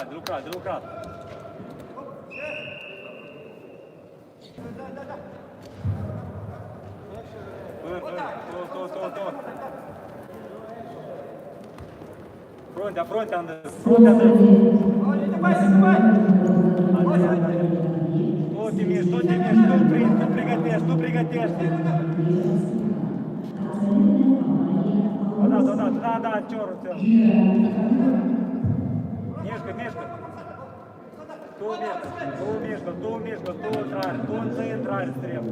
Lucrat, de lucrat, de lucrat. Până, până, tot, tot, tot, tot. Fruntea, fruntea, Andrei, fruntea, Andrei. Tu te miști, tu te miști, tu, tu pregătești, tu pregătești. Odată, odată, da, da, ciorul ți Mișcă, mișcă. Tu mișcă, tu mișcă, tu mișcă, tu intrare, tu în intrare trebuie.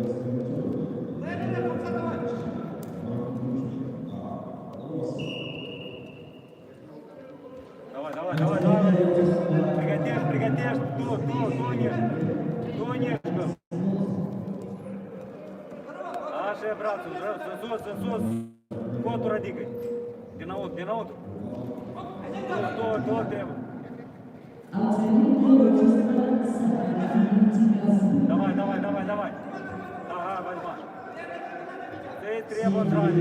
Давай, давай, давай, давай. Pregătești, pregătești, tu, tu, tu mișcă, tu mișcă. Așa, brațul, în sus, în sus, cotul ridică. Dinăuntru, dinăuntru. Tu, tu, tu trebuie. Давай, давай, давай, давай. Ага, возьми. Ты trebuie intrare.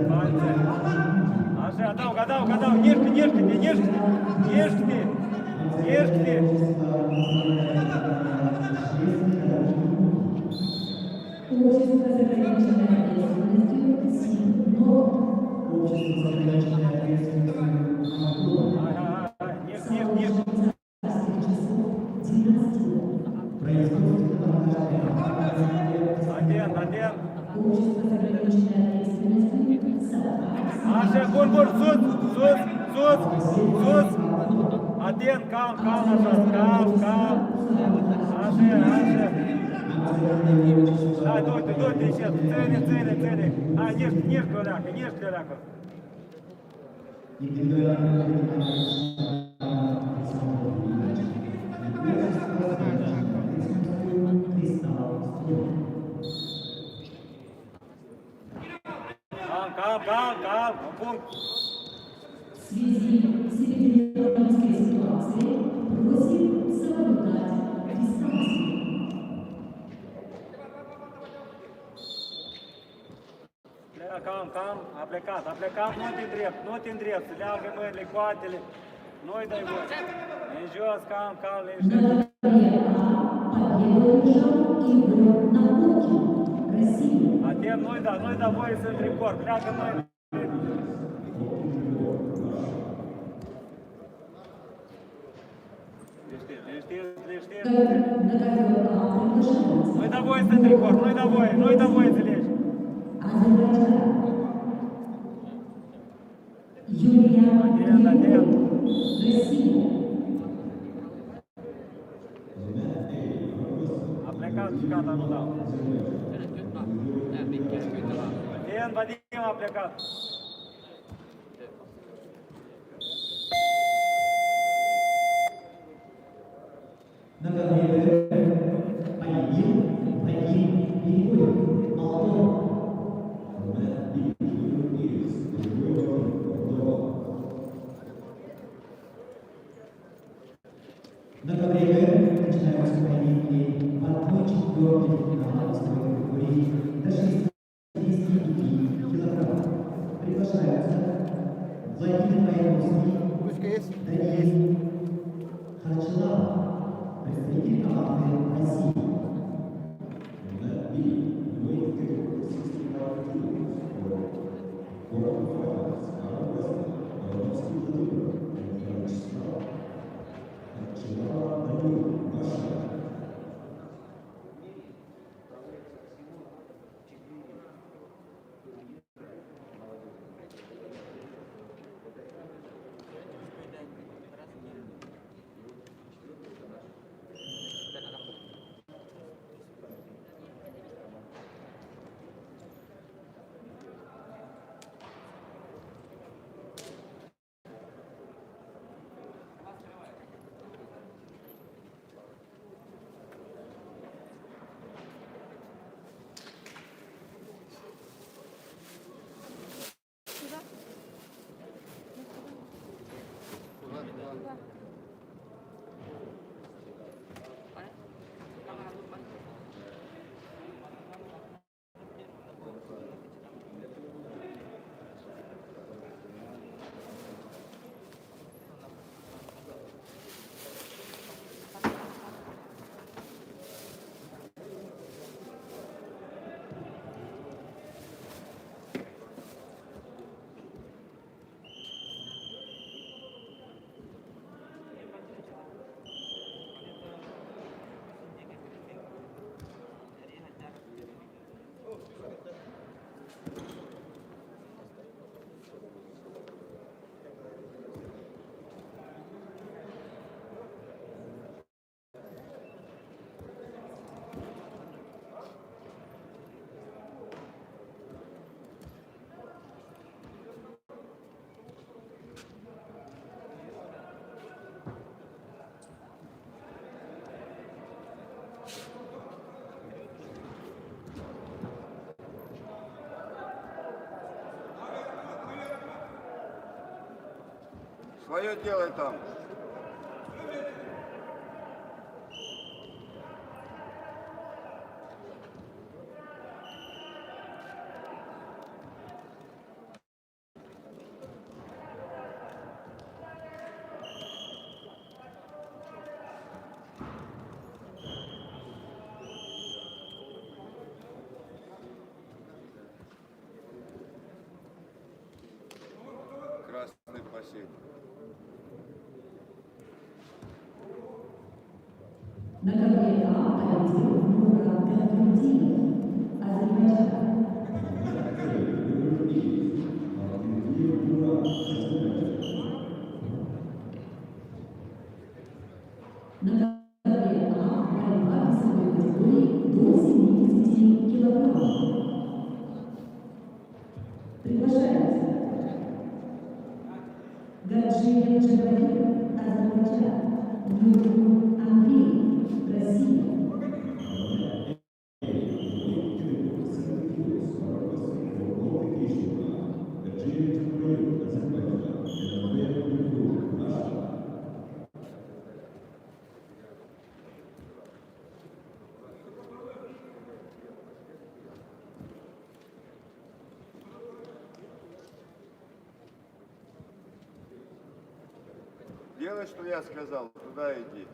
Palțe. Așa, adaug, adaug, adaug. Mișcă, mișcă-te, mișcă-te. Mișcă-te. Mișcă-te. Общество с ограниченной ответственностью «Сибнорд». Общество с ограниченной ответственностью «Антон». Hai, hai, hai, hai. Mișcă, mișcă, mișcă. Швейцарских часов 12. Производственно-монтажная компания Atent, atent. Общество с ограниченной ответственностью «Сапар». Așa, bun, bun, sus, sus, sus, sus. Atent, calm, calm, așa, calm, calm. Așa, așa. Hai, du-te, du-te, încet. Ține, ține, ține. Hai, mișcă, mișcă, oleacă, mișcă, oleacă. Индивидуальное Александр Ильич и общество с ограниченной ответственностью «Кристалл Строй». Calm, calm, calm, calm. Un punct. В связи с эпидемиологической ситуацией просим соблюдать дистанцию. Pleacă, calm, calm. A plecat, a plecat, nu te îndrept, nu te îndrept. Se leagă mâinile, coatele. Nu-i dai voie. În jos, calm, calm, На liniștit. ковре А победу одержал Егор Находкин, Россия. Atent, nu-i da, nu-i da voie să intri în corp. Pleacă mâinile. Liniștit, liniștit, liniștit. На ковер А приглашаются Nu-i da voie să intri în corp, nu-i da voie, nu-i da voie să legi. Азербайджан. Юлия Atent, atent. Россия. A plecat și gata, nu dau. Atent, Vadim a plecat. На ковре Б победил Вадим Григорьев, Молдова. На B, here is Grigoriev, Moldova. На ковре Г начинаются поединки в 1/4 финала весовой категории до 65 килограммов. Приглашаются Владимир Майновский, Даниил Харчилава, представитель команды России. On mat B, weight category 65 kilos for quarterfinals, arm wrestling, Baranovsky Vladimir and Kharchilava Kharchilava Daniil, Russia. Свое делай там. Красный пассив. На ковре А победил Мурат Гадрутдинов, Азербайджан. На ковре number 8, Abdülkadir Murat, Azerbaijan. На ковре А борьба весовой категории до 70 килограммов. Приглашается Гаджиев Джабраил, Азербайджан. Юрий Андрей, Россия. On mat A, in the weight category 70 kilos are requesting for qualification round, Gadjiev Dzhabrail, Azerbaijan, and Andrei Myrkur, Russia. Делай, что я сказал, туда иди.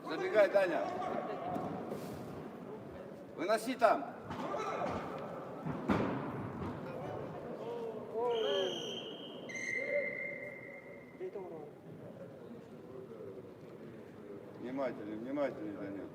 Забегай, Даня. Выноси там. Внимательнее, внимательнее, Данил.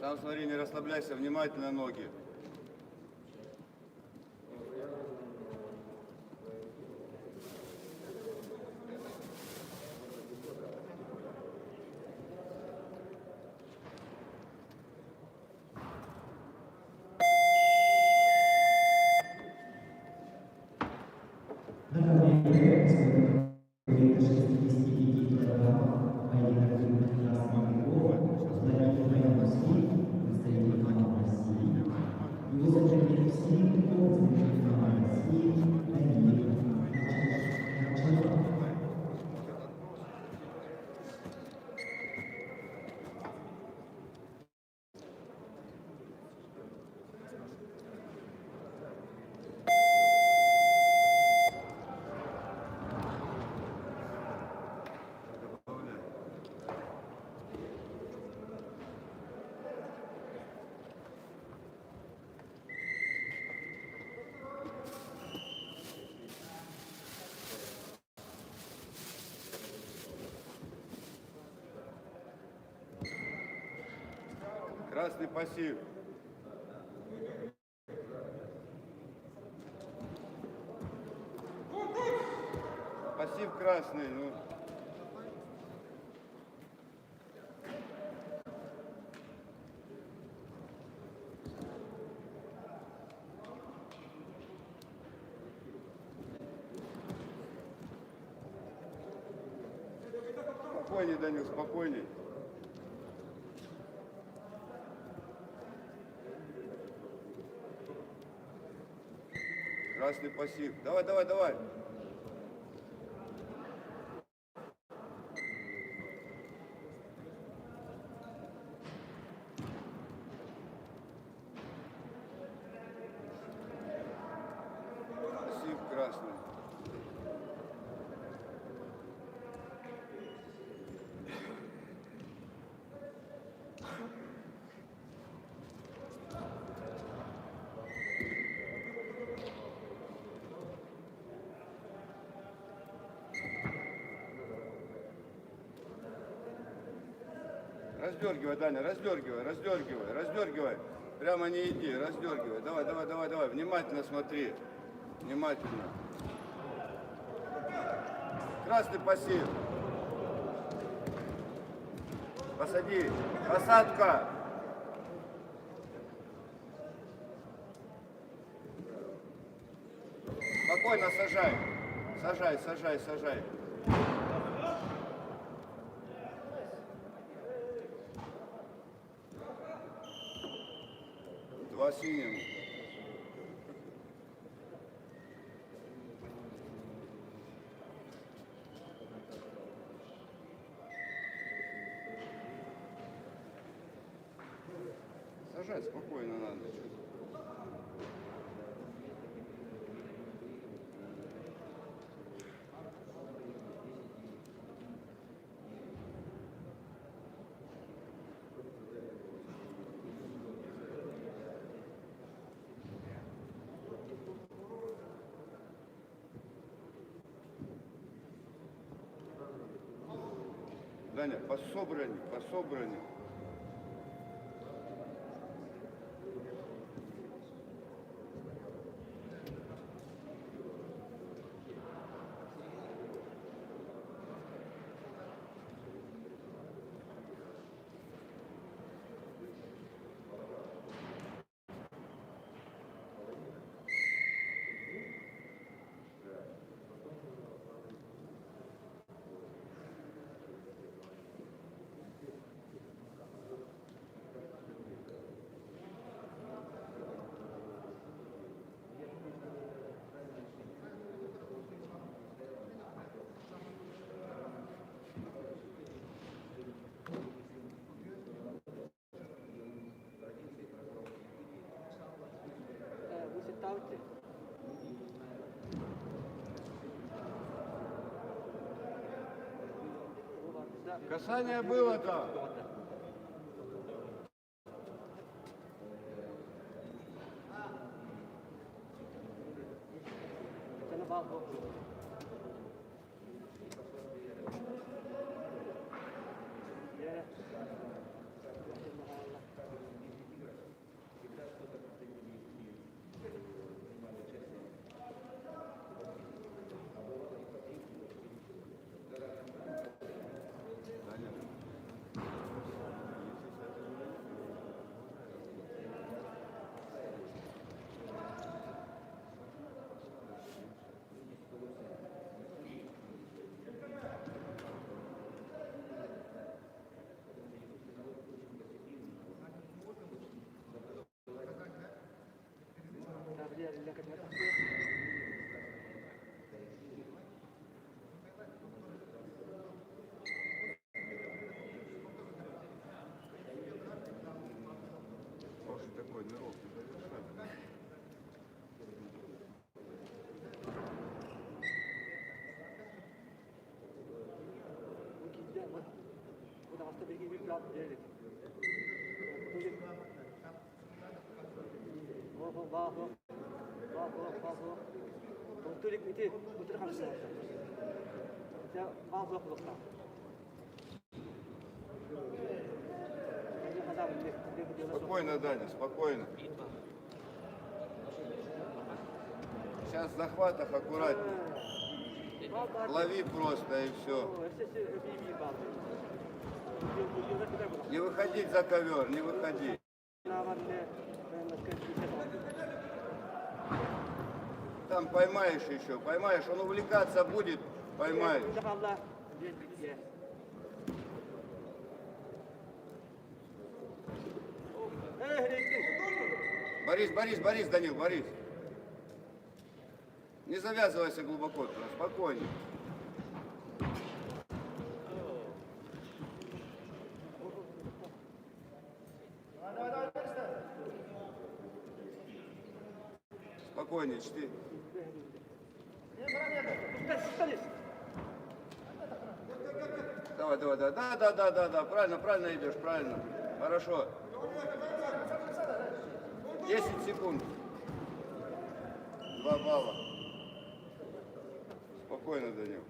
Сам смотри, не расслабляйся, внимательно ноги. На ковре Б весовой категории до 65 килограммов поединок двух красных игроков Владимир Майоровский, представитель команды России. Его соперник в синих трикот, представитель команды России Даниил Началов. Добавляй. Красный пассив. Пассив красный, ну. Спокойней, Данил, спокойней. Красный пассив. Давай, давай, давай. Пассив красный. Раздергивай, Даня, раздергивай, раздергивай, раздергивай. Прямо не иди, раздергивай. Давай, давай, давай, давай. Внимательно смотри. Внимательно. Красный пассив. Посади. Посадка. Спокойно сажай. Сажай, сажай, сажай. Два синим. Сажать спокойно надо. Даня, пособранней, пособранней. Касание было там. Хороший такой нырок, не завершай. Спокойно, Даня, спокойно. Сейчас в захватах аккуратнее. Лови просто и все. Не выходить за ковер, не выходи. Там поймаешь еще, поймаешь. Он увлекаться будет, поймаешь. Борис, Борис, Борис, Данил, Борис. Не завязывайся глубоко туда, спокойнее. Спокойнее, четыре. Давай, давай, давай. Да, да, да, да, да. Правильно, правильно идешь, правильно. Хорошо. 10 секунд. 2 балла. Спокойно, Данил.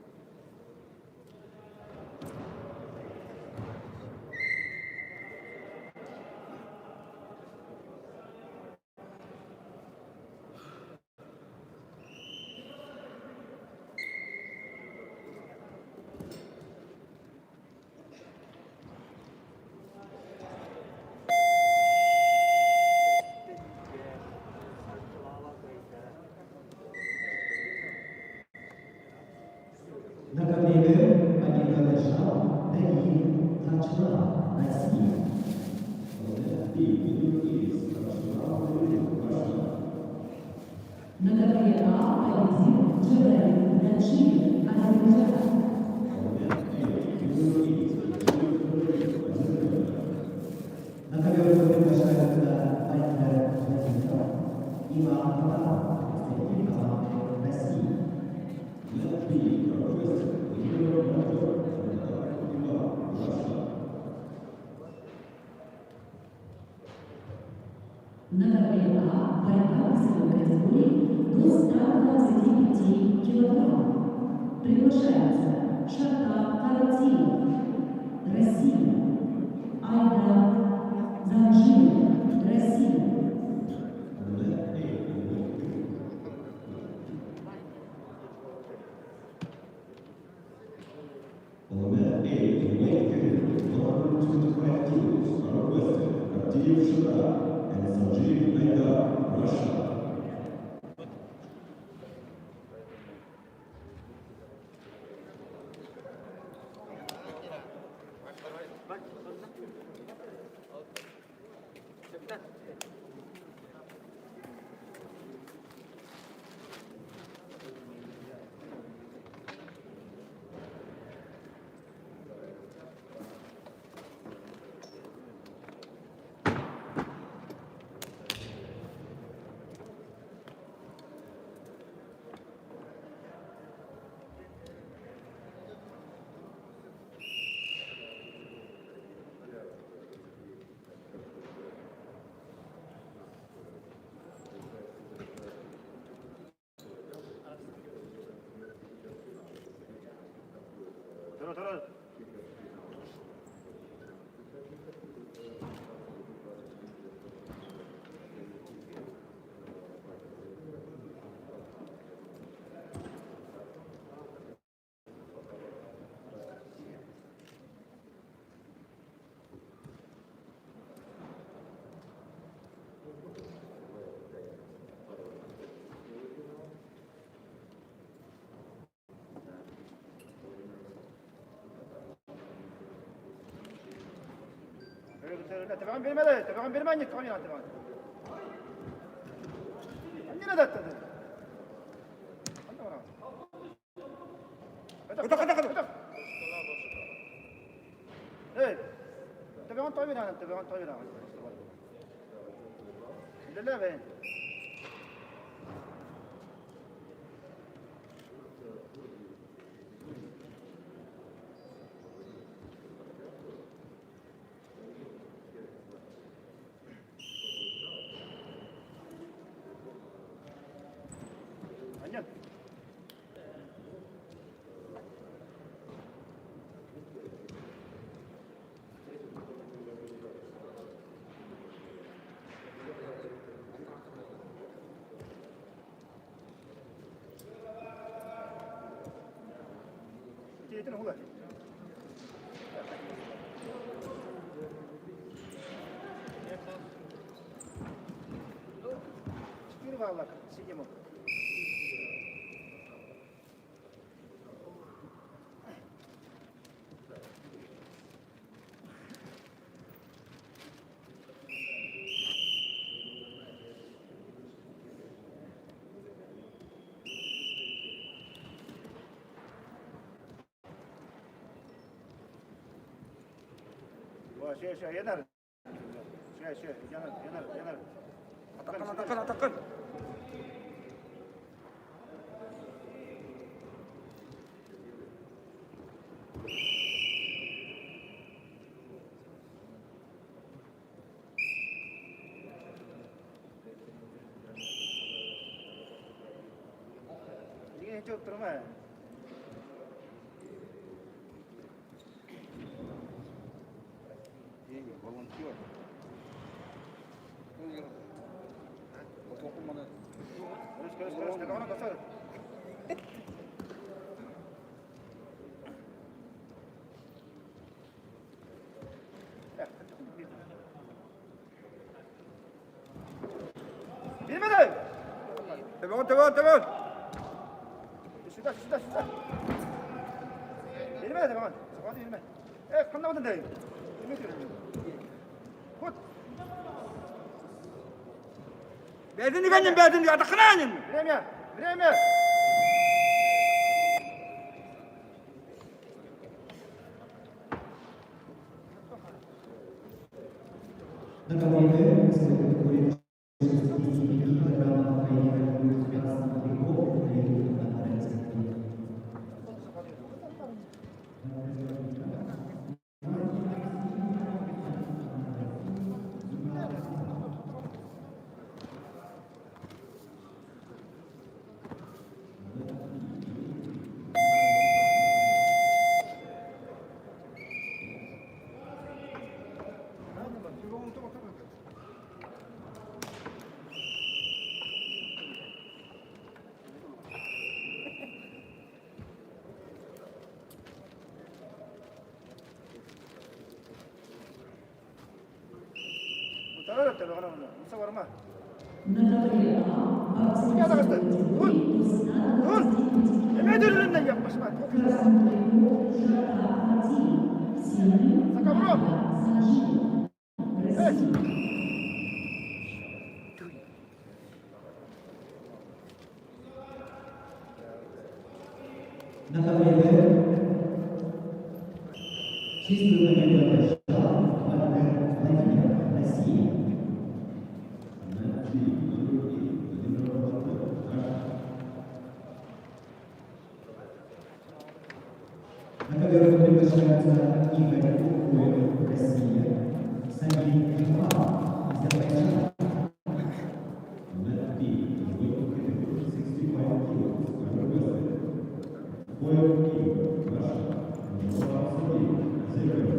А победил Джабраил Гаджиев, Азербайджан. На ковер приглашаются Айдар Владимиров, Иван Потапов, представители команды России. Mat B requested Vladimir Motor and Ivan, Russia. На ковре А борьба весовой категории до 125 килограммов. Приглашаются Шарта Каратиев, Россия, Айдар Занжиев, Россия. On mat A in weight 2, On mat A in weight category 125 kilos are requested Abdiyev Shara and Sanjeev Aydar, Russia. Durun durun. تبعون بالمدى تبعون بالماني تبعون تبعون عندنا ذات تبعون طويل تبعون طويل لا لا Понятно? Сидимо. Şey şey yener. Şey şey yener yener yener. Atakın atakın atakın. Niye hiç oturma? Деньги, волонтер. Konuş konuş konuş. Telefona koşar. Bilmedi. Tamam tamam tamam. Сюда, сюда, сюда. Bilmedi tamam. Hadi bilme. Evet, anlamadım değil. Hut. Berdin kanyin berdin atakın anyin. Bilemiyorum. Время! На ковре Д весовой категории до 65 килограммов поединок будет красного трико поединок на тридцать. На ковре А боксеры категории до 125 Красный трикот Шарта Фатиев, синий Санжиев, Россия. На ковре Д чистую победу одержал Вальтер Владимиров, Россия. На G, number 8, Владимир Батыр, Russia. На ковер приглашается Игорь Кукуев, Россия. Самир Джумалов, Азербайджан. Mat B, in weight category 65 kilos, Arabesque. Koyev Igor, Russia. Mustafa Sadiq, Azerbaijan.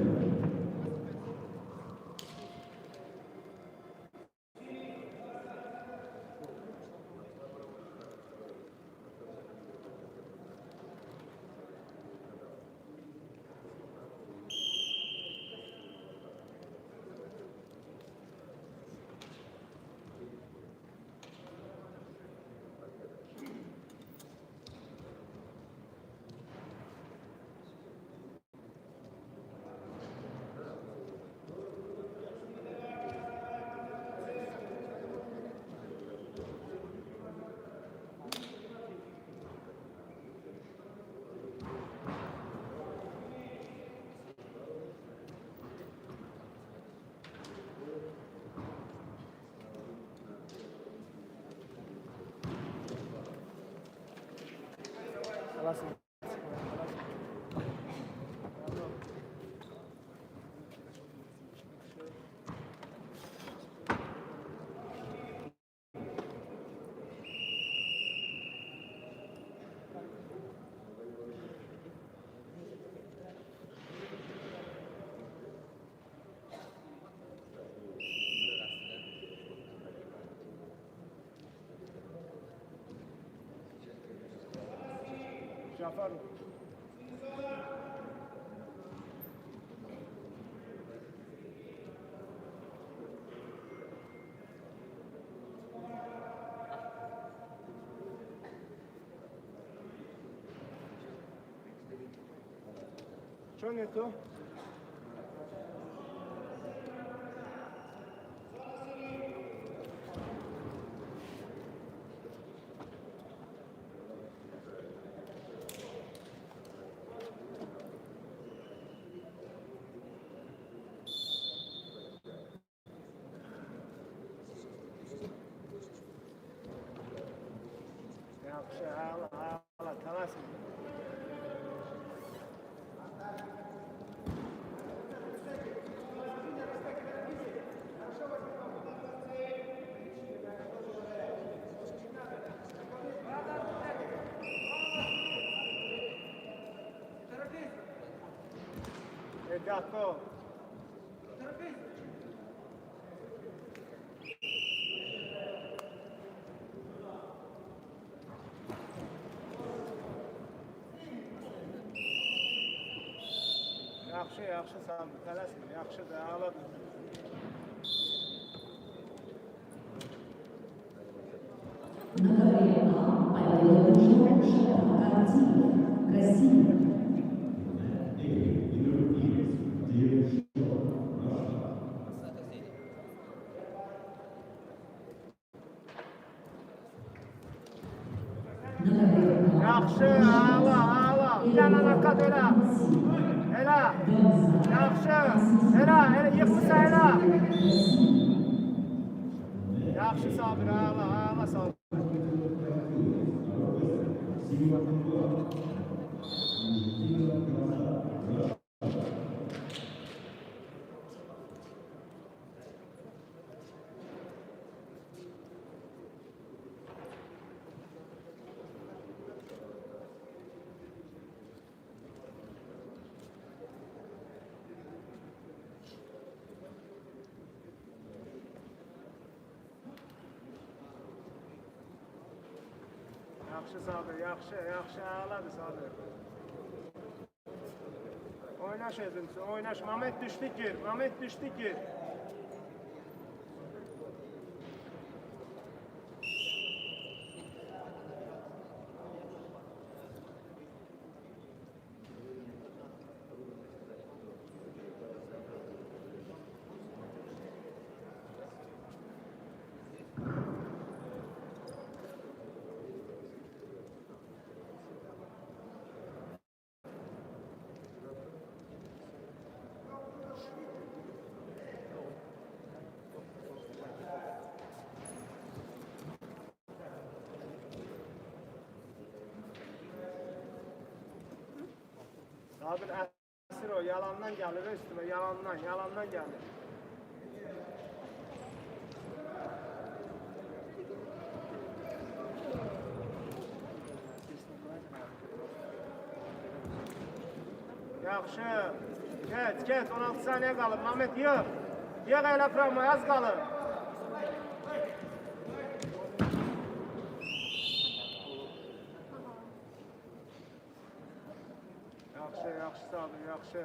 Джафаров. Что не то? Yaxşı, əla, əla, tələsmə. Дякую. Yaxşı, yaxşı sən tələsmə. Yaxşıdır, əladır. На ковре А победу одержал Шарта Картиев, Россия. Mat A, Middle East, Dear Shore, Russia. Yaxşı, əla, əla. Bir dənə nakat elə. Elə. Yaxşı. Elə, elə yıxmısan elə. Yaxşı Sabir, əla, əla Sabir. Yaxşı Sabir, yaxşı, yaxşı, əladır Sabir. Oynaş özün, oynaş. Mehmet düşdü gir, Mehmet düşdü gir. Sabir əsir o, yalandan gəlir üstümə, yalandan, yalandan gəlir. Yaxşı. Get, get, 16 saniyə qalıb. Mehmet yığ. Yığ elə prama, az qalıb. Yaxşı, yaxşı Sabir, yaxşı.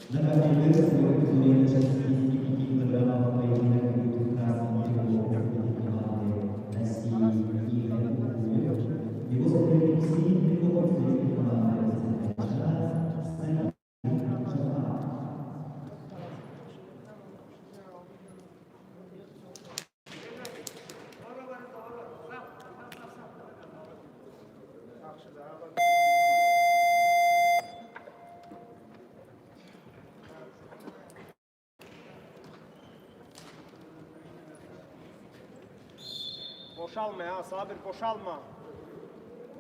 На ковре весовой категории до 65 килограммов поединок идет в красном трико представитель команды России Игорь Угуев. Его соперник в синем трико представитель команды Азербайджана Самир Джафаров. Yaxşıdır, əla. Boşalma ya Sabir, boşalma.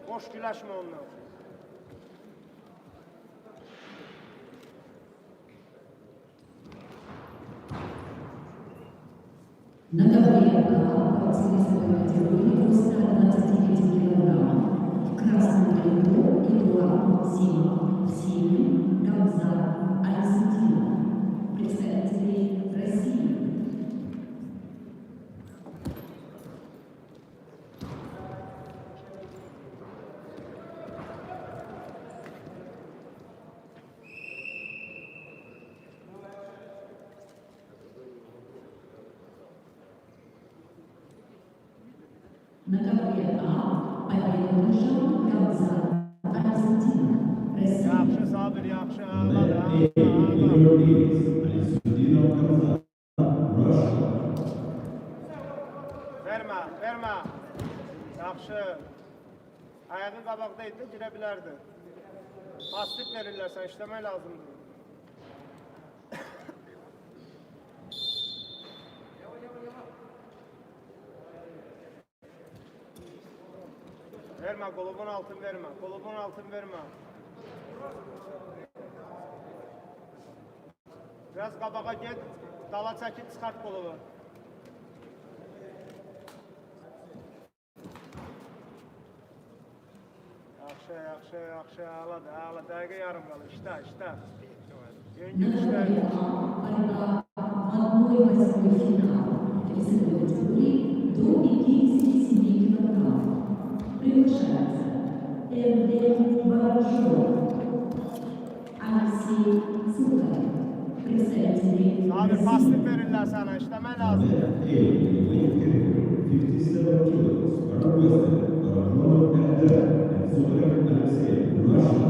Boş güləşmə onunla. На ковре А борцы весовой категории до 125 килограммов. В красном трико Эдуард Симов, в синем Гамзат Алисудинов. Представители России. На ковре А победу одержал Гамзат Алисудинов, Россия. Yaxşı Sabir, yaxşı, əladır, Mat əla, A, əla. category is Alisudinov Gamzat, Russia. Vermə, vermə. Yaxşı. Ayağı qabaqda idi, girə bilərdi. Pasif verirlər sən, işləmək lazımdır. Vermə, qolubun altını vermə, qolubun altını vermə. Biraz qabağa get, dala çəkib çıxart qolubu. Yaxşı, yaxşı, yaxşı, əladır, əla. Dəqiqə yarım qalır. İşlə, işlə. На Yüngül işlə. ковре А борьба в 1/8 финала весовой категории до 57 килограммов. Приглашается Эрдем Барашов, Алексей Цукарев, представители Sabir России. pasif verirlər sənə, işləmək lazımdır. Mat A, in the weight category, 57 kilos, are requested. Аржонов РД and Сухарев Алексей, Russia.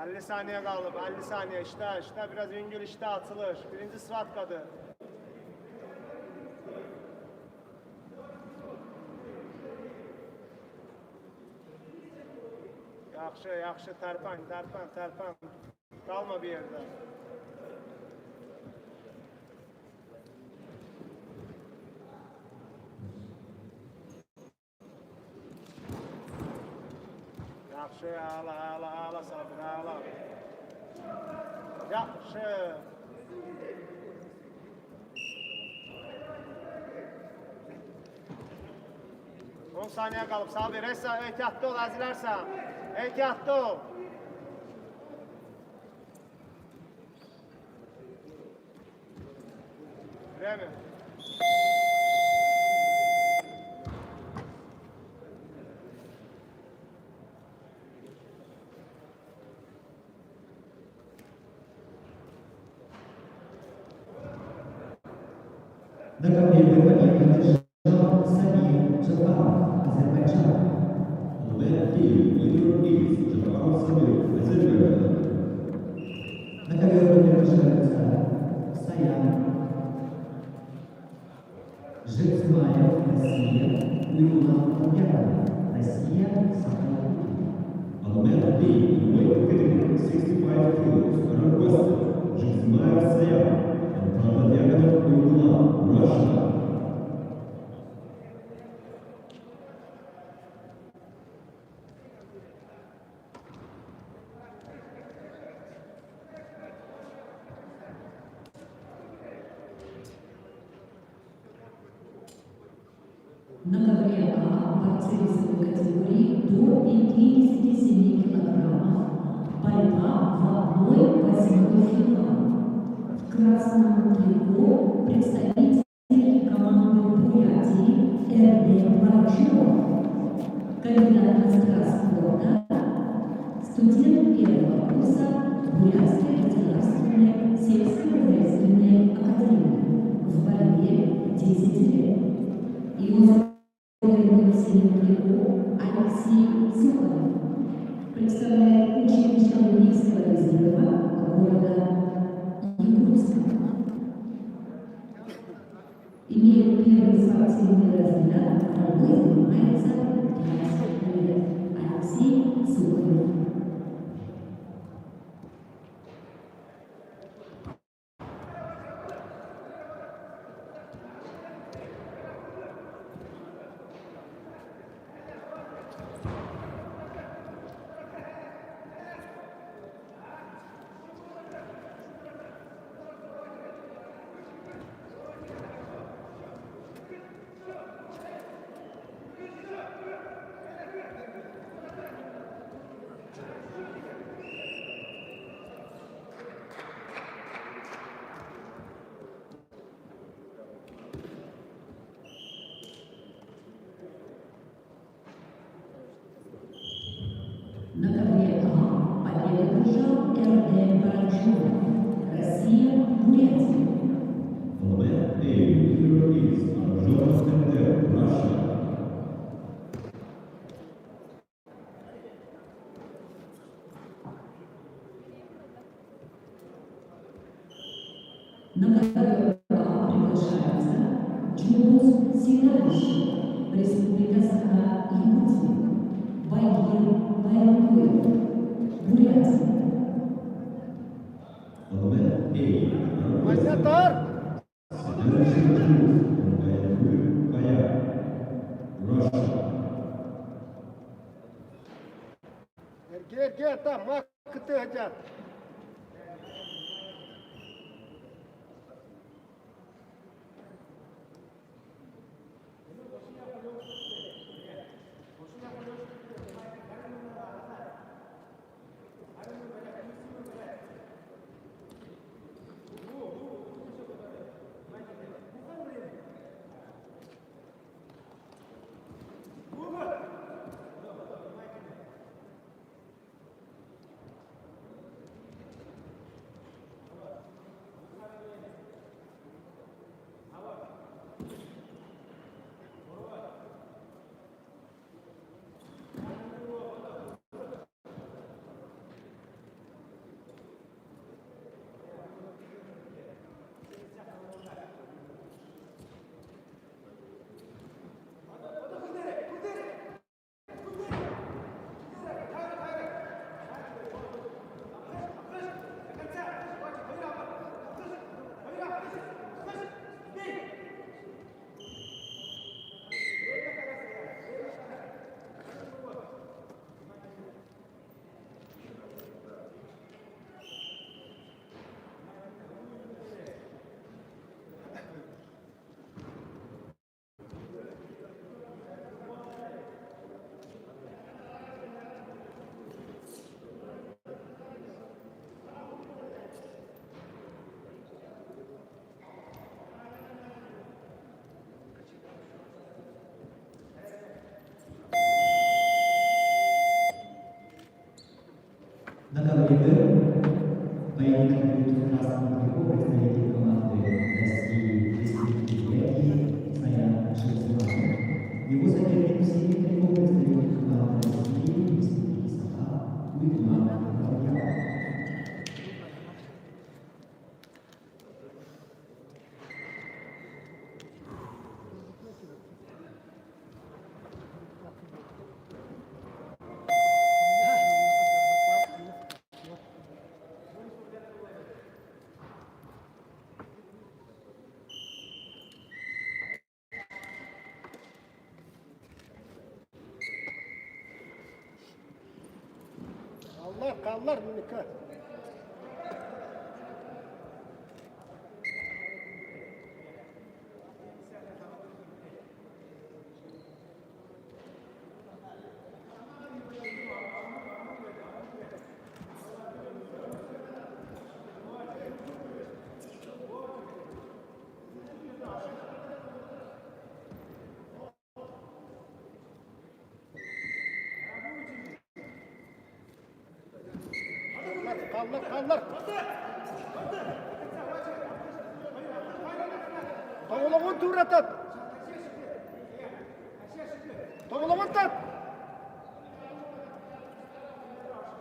50 saniyə qalıb, 50 saniyə işlə, işlə, biraz yüngül işlə, açılış. Birinci svatkadır. Yaxşı, yaxşı, tərpən, tərpən, tərpən. Qalma bir yerdə. Yaxşı, əla, əla, əla Sabir, əla. Yaxşı. On saniyə qalıb Sabir, Esa, ehtiyatlı ol, əzilərsən. Ehtiyatlı ol. Время. На ковре борьбы одержал Самир Джафаров, Азербайджан. On mat A, leader is Jafarov Samir, Azerbaijan. На ковер приглашаются Саян, Жексмаев, Россия, Уйгулан Яков, Россия, Сахалин. On mat B, in weight category 65 kilos, requested Jizmaev Sayan and Tatayaganov Uygulan, Russia. На ковре А борцы весовой категории до 57 килограммов. Борьба в 1/8 финала. В красном трико представитель команды Бурятии РД Барчев. Кандидат в мастера спорта, студент первого курса Бурятской государственной сельскохозяйственной академии. В борьбе 10 лет. Его соперник в синем трико Алексей Сухарев представляет училище Олимпийского резерва города Якутска. Имеет первый спортивный разряд, борьбой занимается 5 лет. Алексей Сухарев. На ковре А победу одержал РД Баранчук. Россия, Бурятия. On mat A, leader is Arjonov MD, Russia. На ковер А приглашается Джулус Сиганш, Республика Саха-Якутия, Багир Баяндуев, Бурятия. On mat A, requested Vəziyyət Sidanshi Jules and Bayandur Bayar, Russia. Gel, gel, tam, makıtı həcət. На ковре Д поединок ведут в красном трико представитель команды России Республики Бурятии Саян Шевцеванов. Его соперник в синем трико представитель команды России Республики Саха Уйгуман Батырьянов. Kallar, kallar minika. Kallar, kallar, kallar. Тоҕолоҕун тууратат. Тоҕолоҕун тат.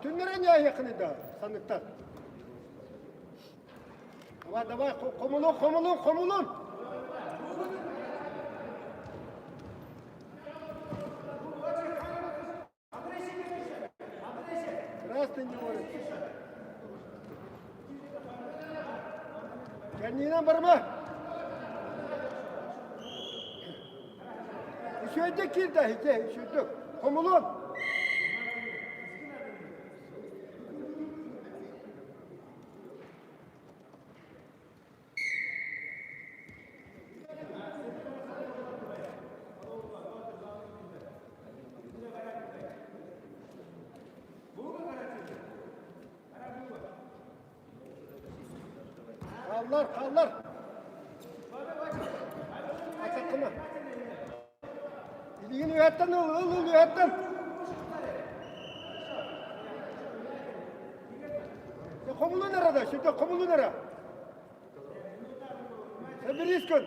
Түннэрэн яйыхыны да саныктар. Давай, давай, хомулун, хомулун, хомулун. Красный не может. Кэннинэн барма. Үчүгэйдик киирдэ, ити, үчүгэйдик. Хомулун. Kallar, kallar. Атаккына. Илигин үөһэттэн ыл, ыл, ыл үөһэттэн. Хомулун эрэ да, сүрдэ хомулун эрэ. Соберись көн.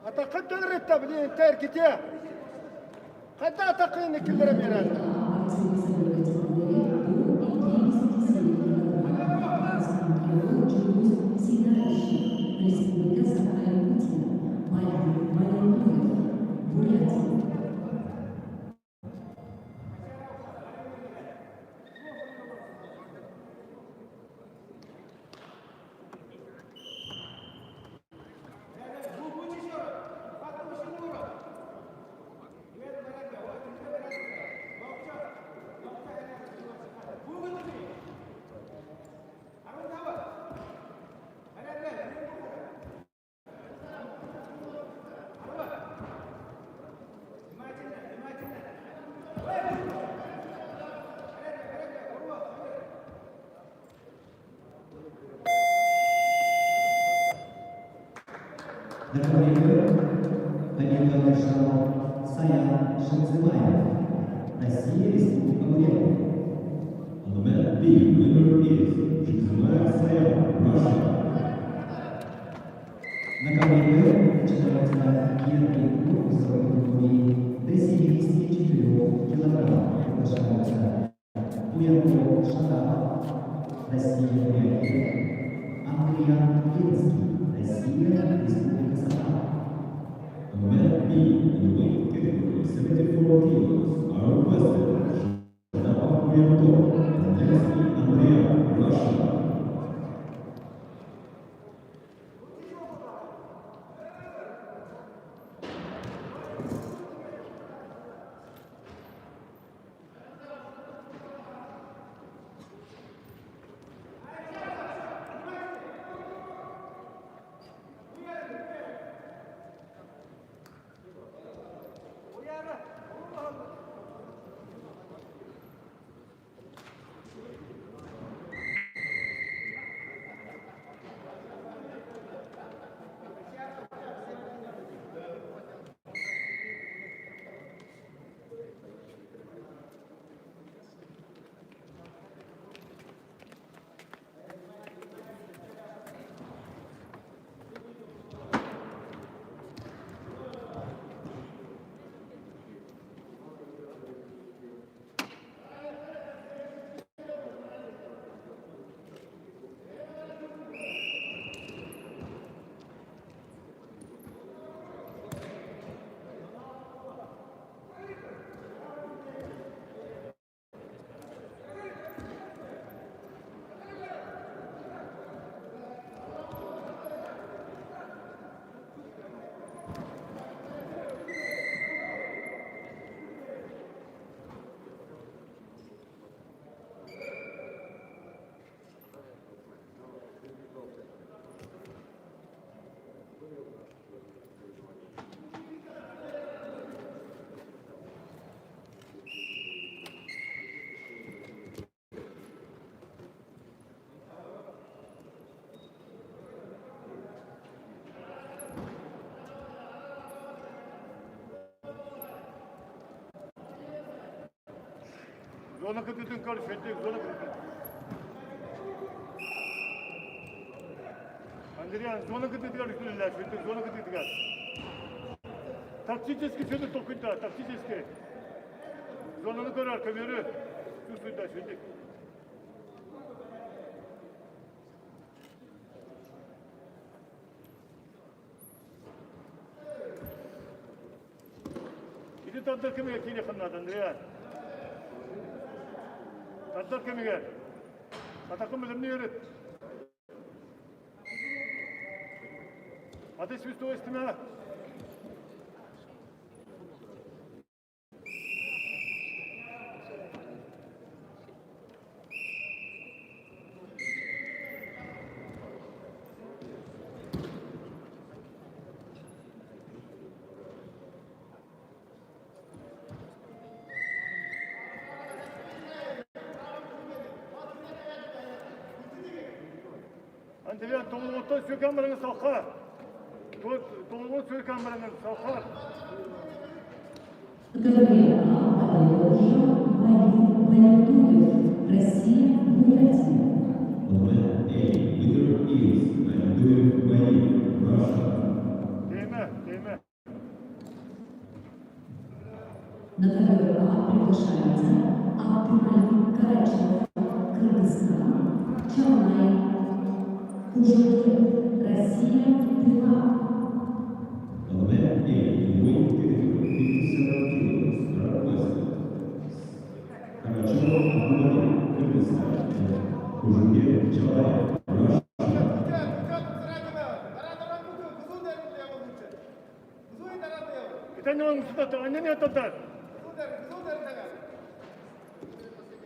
Атаххын төлөрүттэ билин тэрките. Хайда атаххын киллэрэ биэрэллэр. Республика Саха-Якутия, Бурятия. На ковре победу одержал Саян Шамзымаев, Россия, Республика Бурятия. On the mat B, winner is Shizumaya Sayan, Russia. На ковре Б начинается первый круг весовой категории до 74 килограммов. Приглашаются Буянко Шатапов, Россия, Бурятия, Андриан Ленский, Россия, Республика Саха. On the mat B, in the weight category 74 kilos, are requested Shadapov Buyanto and Lensky Andrea, Russia. Зона кытыытын көр, үчүгэйдик зона кытыытын. Андриан, зона кытыытыгар үчүгүллэр, үчүгэйдик зона кытыытыгар. Тактически сөдү толкуйда, тактически. Зонаны көрөр, көмөрү. Чувствуйда, үчүгэйдик. Ити тардар кэмигэр киириэххин наада, Андреа. Тардар кэмигэр. Атаххын бэлэмнии өрүт. Аты свисток истимэ. Андриан, тоҕуоттан сүөкэн бараҥын салха. Тоҕуот сүөкэн бараҥын салха. На ковре А победу одержал Валид Валидуев, Россия, Бурятия. On mat A, winner is Valduev Vaid, Russia. Değme, değme. На ковер А приглашаются Абдумалик Карачев, Кыргызстан, Чалай, Кужугет, Россия, Тыва. On the mat A, in weight category 57 kilos, are requested Karachov Abdumalik, Kyrgyzstan, and Kuzhuget Chalaev, Russia.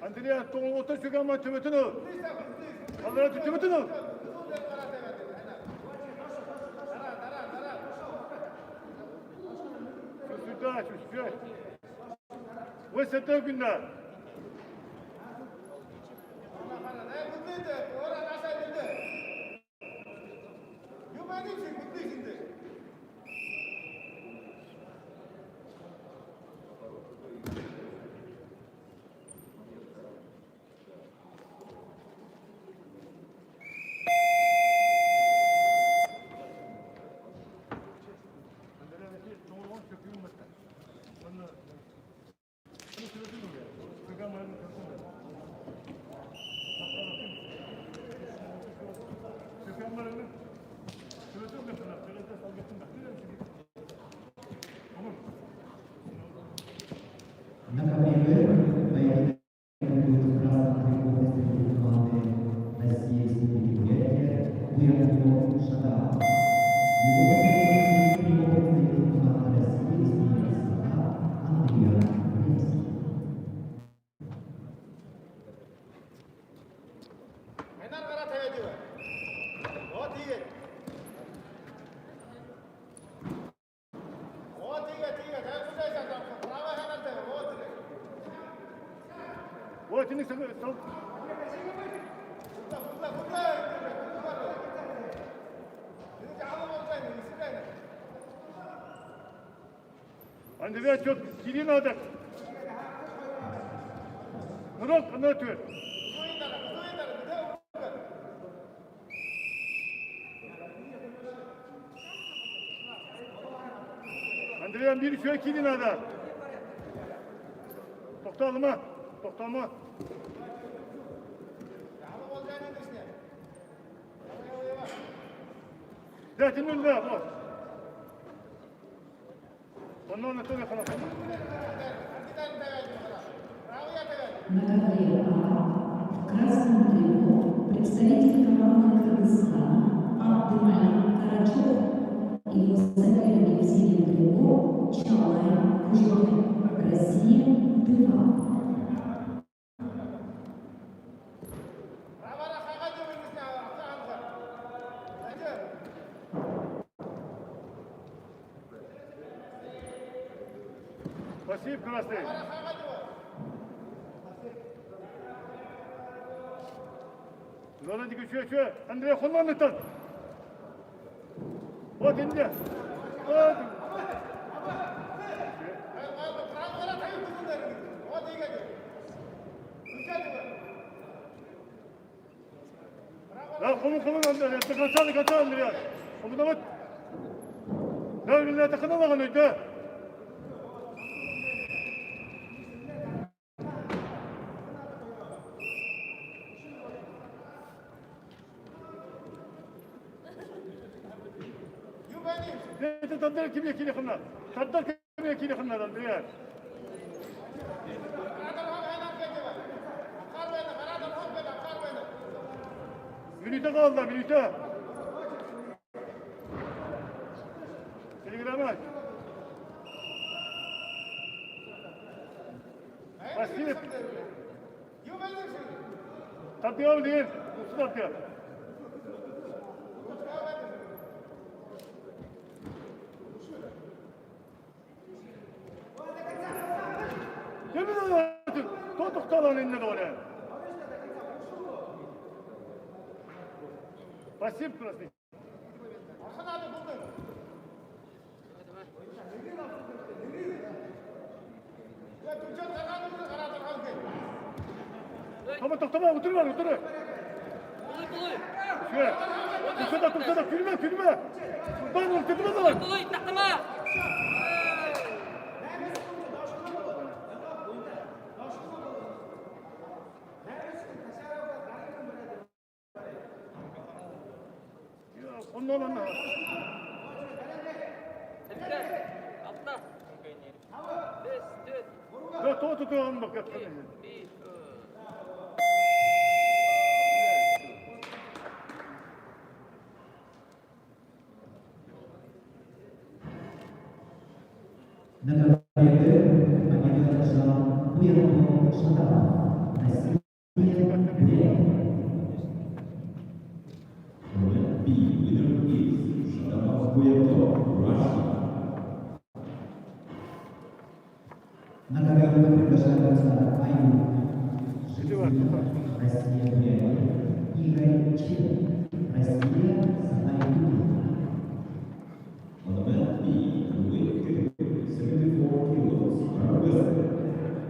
Андриан, тоҕуоттан сүөкэн баран төбөтүн ыл. Аллара төбөтүн ыл. Сюда, сюда. Высота күннә. На ковре Б поединок будет в красном трико представитель команды России Республики Бурятия Буянко Шадам. Его соперник в синем трико представитель команды России Республики Саха Андриан Вревский. Вот, ini sal. Андриан, чё, кири надо. Нырок, ана түр. Андриан, bir şöyle kiri надо. Тоқталма, тоқталма. Дайте ну да, вот. Онно на то хорошо. На ковре А в красном трико представитель команды Кыргызстана Абдумалик Карачев. Его соперник в синем трико Чалай Кужугет, Россия, Тыва. Спасибо, красный. Зона дикі чүе чүе. Андрей, хоннан Вот инде. Вот. Да, хому хому до конца, до конца, Андрей. Хому давай. Да, это хана да. Это Андрей ким кили хана. Тардар ким кили хана, Андрей. Минута kaldı, минута. Телеграмма. Спасибо. Тапьем ли? Сюда Тоқталан инне доля. Спасибо, красный. Тома, тоқтама, отырма, отыры. Тұрса тұрса да, күлме, күлме. Бар, тұрма давай. Оннан Да, то, то, то, он На победы победу одержал Буянко Шаталов, Россия, Бурятия. For mat B, winner is Shadamov Buyanto, Russia. На ковер мы приглашаем Александра Аю, Россия, Бурятия, Игорь Чен, Россия, Сахалин. On the mat B, the weight category 74 kilos, arm wrestling,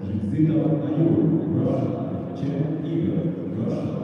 Zhikzitov Ayub, Russia, Chen Igor, Russia.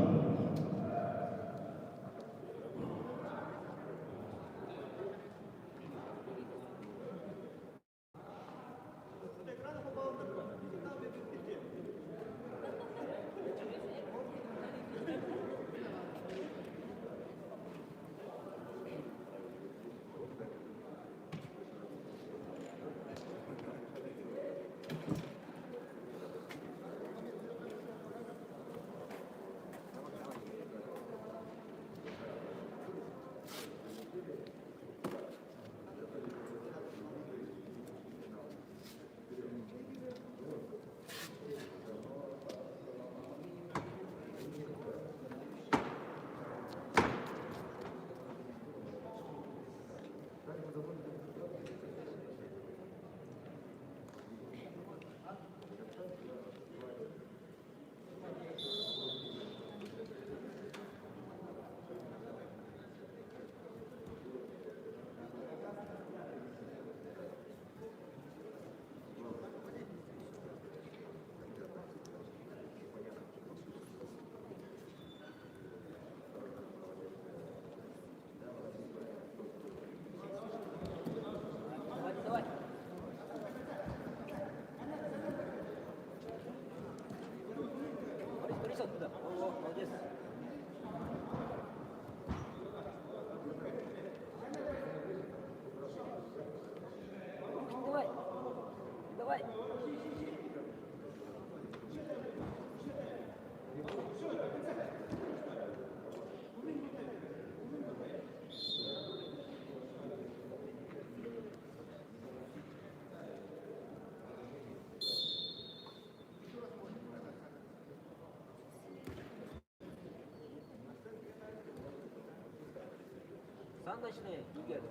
Сандочные, Игорь.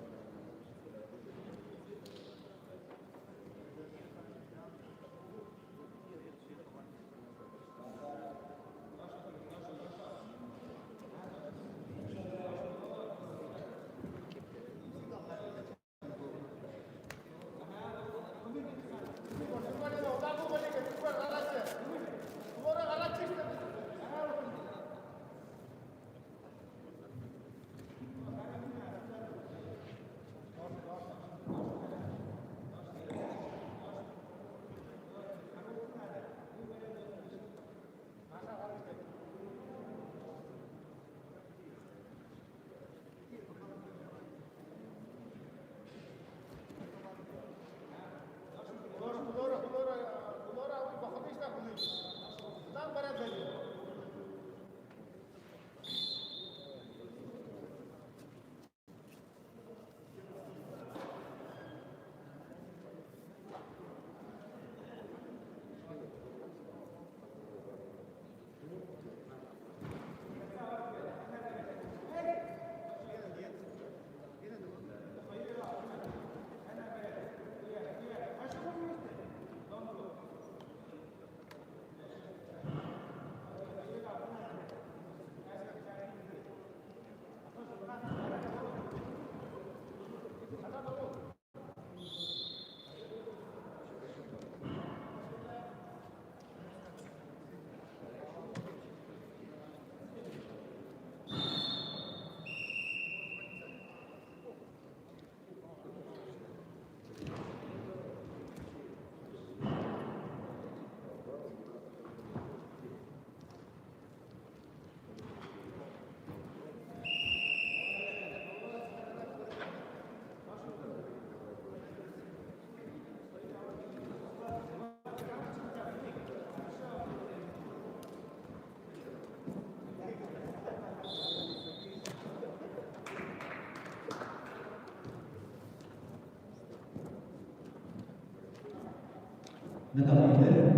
На ковре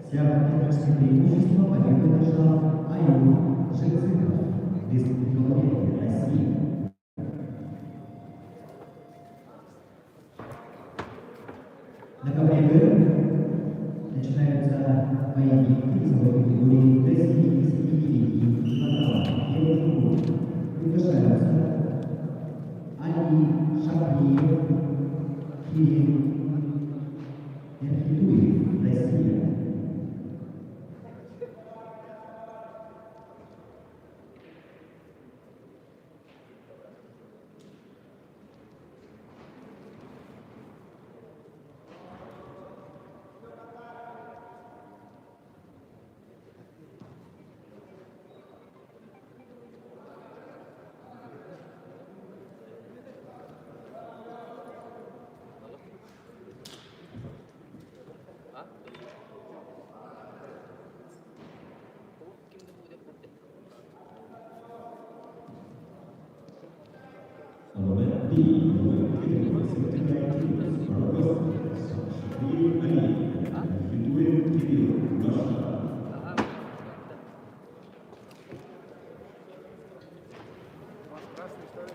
С явным техническим преимуществом победу одержал Аюр Шицинов, Республика Бурятия, Россия. На ковре начинаются поединки весовой категории до 79 килограммов. Первый круг. Приглашаются Али Шахриев, Кирилл Эрхитуев, Россия. On the mat B, in the white category, 79 kilos, our wrestlers, Shakhriyev Ali and Erkhituev Kirill, Russia. Красный, что ли?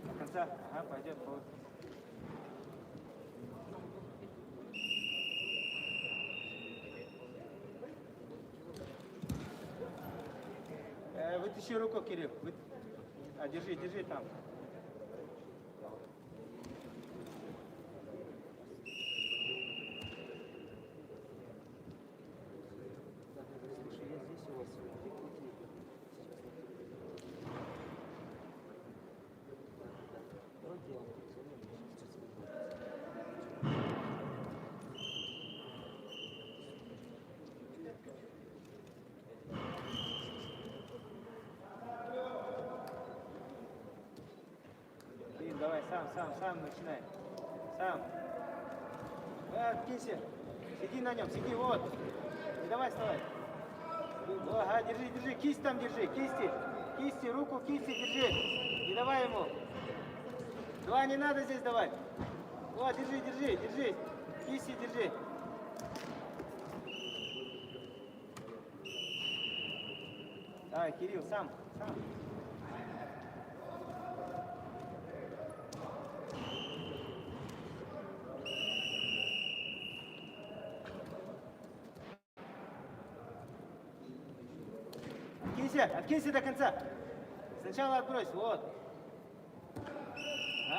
До конца. Ага, пойдет. Вытащи руку, Кирилл. А, держи, держи там. Кирилл, давай, сам, сам, сам начинай. Сам. Откинься. Сиди на нем, сиди, вот. Не давай вставай. Ага, держи, держи, кисть там держи, кисти. Кисти, руку кисти держи. Не давай ему. Два не надо здесь давать. Вот, держи, держи, держи. Кисти держи. Давай, Кирилл, сам, сам. Откинься, откинься до конца. Сначала отбрось, вот.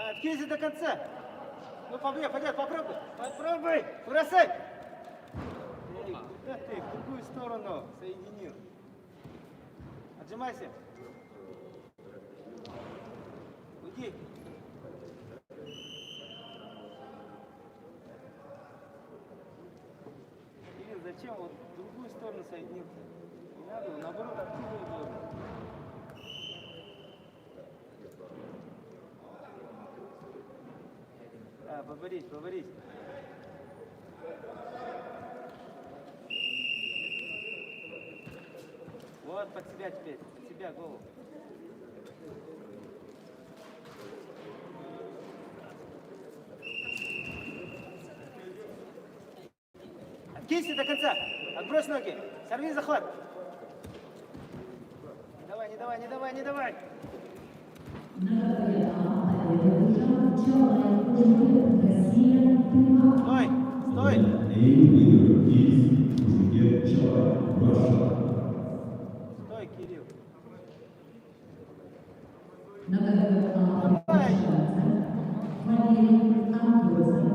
Откинься до конца. Ну, пойдет, пойдет, попробуй. Попробуй, бросай. Эй, куда ты? В другую сторону соединил. Отжимайся. Уйди. Кирилл, зачем вот в другую сторону соединился? Не надо, наоборот, активнее должен. Да, поборись, поборись. Вот под себя теперь, под себя голову. Откинься до конца. Отбрось ноги. Сорви захват. Не давай, не давай, не давай, не давай. На ковре А победу одержал Чалай Кужугет, Россия, Тыва. Стой, On стой. the mat A, winner is Kuzhugev Chalai, Russia. Стой, Кирилл. На ковре А приглашаются Валерий Андросов,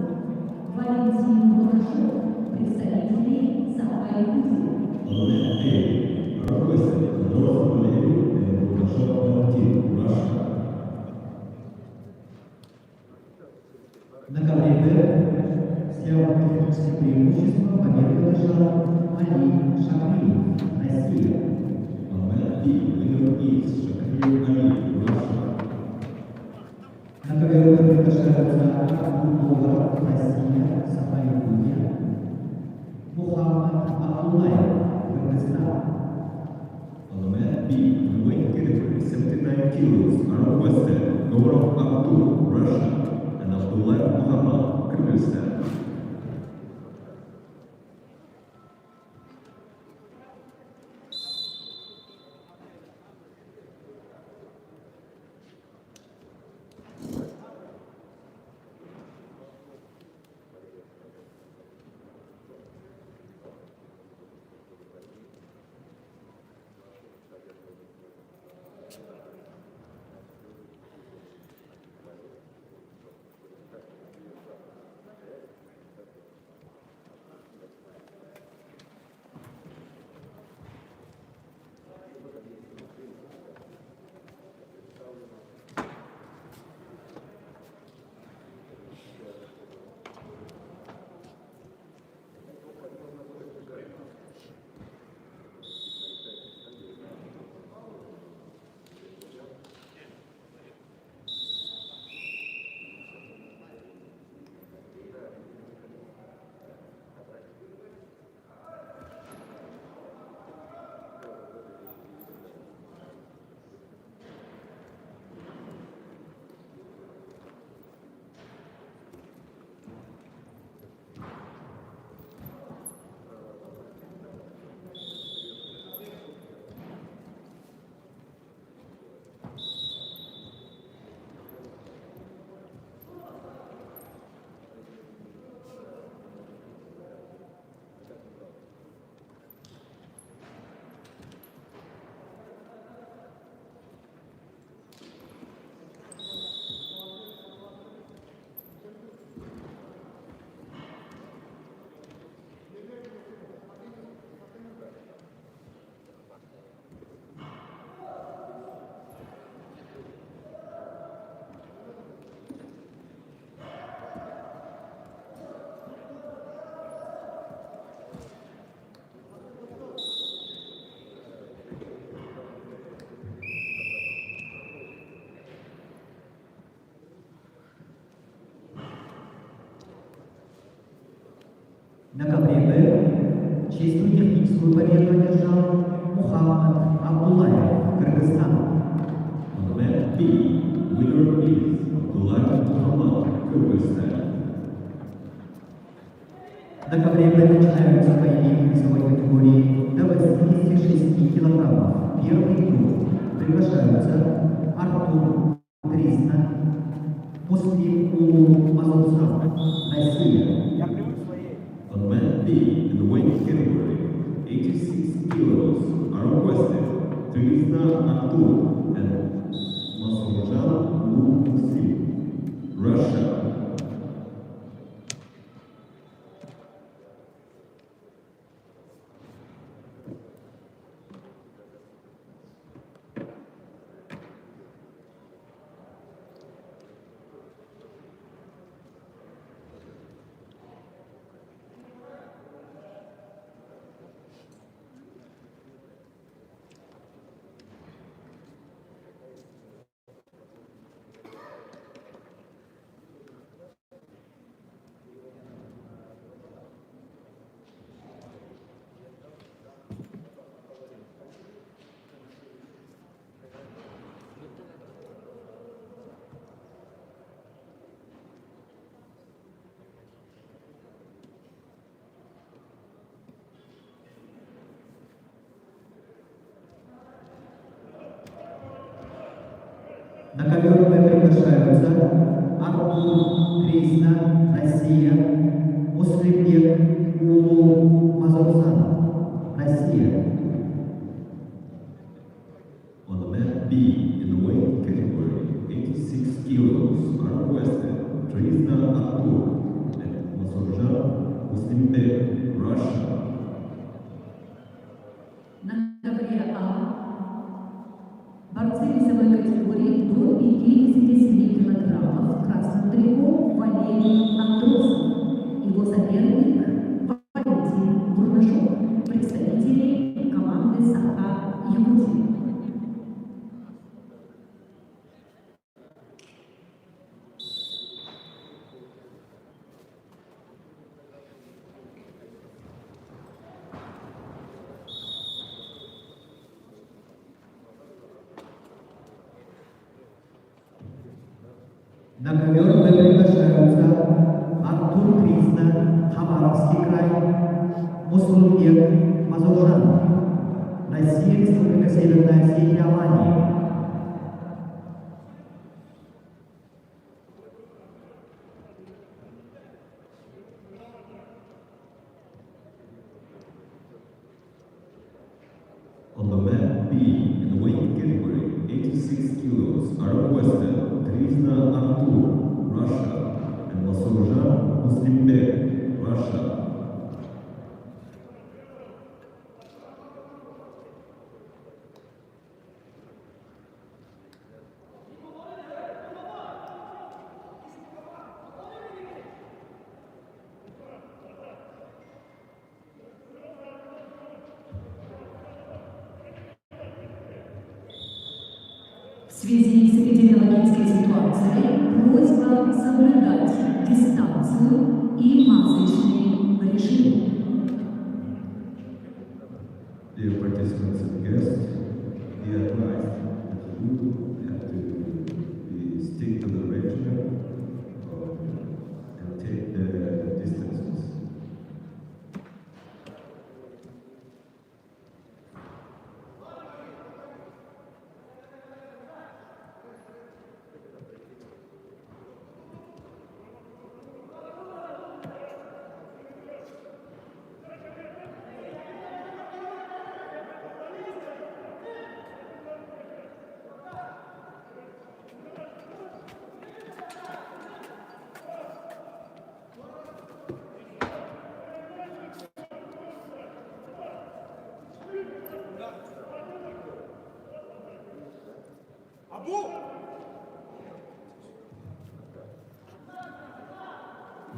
Валентин Лукашов, представители Саха-Якутии. On the mat A, our wrestlers, Androsov Valery and Kultashov Valentin, Russia. На ковре Б с явным техническим преимуществом победу одержал Али Шахриев, Россия. On mat 79 kilos are requested Govorov Abdul, Russia, and Abdullaev Muhammad, Kyrgyzstan. На ковре Б чистую техническую победу одержал Мухаммад Абдуллаев, Кыргызстан. On the mat B, winner is Abdullaev Muhammad, Kyrgyzstan. На ковре Б начинаются поединки весовой категории до 86 килограммов. Первый круг. Приглашаются Артур Трисна, Муслим Улу Мазурсан, Россия. Я привык своей. On mat B, in the weight category, 86 kilos are requested Trisna Artur and Masurjan Ulu Muslim, Russia. На ковер Б приглашаются Артур Трисна, Россия, Муслимбек Улу Мазурсан, Россия. On the mat B, in the weight category, 86 kilos are requested Trisna Artur and Masurjan Muslimbek, Russia. На ковре А борцы весовой категории до 57 килограммов в красном трико Валерий Андросов. Его соперник Валентин Бурнашов, представители команды Саха Якутии. На ковер приглашаются Артур Тризна, Хабаровский край, Мосрубек Мазуржан, Россия, Республика Северная Осетия, Алания. On the mat B in the weight category 86 kilos are requested Trizna Artur, Russia, and Masurjan Muslimbek, Russia. В связи с эпидемиологической ситуацией просьба соблюдать дистанцию и масочный режим. Dear participants and guests, be advised that you have to stick to the regimen and take the distances.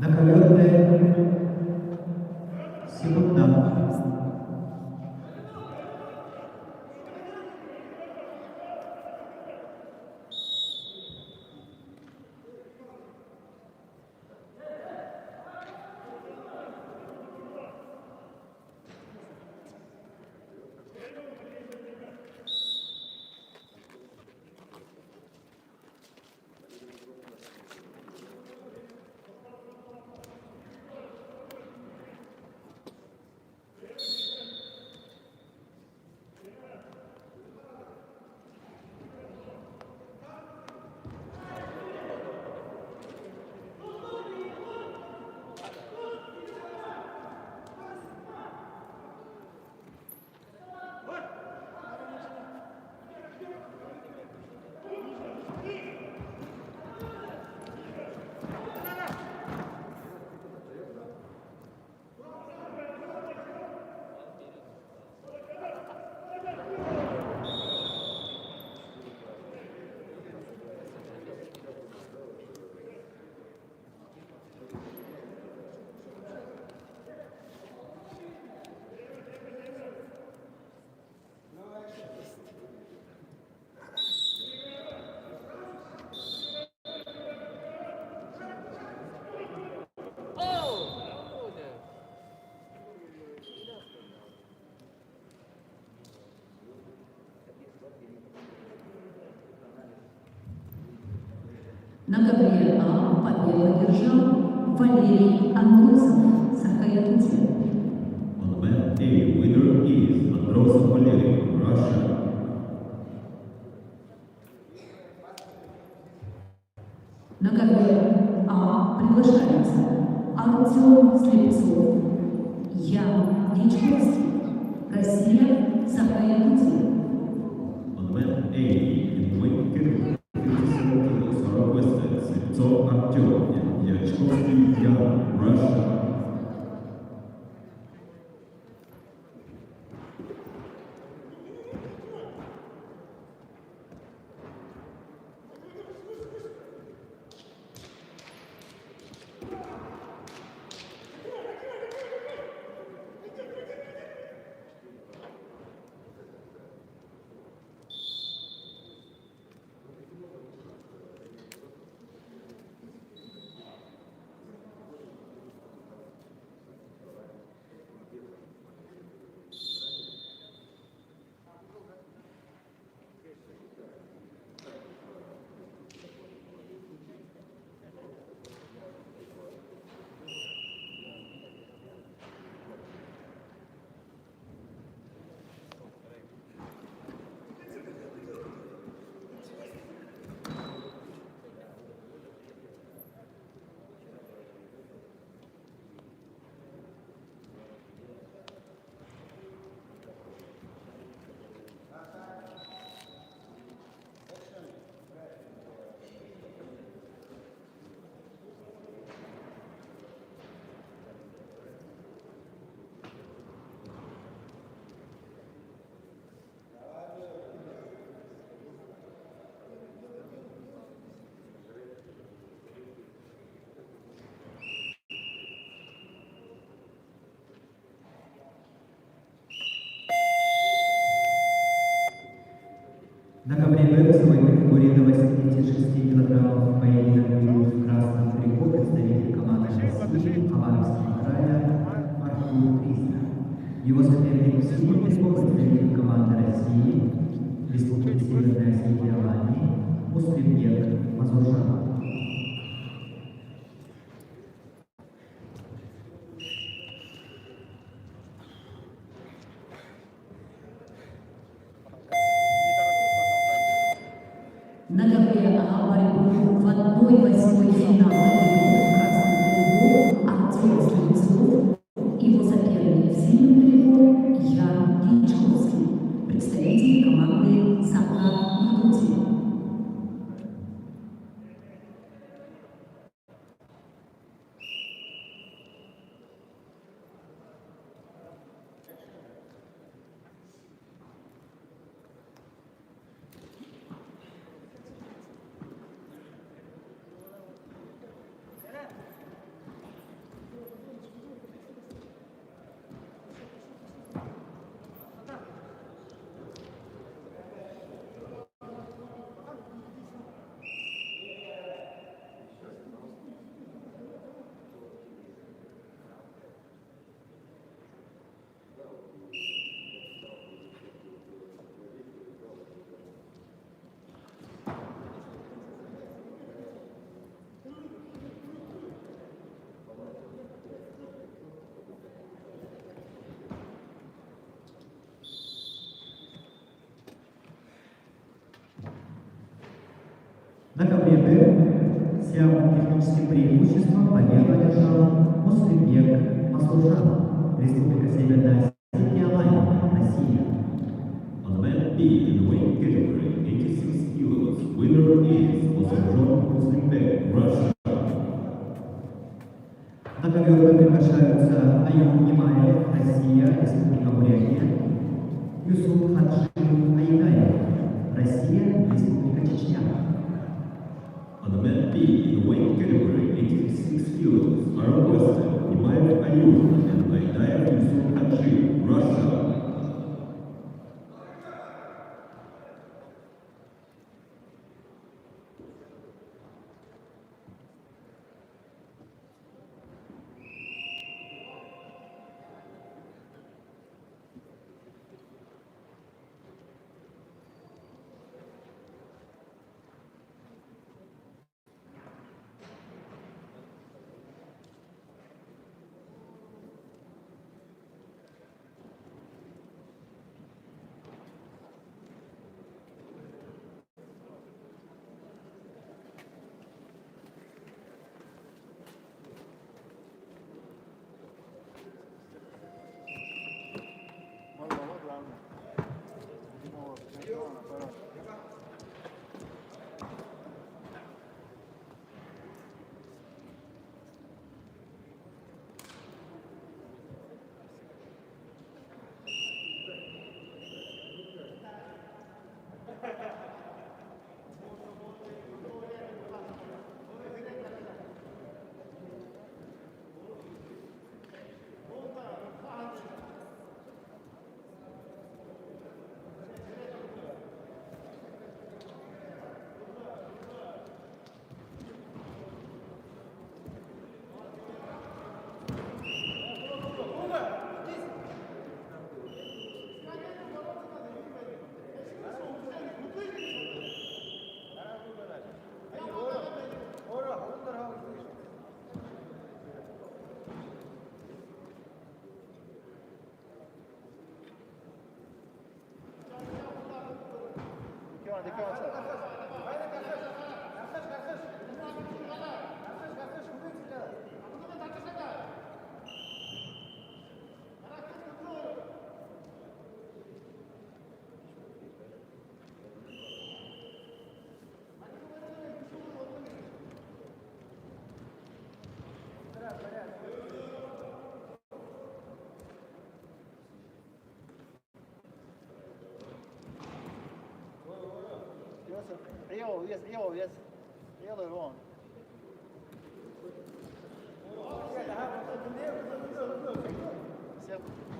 На ковер Д секундант. На ковре А победу одержал Валерий Андросов, Саха-Якутия. On mat A, winner is Androsov Valery, Russia. На ковер А приглашаются Артем Слепцов, Ян Дьячковский, Россия, Саха-Якутия. On mat A, in weight category 57 kilos are requested Sleptsov Artyom and Dyachkovsky Yan, Russia. На ковре Б весовой категории до 86 килограммов поединок ведут в красном трико представитель команды России Хабаровского края Артур Триста. Его соперник в синем трико представитель команды России, Республики Северная Осетия Алании, Муслимбек Мазуржан. На ковре А борьбу в 1/8 финала ведут в красном трико Артем Слепцов, его соперник в синем трико Ян Дьячковский, представитель команды Саха Якутия. На ковре Б с явным техническим преимуществом победу одержал Муслимбек Мазуржан, Республика Северная Осетия, Алания, Россия. On mat B in the weight category 86 kilos, winner is Masurjon Muslimbek, Russia. На ковер Б приглашаются Аюн Нимаев, Россия, Республика Бурятия, Юсуп Хаджи Айдаев, Россия, Республика Чечня. On the mat B in the weight category 86 kilos, are requested Nimaev Ayub and Aidaev Yusuf Haji, Russia.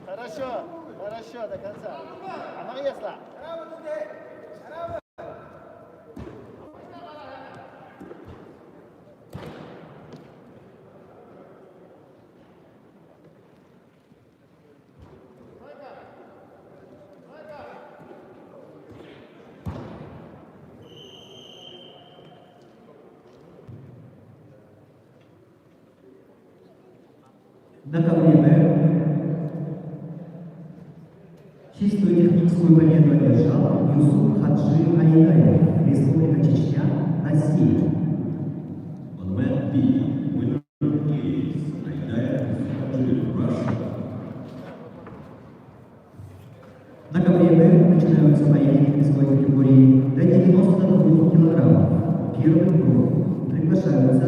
Хорошо, хорошо, до конца. Ага, ясно. На ковре Б чистую техническую победу одержал Юсуп Хаджи Айдаев, Республика Чечня, Россия. On mat B, winner is Aidaev Haji, Russia. На ковре Б начинаются поединки весовой категории до 92 килограммов. Первый круг. Приглашаются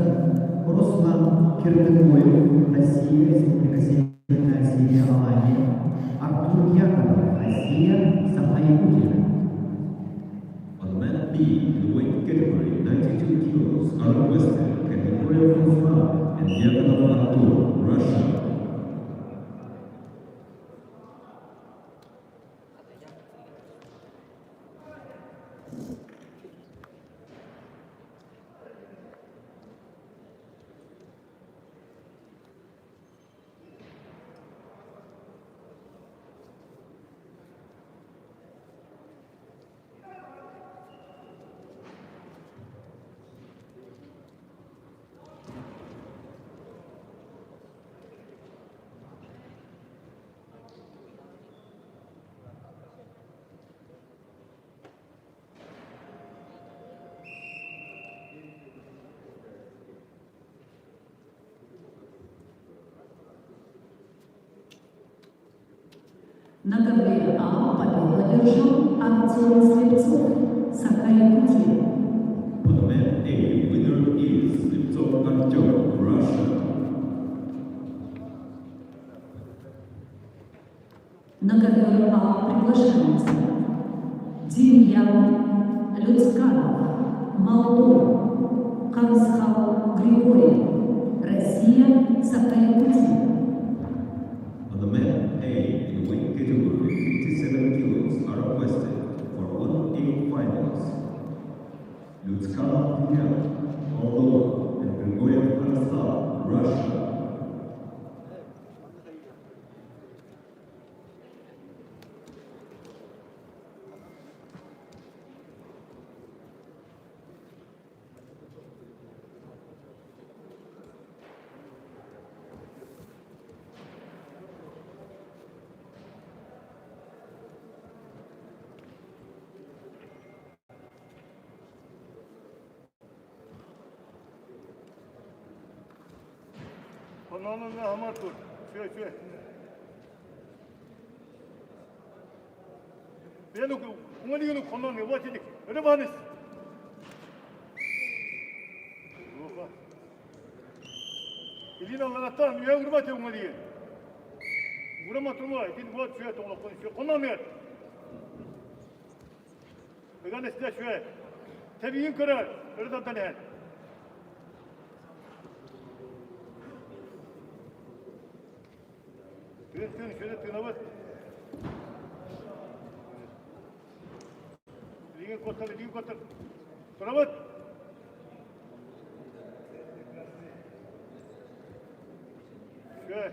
Руслан Кирдыкоев, Россия, Республика Северная Осетия, Алания, Артур Дьяконов, Россия, Саха-Якутия. On mat B, in the weight category 92 kilos, are requested Kandikoyev Ruslan and Dyakonov Artur, Russia. На ковре А победу одержал Артем Слепцов, Саха-Якутия. On mat A, winner is Sleptsov Artyom, Russia. На ковер А приглашаются Демьян Люцканов, Молдова, Харысхал Григорий, Россия, Саха-Якутия. On the mat A, in the weight category 57 kilos, are requested for 1A finals. Lyutskanov Demyan, Moldova, and Grigoriev Kharyskhal, Russia. Онон хамар тур. Шуй шуй. Бэну уҥа коннон вот идик. Өрө баныс. Оха. Илин аллараттан үйе урба те уҥа диэн. Урама турма, итин вот шуй тоңлоккон шуй. Коннон мер. Ыган эстэ шуй. Тэбиин көрөр. Өрө тантан Тыын тыын шөйдө тыынабыт. Илиген коттар, илиген коттар. Турабыт. Шуй.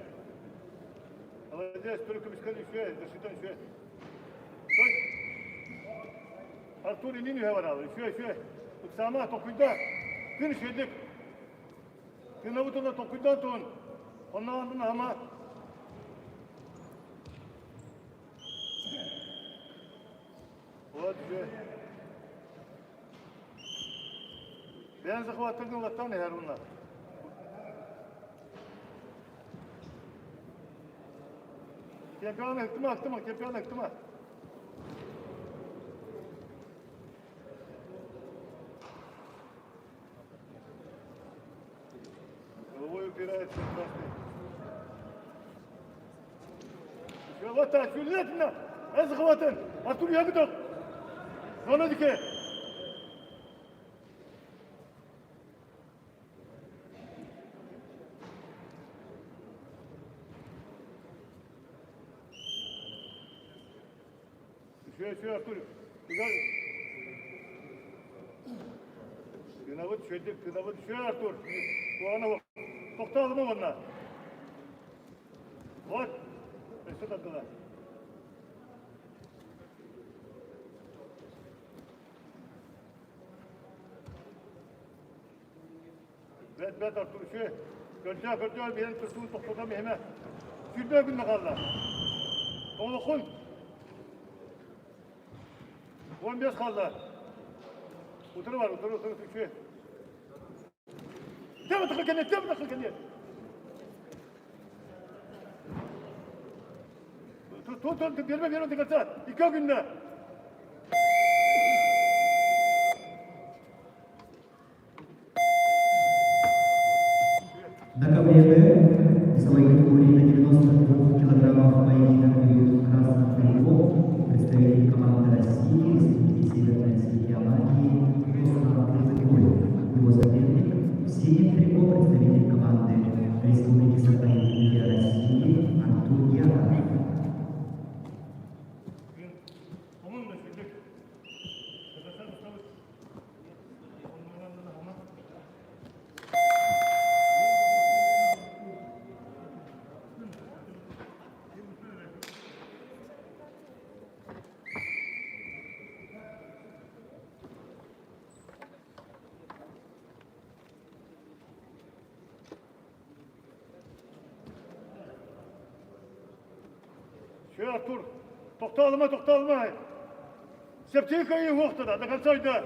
Молодец, только бесконечно шуй, защита шуй. Стой. Артур илин үһэ баралы. Шуй, шуй. Ыксаама токуйда. Тын шөйдик. Тыынабыт онно токуйдан туун. Оннан хама. Вот же. Бэйэн захваттыргын улаттан эһэр унна. Чемпион ыктыма, ыктыма, чемпион ыктыма. Головой упирается красный. Еще вот так, сүллетина. Аз захватын. Артур Ягудов. Зона дике. Еще, еще, Артур. Тыынабыт, шөйдик, тыынабыт, еще, Артур. Куана токталымы онна. Вот. Өссө тардыла. Бэт, бэт, Артур, еще. Көрдөө, көрдөө, биһэн тустуун тохтотом иһимэ. Сүүрбэ күннэ хаалла. Олохун. 15 хаалла. Утары бар, утары, утары, үчүгэй. Тема тахы кэннэ, тема тахы кэннэ. Tut, tut, tut, берме, берме, до конца. Екі күнде. На ковре Б весовой категории до 92 килограммов поединок ведет в красном трико представитель команды России, Республики Северная Осетия Алании Руслан Кырдыкоев. Его соперник в синем трико представитель команды Республики Саха-Якутия России Артур Дьяконов. Шö Артур, тохтоолума, тохтоолума. Септик кыайыы уохтана, до конца ойда.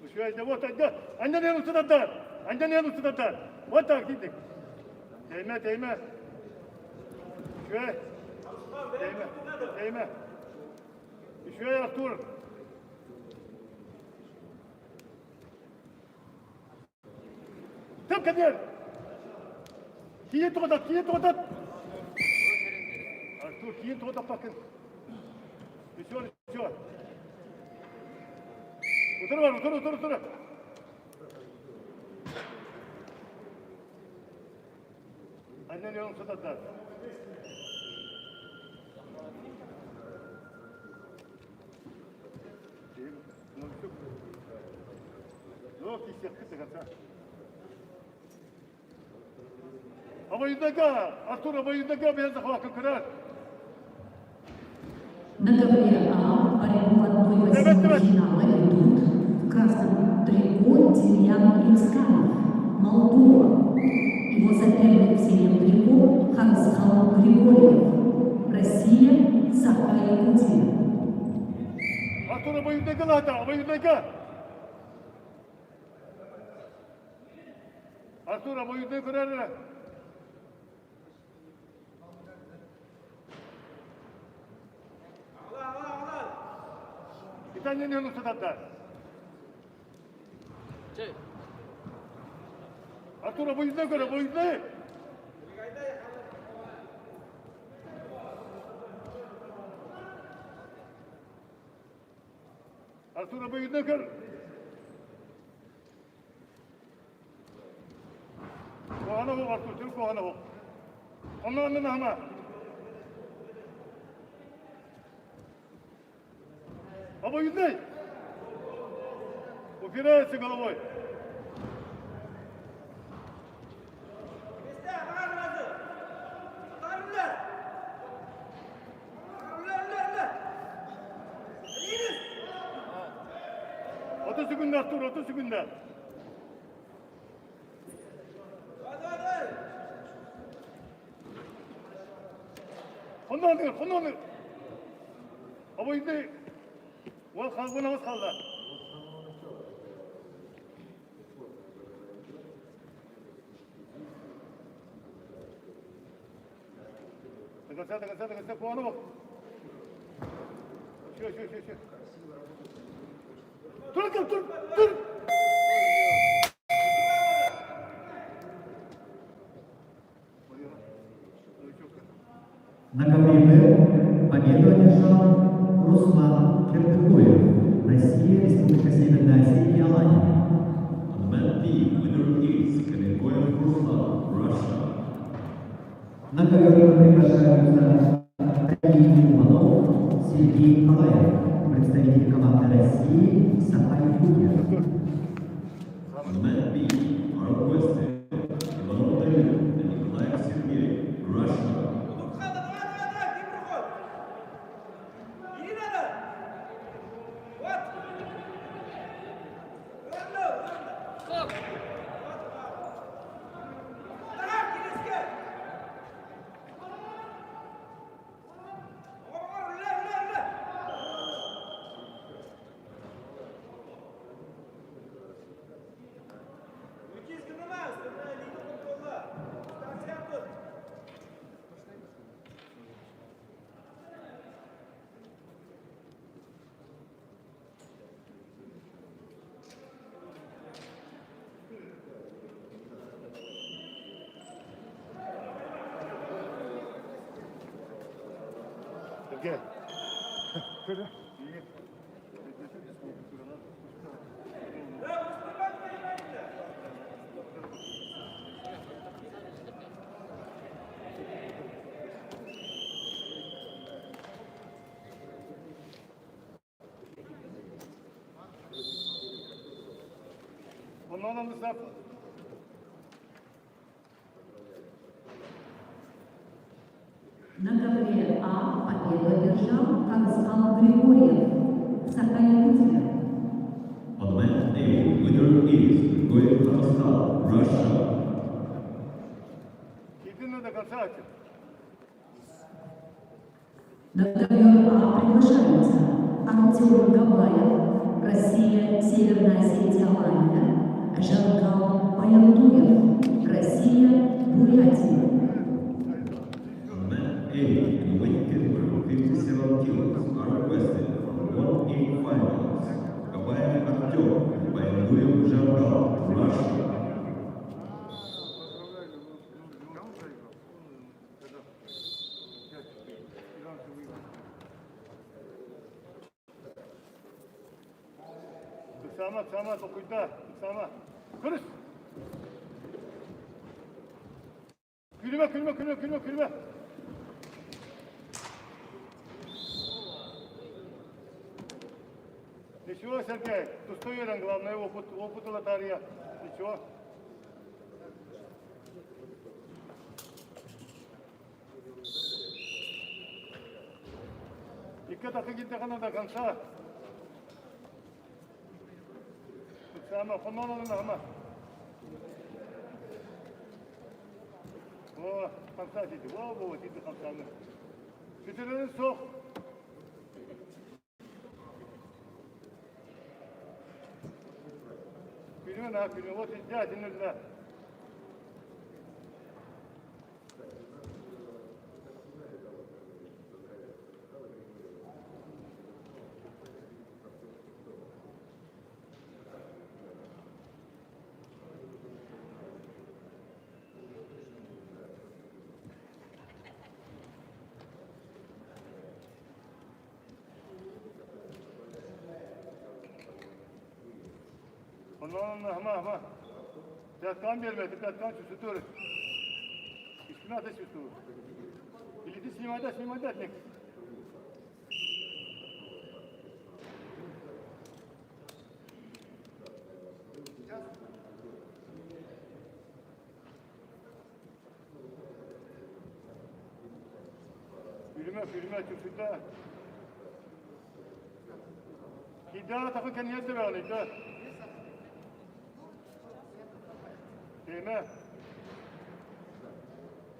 Үчүгэй, вот айда, андан эн устататар, андан эн устататар. Вот так дидик. Тейме, тейме. Үчүгэй. Тейме, тейме. Үчүгэй, Артур. Тым кадер. Кийин тоҕотот, кийин тоҕотот. Артур, кийин тоҕотоппаккын. Все, все. Утары бар, утары, утары, утары. Аннан yolun сататар. Обоюдага, Артур обоюдага бэйэн көрөр. На ковре А борьбу в 1-8 финала ведут в красном трико Демьян Люцканов, Молдова. Его соперник в синем трико Харысхал Григорьев, Россия, Саха-Якутия. Артур обоюдага лата, обоюдага. Артур обоюдага көрөр. Итальян yolun сататар. Артур обоюдага көр, обоюдага. Артур обоюдага көр. Куһаҕана суох Артур, сүр куһаҕана суох. Онно онно наһама. Обоюдный! Упирается головой. 30 секунд, Артур, 30 секунд. Онно онно Обоюдный. Ол қалбынымыз қалды. До конца, до конца, до конца, куһаҕана суох. Все, все, все, все. Тур, тур, тур, тур. На ковре Б победу одержал Руслан Кирдыкоев, Россия, Республика Северная Осетия, Алания. On mat B, winner is Kyrgykoev Ruslan, Russia. На ковер приглашаются Даниил Иванов, Сергей Николаев, представитель команды России, Саха-Якутия. On mat B are requested Ivanov David and Nikolaev Sergei, Russia. Сергей. Көрө. На ковре А победу одержал Казал Григорьев, Саха-Якутия. On mat A, winner is Grigoriev Kazakhstan, Russia. Иди до конца. На ковер А приглашаются Артем Габаев, Россия, Северная Осетия, Алания, Жаргал Баяндуев, Россия, Бурятия. On mat A, in weight category 57 kilos, are requested for 1A finals. Kabayev Artyom and Bayanduyev Jargal, Russia. Сама, сама, толкуйда, сама. Көрүс. Күлүмэ, күлүмэ, күлүмэ, күлүмэ, күлүмэ. Ничего, Сергей, тустуерен, главное, опыт, опыт лотария. Ничего. Dikkat atı gitti kana da kansa. Sama, konalın ama. О, хамса дейді. О, о, дейді хамсаны. Сүтірін соқ. Күлімен, а, күлімен. Вот, иди, да. Ondan ama ama. Dikkat verme, dikkat sütür. Üstüne ateş üstü. Bilidi simada simada ne? Yürüme, yürüme, çocuklar. Hidayet takı kendine de ver, hidayet. Тема.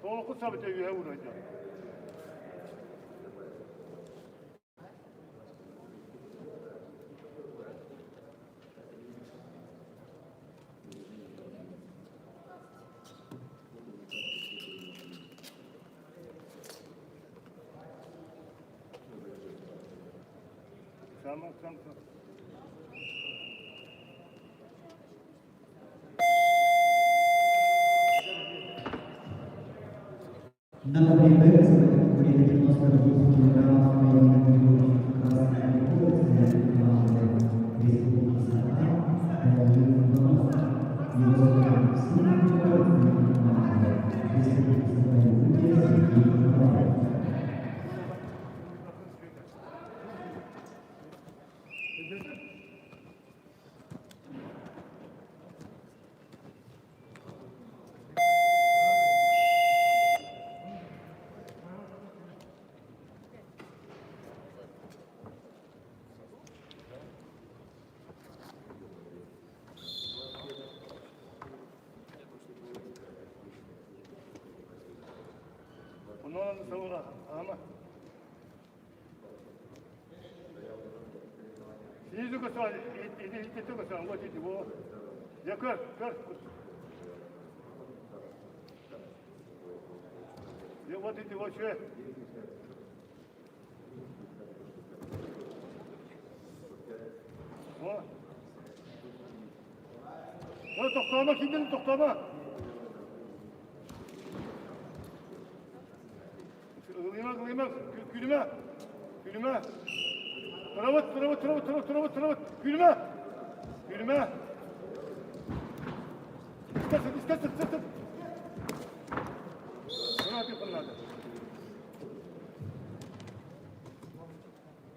Толку сабыте үйе урайда. Tamam, tamam, tamam. На ковре Б весовой категории до 92 килограммов поединок Григорьев Красная Григорьев представляет команду Республики Саха, Даниил Иванов. Его соперник в синем углу представитель команды Республики Саха-Якутия Сергей Николаев. Онон саура, ама. Снизу косва, иди, иди, косва, вот иди, вот. Я көр, көр. Я вот иди, вот что. Вот. Вот тоқтама, кидin тоқтама. Ылыйма, ылыйма, күлүмэ. Күлүмэ. Турабыт, турабыт, турабыт, турабыт, турабыт, турабыт. Күлүмэ. Күлүмэ. Искать, искать, искать. Надо.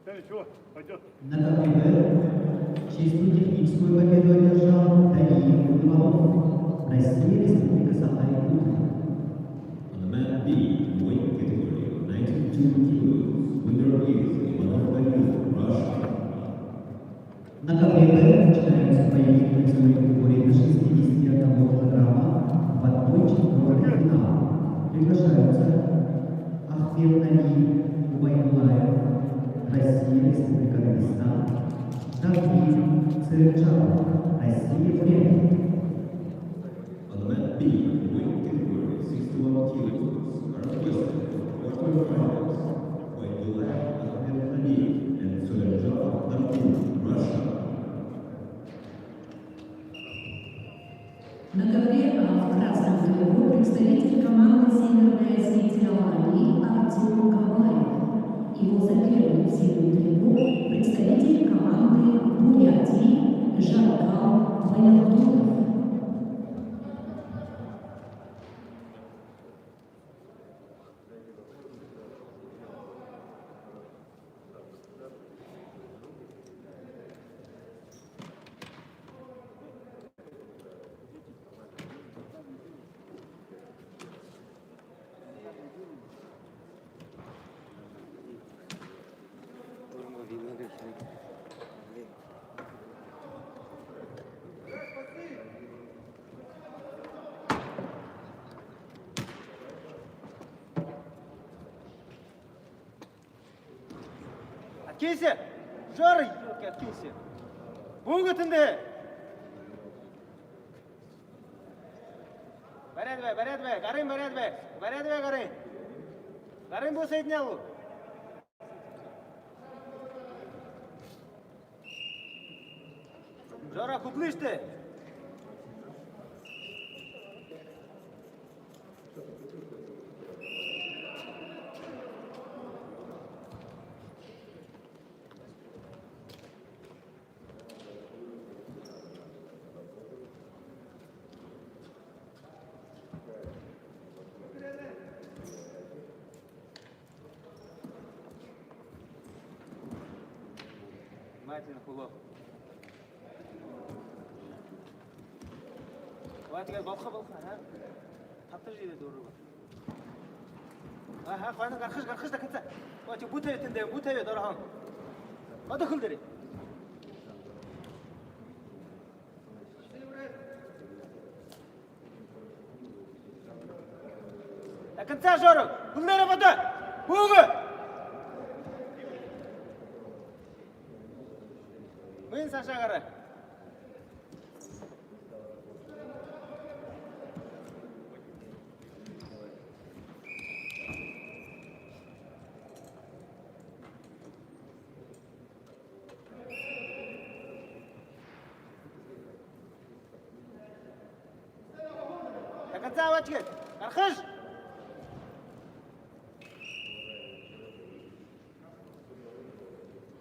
Да ничего, пойдет. На КПБ чистую техническую победу одержал Даниил Иванов, Россия, Республика Саха-Якутия. On the mat B, in weight category of 92 kilos, winner is Ivanov Danil, Russia. На КПБ начинаются бои в весовой категории до 61 килограмма в 1/4 финала. Приглашаются Ахмед Али Убайдулаев, Россия, Республика Дагестан, Давид Цырджапов, Россия, Бурятия. On the mat B, in weight category 61 kilos, are requested for quarterfinals, Ubaidullah Ahmed Ali and Solenjapov Darkun, Russia. На ковре А в красном углу представитель команды Северная Осетия Алании Артем Габаев. Его соперник в синем трико представитель команды Бурятии Жаргал Баяндуров. Откинься! Жора, елки, откинься! Бүүгэтэн Бариад бай, бариад бай, гарын бариад бай, бариад бай гарын. Гарын бу соединял. Жора, хуплыш ты. Внимательно, хулоо. Ваа тэгээд болох болох аа. Тавтаж ирээд өөрөө. Аа хойно гарахж гарахж до конца. Оо чи бүтээ тэндээ бүтээ дорхон. Одоо хөл дээр. До конца Жора. Хөл дээрээ бодоо. Бөөгөө. Мэн сашаа гараа. До конца аваач гээ. Гарахж.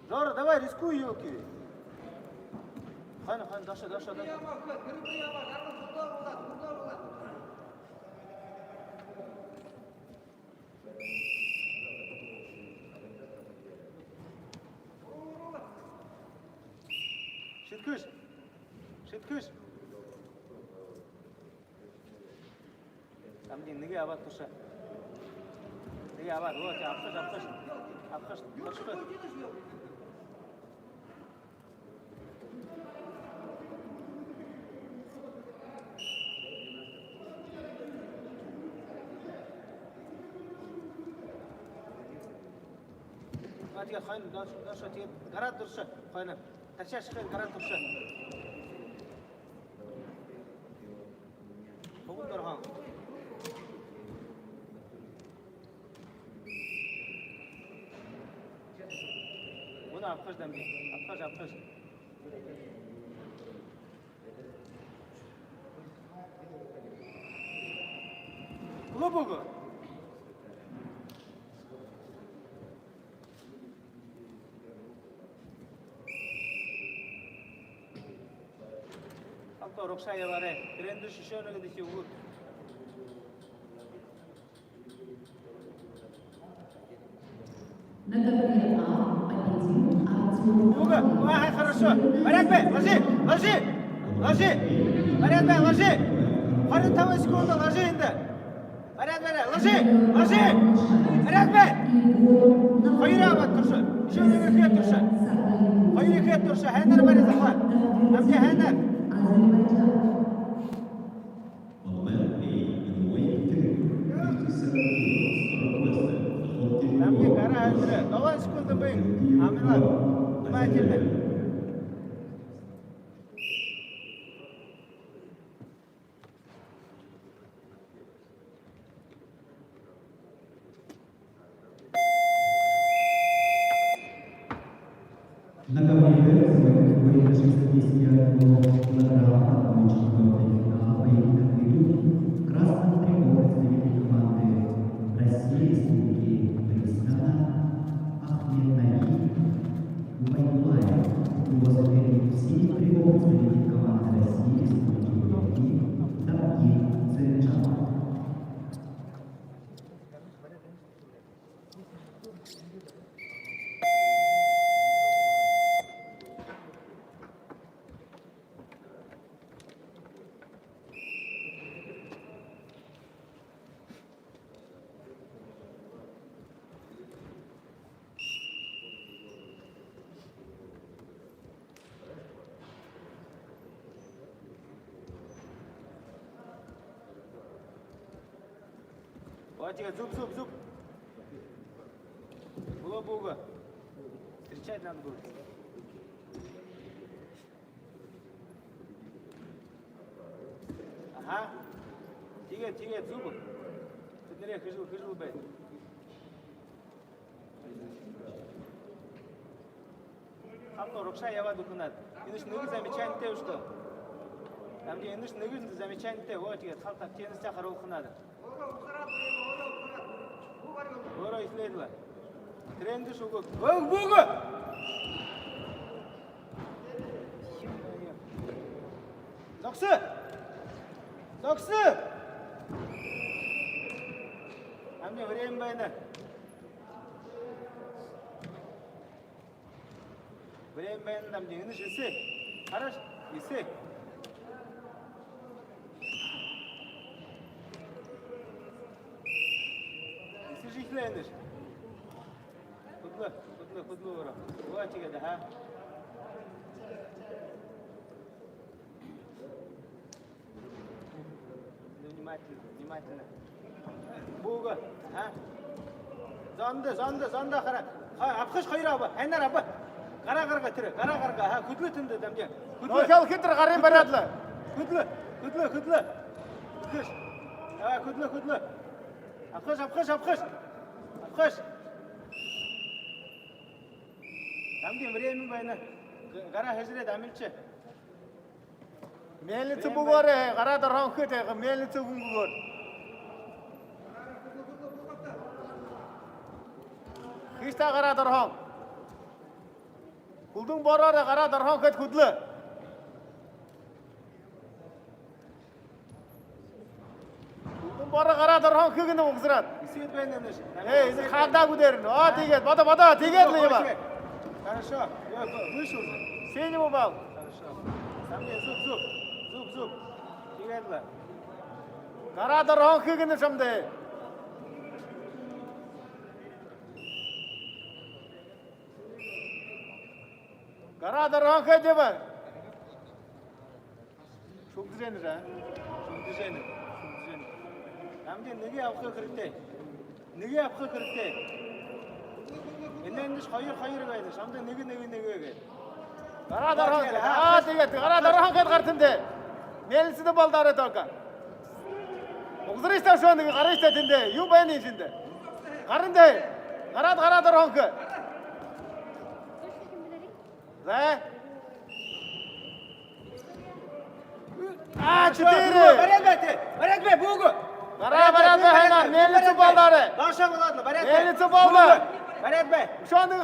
Жора, давай, рискуй, елки. Хойно, хойно, доошо, доошо, доошо. Шитгэж. Шитгэж. Дамдын нэгэ аваад тушаа. Нэгэ аваад өө тий авах авах авах турших. Аа тэгээд хойно доош доош тэгээд гараад туршаа. Хойно. Ташаа шихээ гараад туршаа. Хуган дорхон. Үнэ авах дамби. Авах авах. Глубоко. Алто рокшая варе. Трендыш еще нагадыхи угу. На ковре А победил Артем Буга, ага, хорошо. Порядок, ложи, ложи, ложи. Порядок, ложи. 25 секунда, ложи инде. Порядок, ложи, ложи. Порядок. Хоёр аваад туршаа. Еще нэг ихэд туршаа. Хоёр ихэд туршаа. Хайнаар барь захаа. Амти хайнаар. Азербайджан. On mat A in the weight category, 57 kilos, are requested Амти Ahmad гара хайнаар. 7 секунд бай. Амила. Внимательно. На ковре Б в категории до 61 килограмма 1/4 финала поединок ведут в красном трико представители команды России Республики Дагестана Ахмед Нави Убайдулаев. Его соперник в синем трико представитель команды России Республики Бурятии Дамгир Церенжанов. Вот тебе зуб, зуб, зуб. Было буга. Встречать надо было. Ага. Тиге, тиге, зубы. Тэднэрээ хижил, хижил бай. Хамно рукша яваад өгнөд. Энэ ч нэг замечание шүү дээ. Амди энэ ч нэг замечание оо тэгээд хал тав теннис цаа харуулхнаад. Өөрөө эхлээд ба. Тренд шүгөө. Өг бүгөө. Зогсоо. Зогсоо. Амди время байна. Время байна амди энэ шисэ. Хараш исэ. Исэ жихлээ энэ. Хөдлөө, хөдлөө, хөдлөө өөрөө. Өө чигээд хаа. Внимательно, внимательно. Бууга. Ха. Зонд, зонд, зонд хараа. Ха, авхаш хоёр ав. Хайнаар ав. Гараа гарга тэр. Гараа гарга. Ха, хөдлөө тэнд дамжаа. Хөдлөө. Нохол хитр гарын бариадлаа. Хөдлөө. Хөдлөө, хөдлөө. Хөдлөөш. Аа, хөдлөө, хөдлөө. Авхаш, авхаш, авхаш. Авхаш. Дамдын время байна. Гараа хажраад амилч. Мельница бүгөөрэ гараад орхон хэд мельница гүнгөөр. Хиста гараад орхон. Хүлдэн бороор гараад орхон хэд хөдлөө. Хүлдэн бороо гараад орхон хэг нь угсраад. Исэд байна нэ. Э энэ хаадаагүй дээр нь. Аа тэгээд бодо бодо тэгээд л юм. Хорошо. Я выше уже. Синему бал. Хорошо. Сам не зуб, зуб. Зуб, зуб. Тэгээд л. Гараад орхон хэг нь шамдэ. Гараад орхон хэд юм. Шүгдэж байна. Шүгдэж байна. Шүгдэж байна. Намдын нэгийг авах хэрэгтэй. Нэгийг авах хэрэгтэй. Энэ 2 2 байна. Шамдын 1 1 1 гэдэг. Гараад орхон. Аа тэгээд гараад орхон хэд гартан дээ. Мельницэд болдоорой тока. Угсрын тавшаа нэг гарын штэ тэндэ. Юу байна юм шиндэ? Гарын дээ. Гараад гараад орхон. За. Аа четыре. Бариад бай. Бариад бай бүүгөө. Гараа бариад бай хайнаа. Мельницэ болдоорой. Доошоо болоод бариад бай. Мельницэ болдоо. Бариад бай. Шон нэг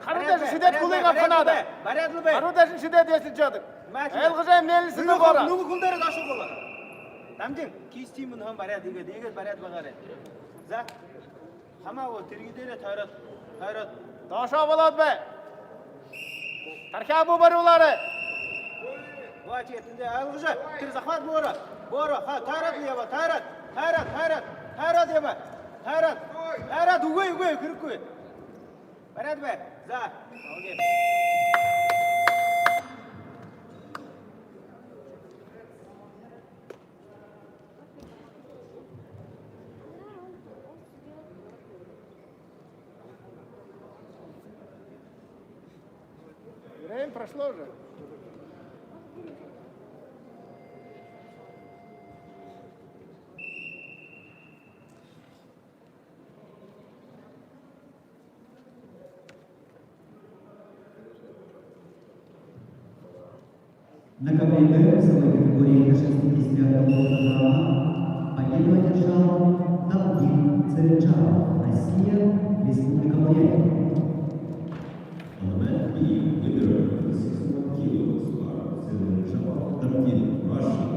харуудаас шидэд хүлээн авах надаа. Бариад бай. Харуудаас шидэд яасан ч яадаг. Айлгажаа мэлсэндээ боороо. Нүг хүн дээр доош болоо. Дамжин кисти мөн хон бариад игээд игээд бариад багаарай. За. Хамаагүй тэрэг дээрээ тойроод тойроод Доошоо болоод бай. Тархиа бүү бариулаарай. Баа чи тэндээ айлгажаа. Тэр захват боороо. Боороо ха тойроод ява тойроод тойроод тойроод тойроод ява. Тойроод тойроод үгүй үгүй хэрэггүй. Бариад бай. За. Окей. Время прошло уже. На ковре Д весовой категории до 61 килограмма победу одержал Дамдин Царинджанов, Россия, Республика Бурятия. On the mat B, winner of the 61 kilos are Serenjapov Damdin, Russia.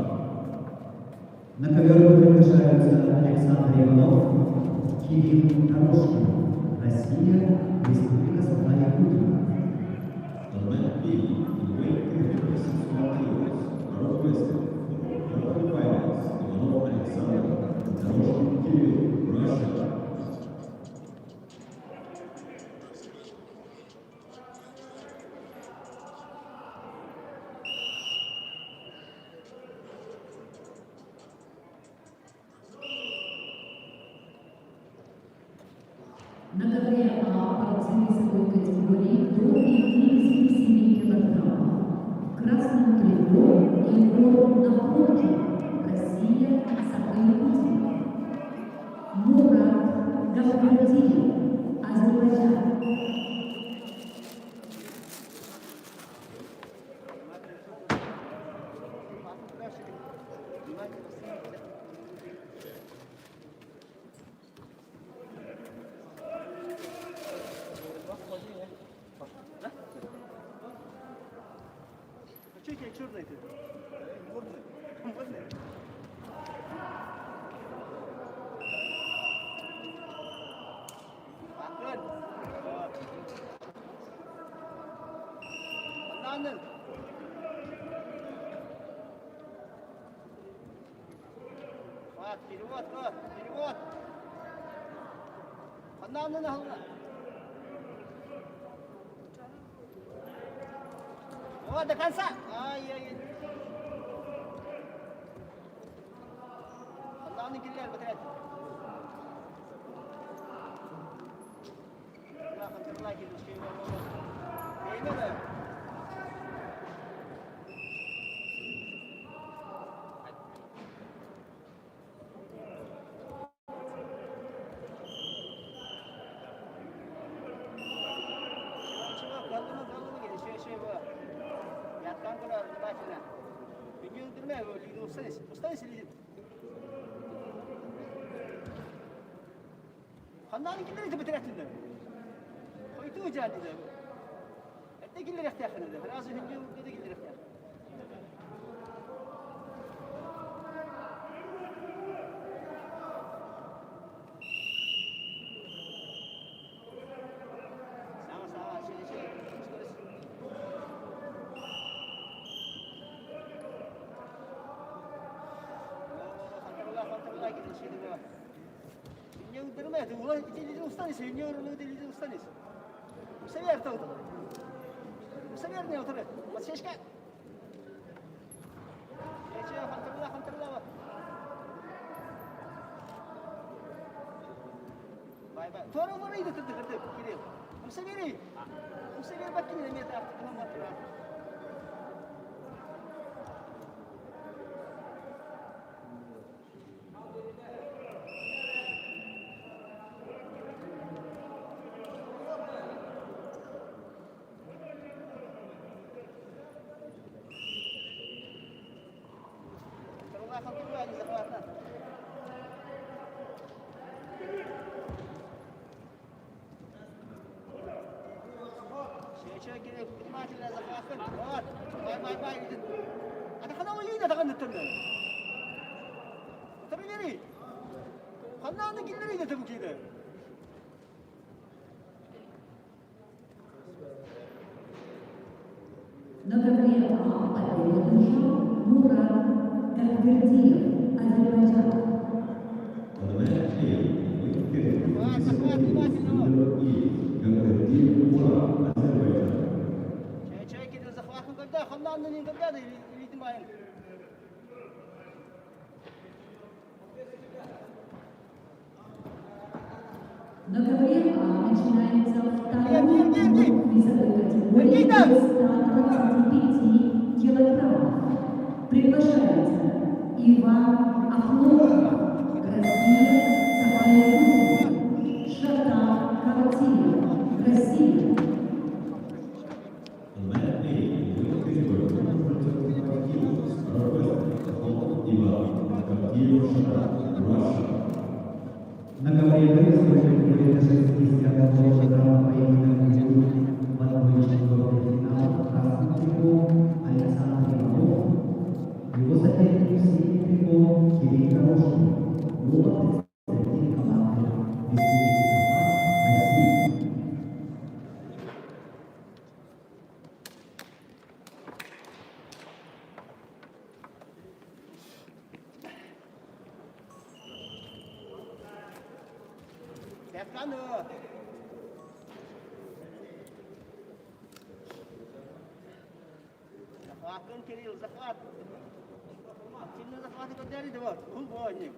На ковер приглашаются Александр Иванов, Кирилл Дорошкин, Россия, Республика Саха-Якутия. On the mat B, in weight category 61 kilos, are requested for quarterfinals Ivanov Alexander and Doroshkin Kirill, Russia. На ковре А борцы весовой категории до 57 килограммов. В красном трико Егор Находкин, Россия, Саха-Якутия. Мурат Гахвардиев, Азербайджан. А что тебе черный ты? Модный. Модный. Акын. Ананын. Вот, перевод, вот, перевод. Ананын алла. Вот, до конца. Ай-яй-яй. Ананын киллер бітіреді. Ханнан киллер бітіретін. Хойту жады. Әтте киллер яқтаяқын. Біраз үнде де киллер яқтаяқын. Сама сама şey şey. таган Tabii Ханнааны киллэрий да табы На ковре А победу одержал Мурат Гахвердиев, Азербайджан. On the mat A, weight category 56 kilos, winner is Gagardiev Murat, Azerbaijan. Чэй чэй киде захватын когда ханнааны когда да илидим байын. На ковре А начинается второй Гей, гей, гей, блок весовой категории Гей, до да. 125 килограммов. Приглашается Иван Ахлопов, Россия, Саха-Якутия, Шатар Картиев, Россия. On mat A, in weight category 135 kilos, are requested Ahmad Ivan and Gagardiev Shatat, Russia. На ковре Б весовой категории до 61 килограмма поединок идут в 1/4 финала в красном трико Александр Иванов. Его соперник в синем трико Кирилл Горошкин. Оба представители команды Республики Саха, России. Đẹp nữa. Захватын Кирилл, захват. Чинер захваты когда ли вот, хул бойник.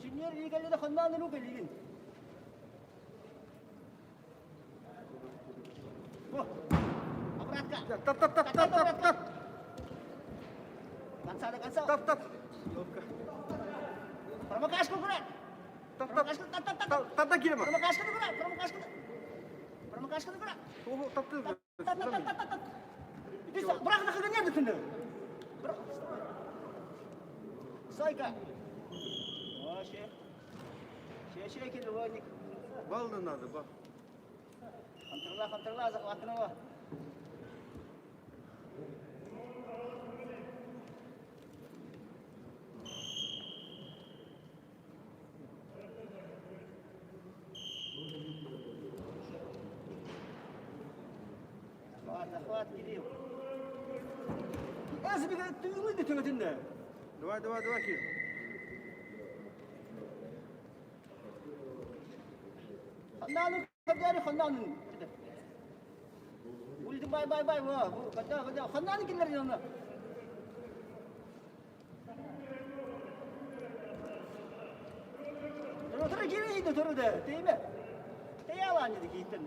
Чинер лигали да ханнаны рука лигин. Во. Обратка. Тап тап тап тап тап тап. Конца до конца. Тап тап. Промокашку курат. Тап тап. Промокашку тап тап тап. Тап да киреме. Промокашку курат, промокашку. Промокашку курат. О, тап Тап тап тап тап тап. Иди сюда. Брак на нет ты. Сойка. О, ше. Ше, ше, кирилоник. Балды надо, бал. Хантырла, хантырла, захватного. Захват, захват, Кирилл. Эз bir tüylü de tömedin Давай, давай, давай, Кирилл. Ханнаны кадары ханнаны. Улды бай бай бай ва. Когда когда ханнаны кимлер yanına. Turu geri turu da, değil mi? Değil alan dedi gittin.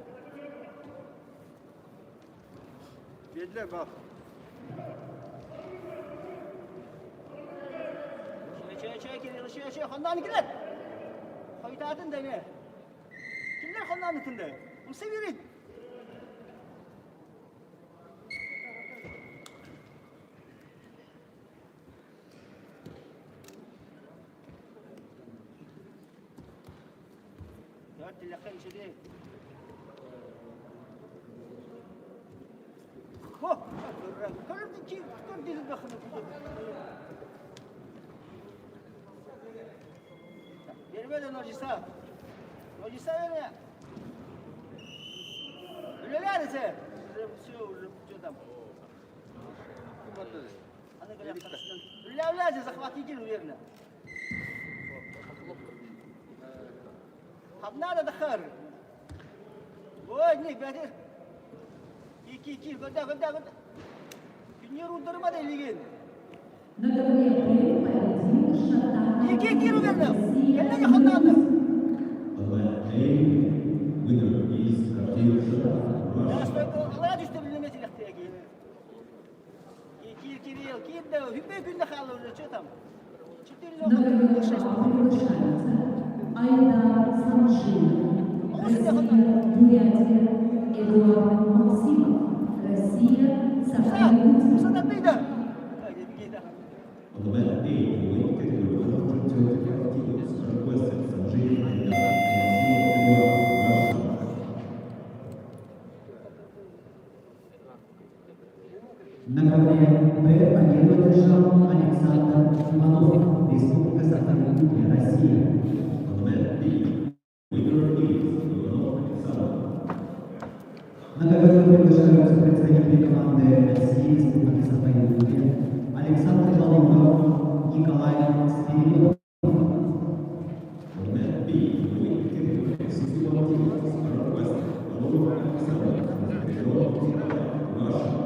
Bediler bak. Şey şey şey şey şey ханнаны килер. Хайтатын да не. Kimler ханнаны tındı? Umse verin. Dört dilakın içeri. Ho! Görürdü ki, gördü bakın. Verme de nocisa. Nocisa verme. Öyle Все уже что там. Она говорят, Ля ля захватитель верно. Хабнада дахар. Ой, не, бәдер. Ки ки года года года. Күнер удырма да илеген. На ковре Б победил Шатар Ки ки верно. Россия, Келлеге ханнаны. On mat A, winner is Gagardiev Shatat, Я Russia. стойка алая düştü bilmez ilaktiye ki. Ки ки Кирилл, ки да, хүбе күндә халы уже, что там? Четыре На ковре шесть. А приглашаются Айдар Самшинов, Россия, Бурятия, Эдуард Максимов, Россия, Саха-Якутия. Musa tatlıydı. Haydi bir gidi. On the mat A, in weight category 125 kilos, are requested Sanjeev Aydar and Maximov Eduard, Russia. На ковре Б победу одержал Александр Иванов, Республика Саха-Якутия, Россия. On mat B, winner is Ivanov Alexander. На ковер приглашаются представители команды России, Республики Саха-Якутия, Александр Балугов, Николай Спиридонов. On mat B, in the weight category 61 kilos, Aron Weston, Balogov Alexander from Fedorov Nikolai, Russia.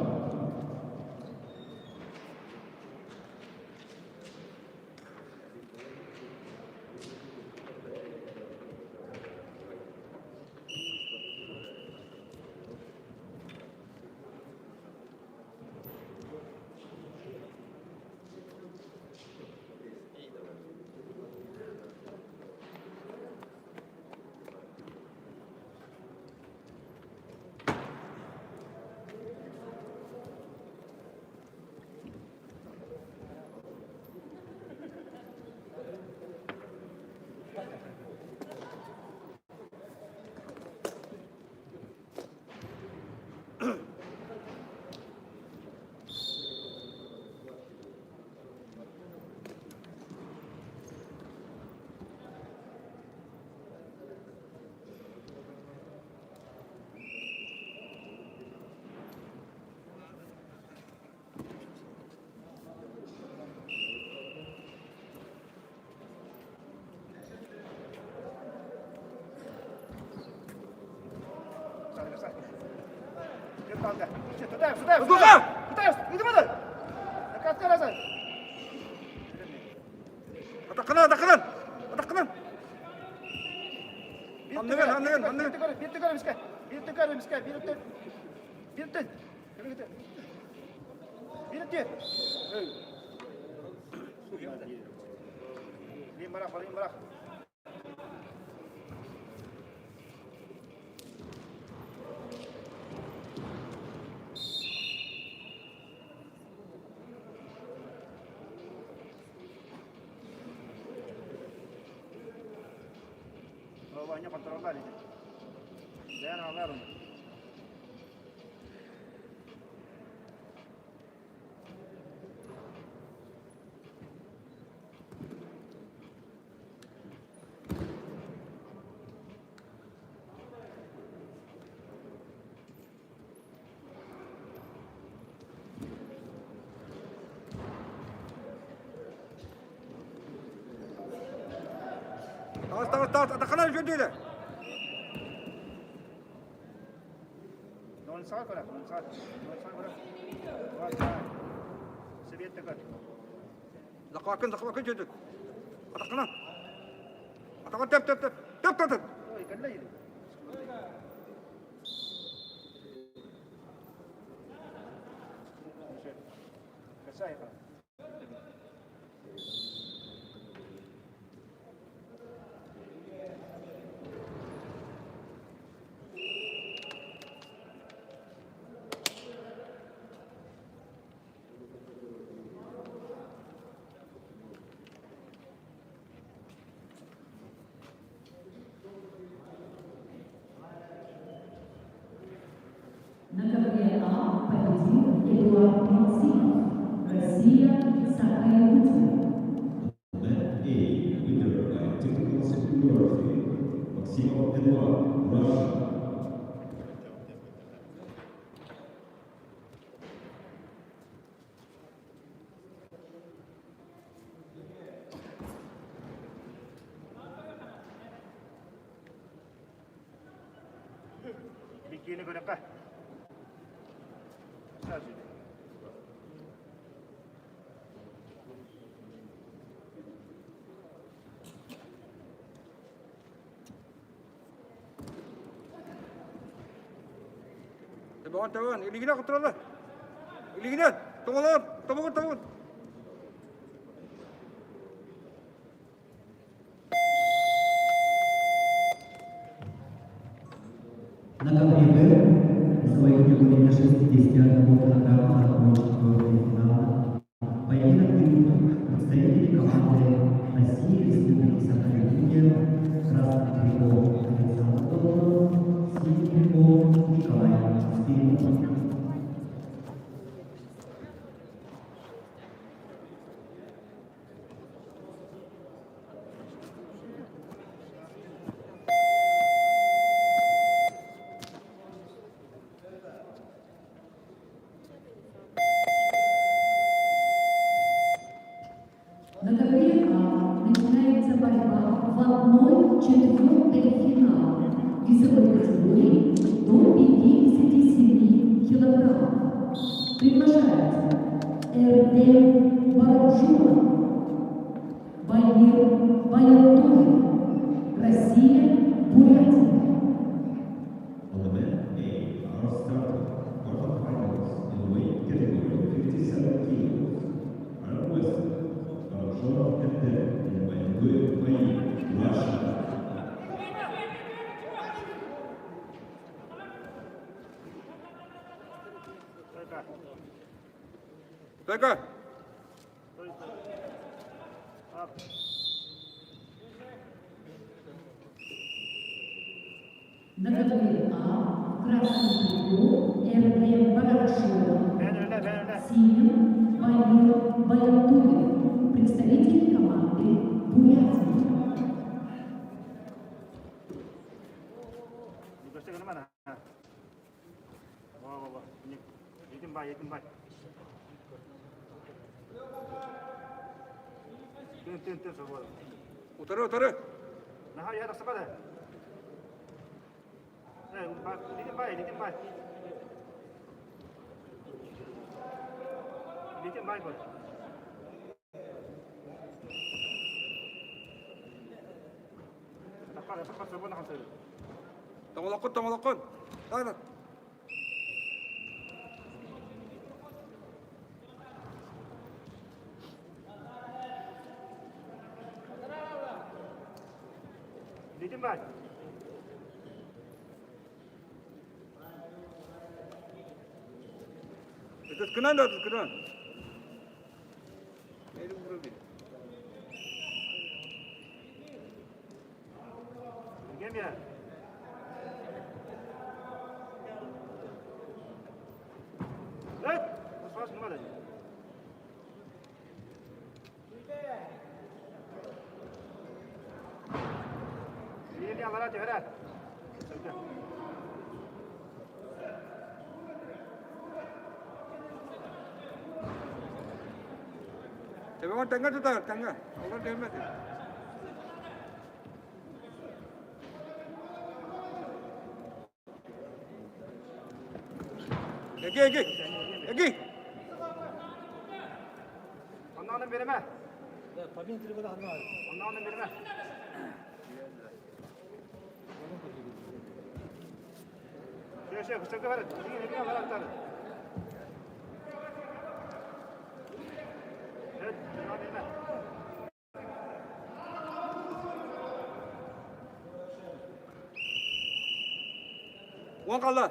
На ковре А победил Эдуард Максимов, Россия, Саха-Якутия. On mat A, winner by technical superiority, Maximov Eduard, Russia. На ковре Б весовой категории до 61 килограмма 1/4 финала поединок ведут представители команды России, Республики Саха-Якутия, красный трико Александр Долгов, синий трико Николай Спиридонов. 1/4 финала весовой категории до 57 килограммов. Приглашаются Эрдем Бараджуров, Баяр Баяндуев, Россия, Бурятия. On the mat A are starting quarterfinals in weight category 57 kilos. Arm wrestling, Baramzhorov Erdem and Bayanduev Bayir, Russia. Стойка. Стойка! Стой, стой. Ап. На ковре А в красном углу Эрдем Баракшонов, Бэйэҥ үлэлээ, бэйэҥ үлэлээ. синим Баяр Баяндуев, представитель команды Бурятия. Көстө гына Во, во, во. Етин бай, етин бай. Тын, тын, тын, свобода. Утары, утары! Наһаа я тахсыбата. Илиитин бай, илиитин бай. Илиитин бай бай. Таххар, таххар, свободно хамсайды. Тоҥолоххун, тоҥолоххун! Так, так. Илиитин бай. Ытыскынан да, ытыскынан. Элі уровень. Гемия. Evet. Nasıl numara? Илиини аллара түһэр. Төбөҕүн тэҥҥэ тутар, тэҥҥэ. Олор түһэрбэт. Эги, эги! Эги! Оннан биэримэ. Оннан биэримэ. Шө, шө, сөкө бар. Илиини аллара тутар. Evet, devam биэримэ. 10 хаалла.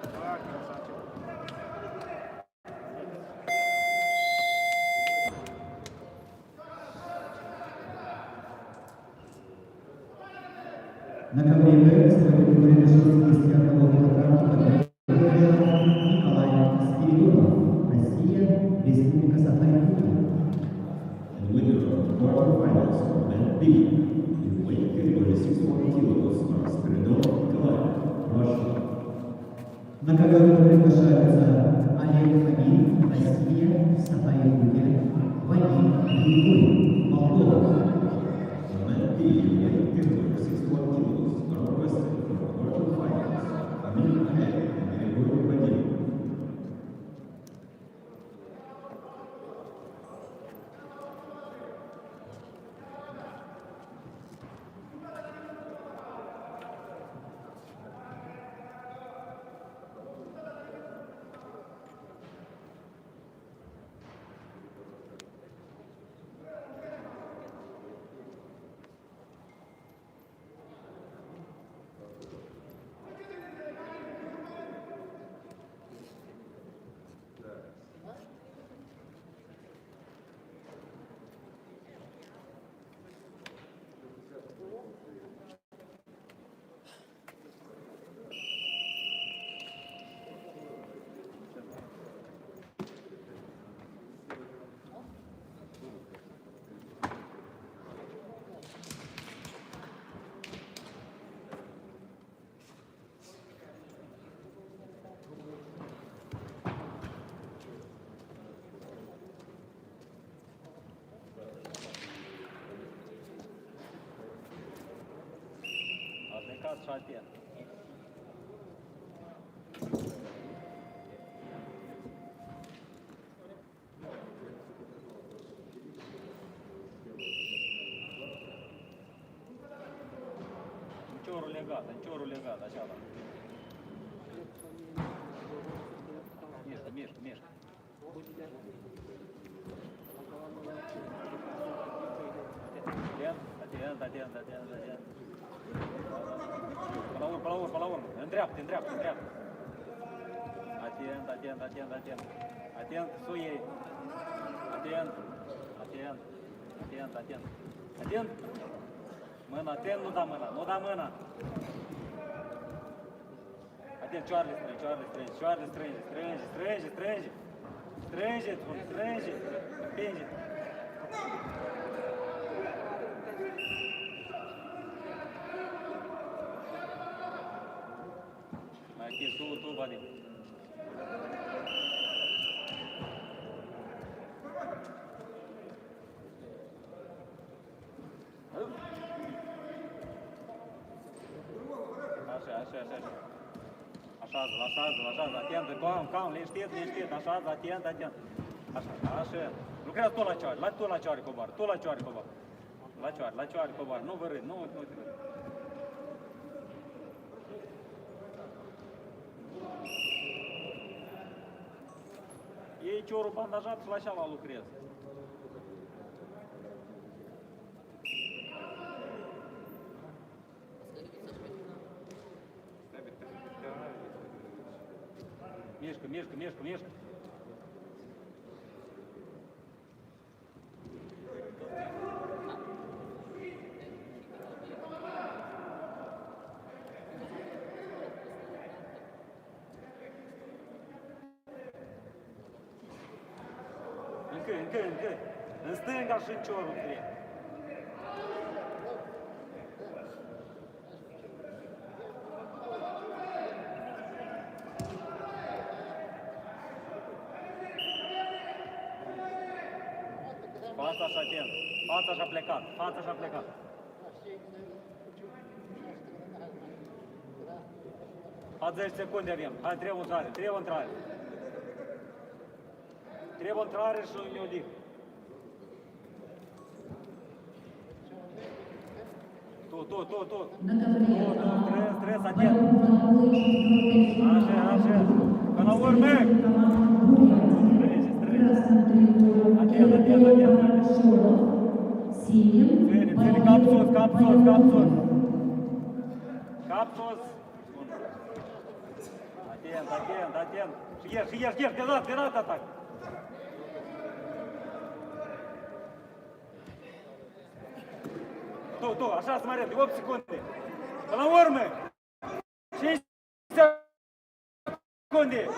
Так, красавчик. На ковре Б весовой категории до 61 килограмма победу одержал Николай Спиридонов, Россия, Республика Саха-Якутия. And winner of the quarterfinals of mat B in weight category 61 kilos are Spiridonov Nikolai, Russia. На ковер приглашаются Олег Фомин, Россия, Саха-Якутия, Вадим Григорий, Молдова. On mat B in weight category 61 kilos are requested for quarterfinals Amin Ahmed and Grigori Vadim. Plecat și atent. Piciorul legat, piciorul legat, așa da. Mișcă, mișcă, mișcă. Atent, atent, atent, atent, atent. Până la urmă, până la urmă, până la urmă. În dreapta, în dreapta, în dreapta. Atent, atent, atent, atent. Atent, suie. Atent, atent, atent, atent. Atent. Mâna, atent, nu da mâna, nu da mâna. Atent, cioarele strânge, cioarele strânge, cioarele strânge, strânge, strânge, strânge. Strânge, spun, strânge, împinge. Mai activ, tu, tu, Vadim. Așa, așa, așa, așa. Așează-l, așează-l, așează, atent, calm, calm, liniștit, liniștit, așează, atent, atent. Așa, așa. Lucrează tot la cioare, la tot la cioare coboară, tot la cioare coboară. La cioare, la cioare coboară, nu vă râd, nu, nu te râd. Iei ciorul bandajat și la așa la lucrezi. Mișcă, mișcă, mișcă, mișcă. Încă, încă, încă. În stânga și în ciorul drept. Fața și atent. Fața și-a plecat. Fața și-a plecat. 40 secunde avem. Hai, trebuie intrare, trebuie intrare. Trebuie intrare și ne odihnă. Tu, tu, tu, tu. На ковре Tu, tu, А trebuie, trebuie să atent. борьбу второй, четвертой Așa, așa. Până la urmă. команда Бурятии. Strânge, В strânge. красном трико Atent, atent, Эрдем atent. Барашолов. Синим Ține, ține, cap sus, cap sus, cap sus. Cap sus. Bun. Atent, atent, atent. Și ieși, și ieși, ieși, de dat, de dat atac. Tu, tu, așa să mai repede, 8 secunde. Până la urmă. 5 secunde.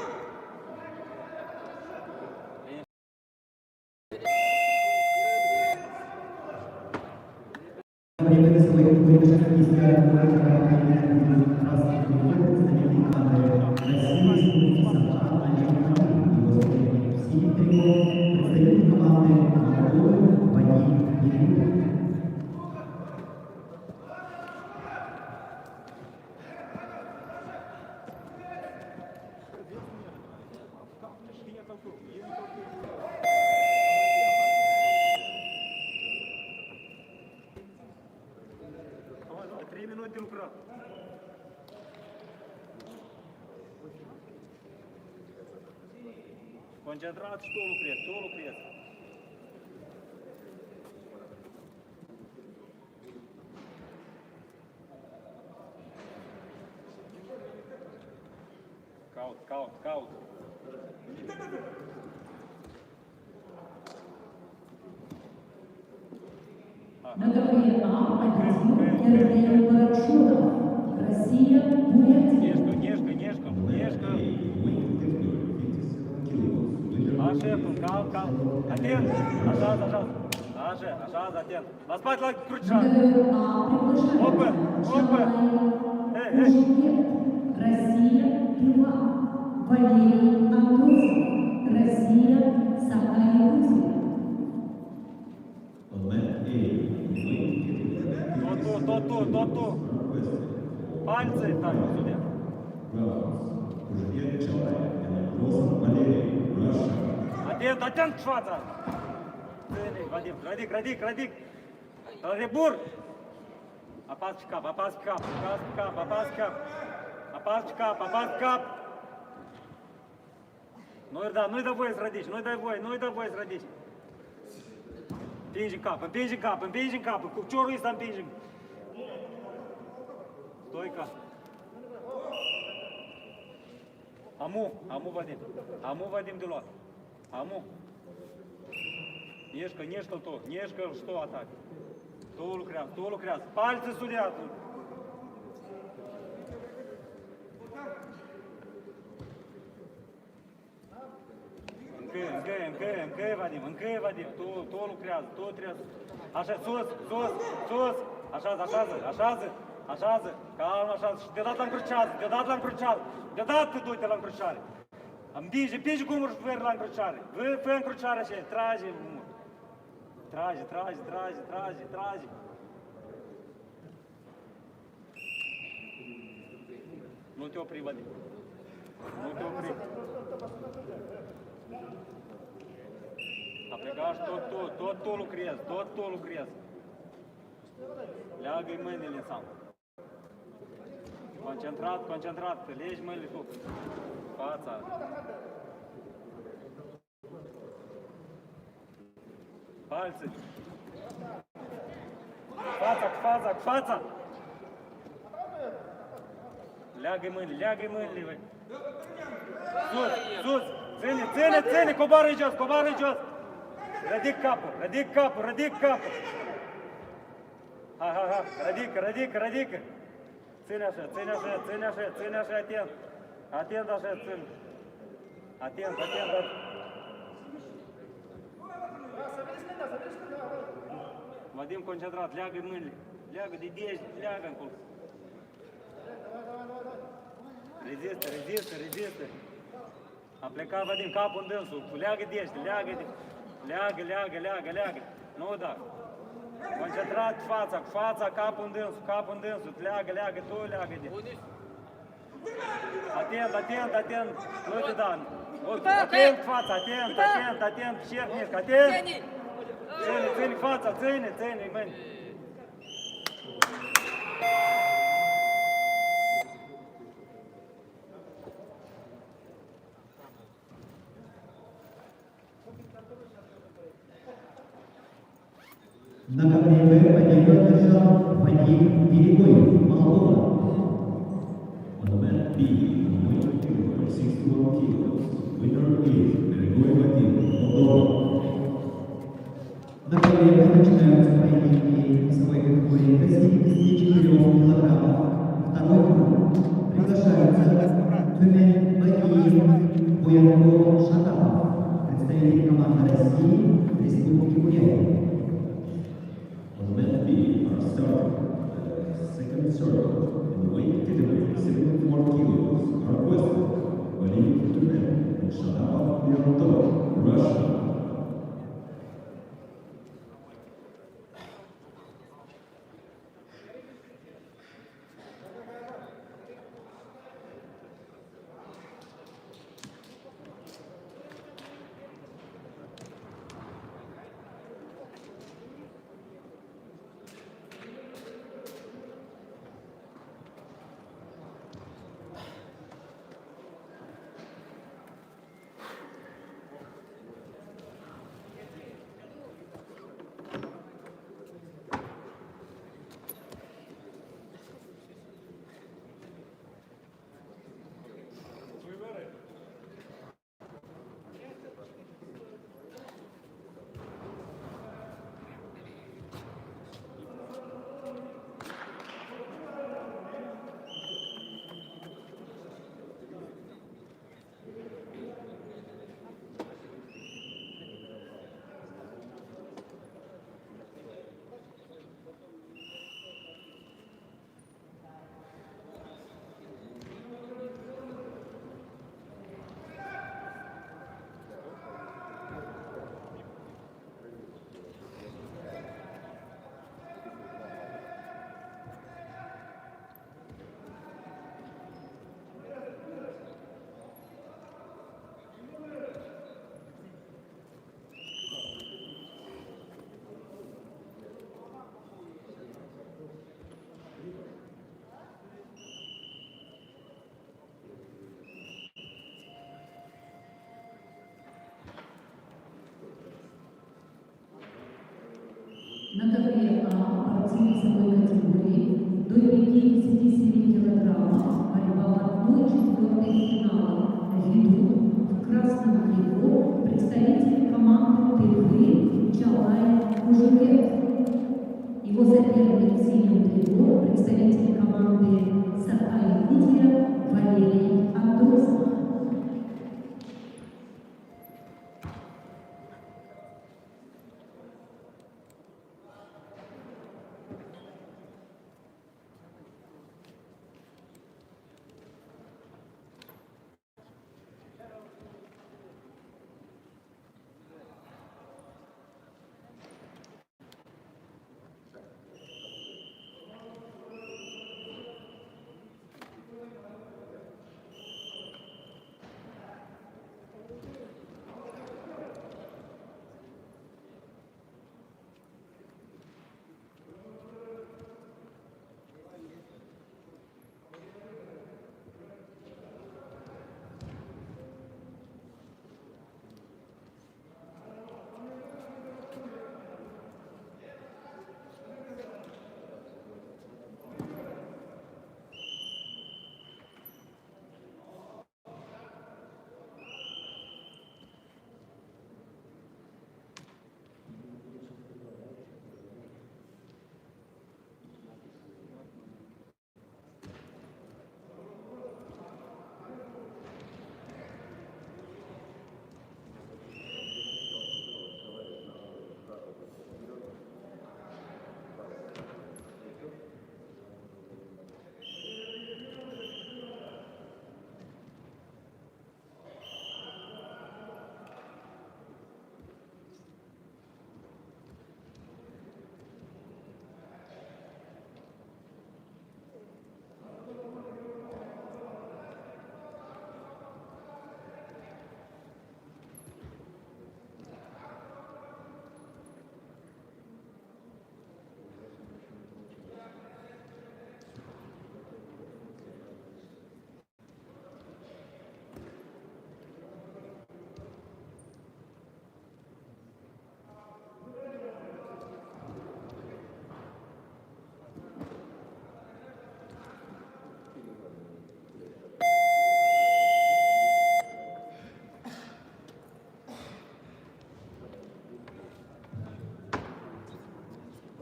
Победы своей вышли представители команды России Республики Саха Олег Его соперник в синем трико, представитель команды Молдовы Вадим Ерюгин. Давай, давай, 3 minute lucrăm. Concentrat și tu lucrezi, tu lucrezi. Caut, caut, caut. На ковре А победил Эрдем Барашолов. Россия, Бурятия. Нежку, нежку, нежку, нежку. Weight category 57 kilos. Winner Așa, calm, calm. Atent, așează, așează. Așa, așează, atent. La spate la На crucișat. ковер А приглашается Опа, опа. Чалай Эй, эй. Кужугет. Россия, Тыва. Валерий Андросов. Россия, Саха-Якутия. On mat A, weight category Tot tu, tot tu, tot tu. 56 requested for Пальцы так сюда. Rounds. Кужугет Чалаев and Амбросов Валерий, Russia. Atent, atent cu fața! Ține, Vadim, ridic, ridic, ridic! Rebur! Apasă pe cap, apasă pe cap, apasă pe cap, apasă pe cap! Apasă pe cap, apasă pe cap! Nu-i da, nu-i da voie să ridici, nu-i dai voie, nu-i da voie să ridici. Împingi în cap, împingi în cap, împingi în cap, cu piciorul ăsta împingi. Stoica. Amu, amu Vadim, amu Vadim de luat. Amu. Neșcă, neșcă tu, neșcă și tu atac. Tu lucrează, tu lucrează. Palцы судят. Încă, încă, încă, încă, Vadim, încă, Vadim, tu, tu lucrează, tu trebuie. Așa, sus, sus, sus, așează, așează, așează, așează, calm, așează. Și deodată la încrucează, deodată la încrucează, deodată du-te la încruciare. Împinge, împinge cu umărul și fă la încruciare. Fă, fă încruciare așa, trage umărul. Trage, trage, trage, trage, trage. Nu te opri, Vadim. Nu te opri. A plecat și tot tu, tot tu lucrezi, tot tu lucrezi. Leagă-i mâinile în seamă. Concentrat, concentrat, legi mâinile tu. Fața. Palцы. Fața, cu fața, cu fața. Leagă-i mâinile, leagă-i mâinile. băi. Sus, sus, ține, ține, ține, coboară jos, coboară jos. Ridic capul, ridic capul, ridic capul. Hai, hai, hai, ridică, ridică, ridică. Ține așa, ține așa, ține așa, ține așa, atent. Atent așa, ține. Atent, atent, atent. Vadim concentrat, leagă mâinile. Leagă de deget, leagă încolo. Rezistă, rezistă, rezistă. A plecat Vadim, capul în dânsul. Leagă deget, leagă, de... leagă, leagă, leagă, leagă. Nu da. Concentrat cu fața, cu fața, capul în dânsul, capul în dânsul. Leagă, leagă, tu leagă de. Atent, atent, atent. Nu te da. Atent cu fața, atent, atent, atent. Șerp mișcă, atent. Ține, ține fața, ține, ține, mâini. На ковре Б победу одержал Вадим Берегоев, Молдова. On the mat B, in the weight category 61 kilos, winner is Beregoy Vadim, Moldova. На ковре Б начинаются поединки весовой категории до 74 килограммов. Второй круг. Приглашаются Тумен Багиев, Буянко Шатапов, представители команды России, Республики Бурятия. On the mat B are starting the second circle in the weight category 74 kilos are requested Vadim Tumen and Shadapov Leontov, Russia. А борцы весовой категории до 57 килограммов борьба в 1/4 финала ведут в красном трико представитель команды Тывы Чалай Кужугет. Его соперник в синем трико представитель команды Саха-Якутия Валерий Андросов.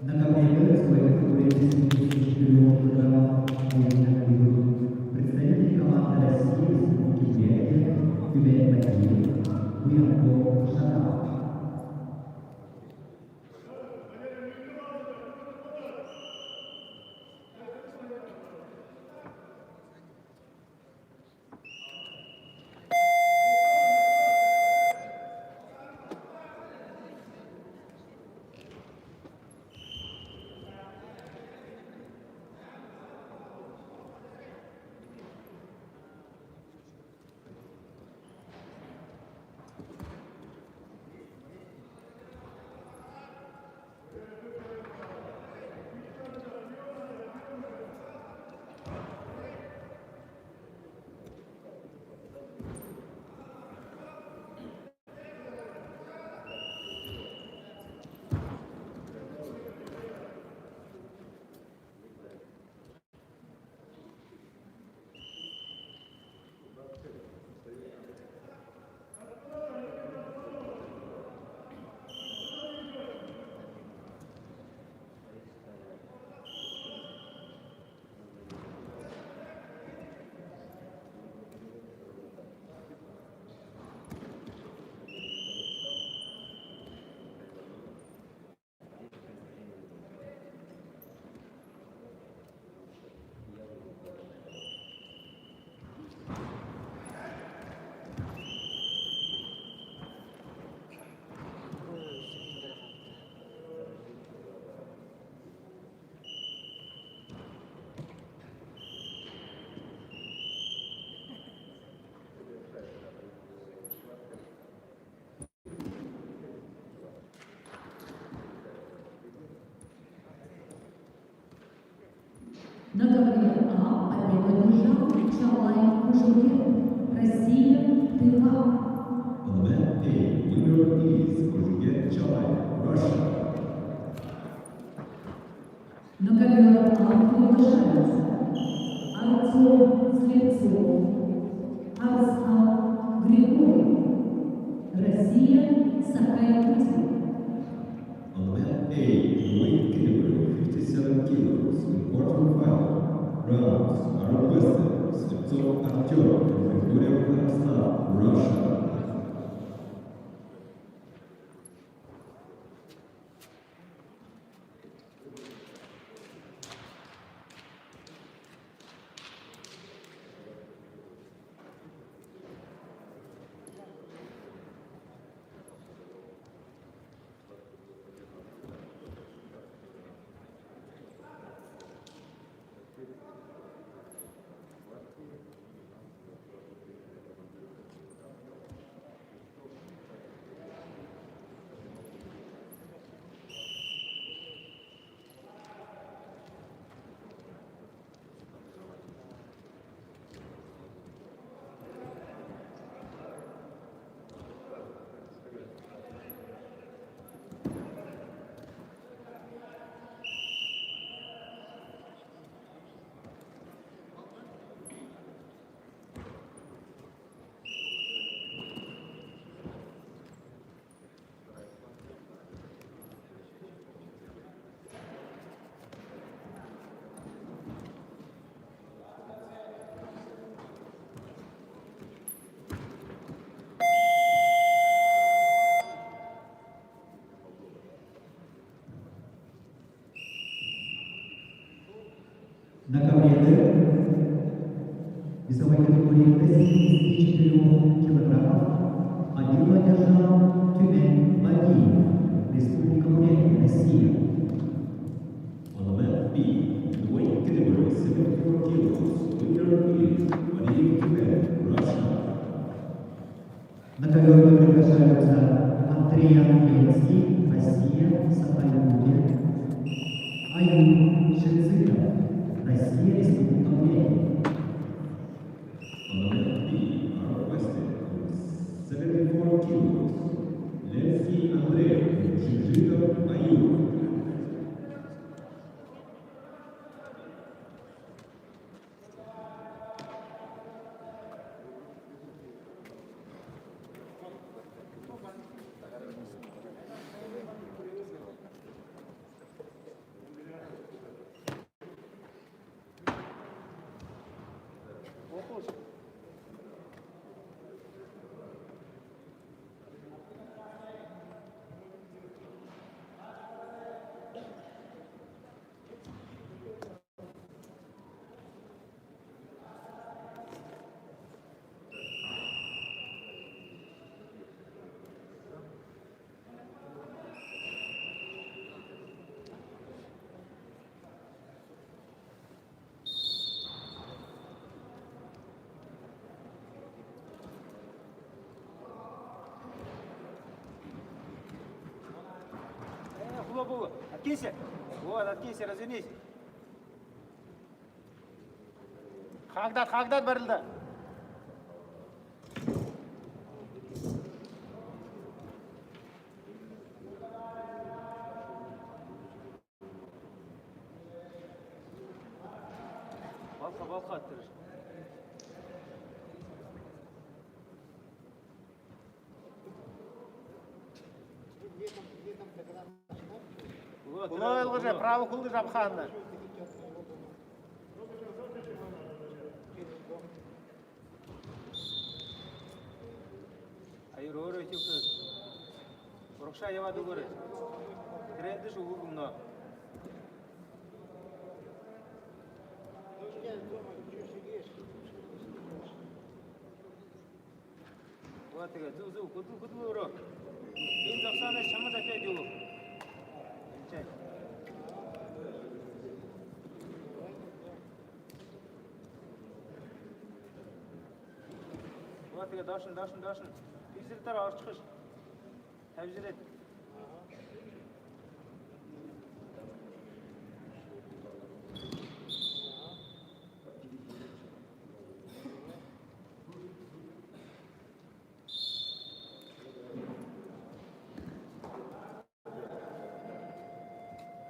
На ковре весовой категории 74 килограммов поединок ведут представители команды России Республики Бурятия Тюбет Бакиев, Буянко Шаталов. На ковре А победу одержал Чалай Кужугет, Россия, Тыва. On the mat A, winner is Kuzhuget Chalai, Russia. На ковер А приглашаются Артем Слепцов, Арслан Григорьев, Россия, Саха-Якутия. On the mat A, in weight category 57 kilos, in quarterfinal rounds are requested Sliptsov Artyom and Grigoriev Arslan, Russia. На ковре Д весовой категории до 74 килограммов победу одержал Тюмень Багиев, Республика Бурятия, Россия. On the mat B, in the weight category 74 kilos, winner is Vadim Tumen, Russia. На ковер приглашаются Андреян Ленский, Россия, Саха-Якутия, Аюр Шициков, Россия, Республика Бурятия. On the mat B are requested with 74 kilos, Lenski Andrei and Zhizhitov Ayub. Хлопу. Откинься. Вот, откинься, развернись. Хагдат, хагдат барылда. Балка, балка аттырыр. Вот, Улой правый кулды жапханны. Айыр өөрөө хивхэ. Урагшаа яваад өгөөрэй. Трендэж өгөөг өмнө. Вот тэгээ зүг зүг хөдөл хөдөл өөрөө. Энэ зогсооноо чамд атаад юу? Чай. Вот тэгээ доош нь доош нь доош нь. Пиксел дээр орчих ш. Тавьжирээд.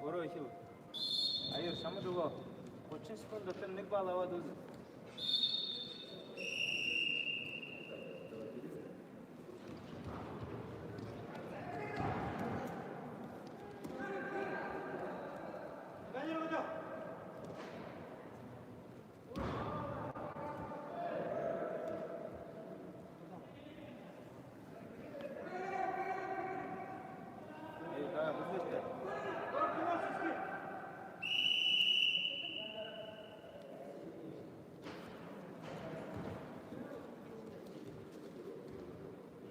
Өөрөө хив. Аяр. Секунду нэг балл аваад үз.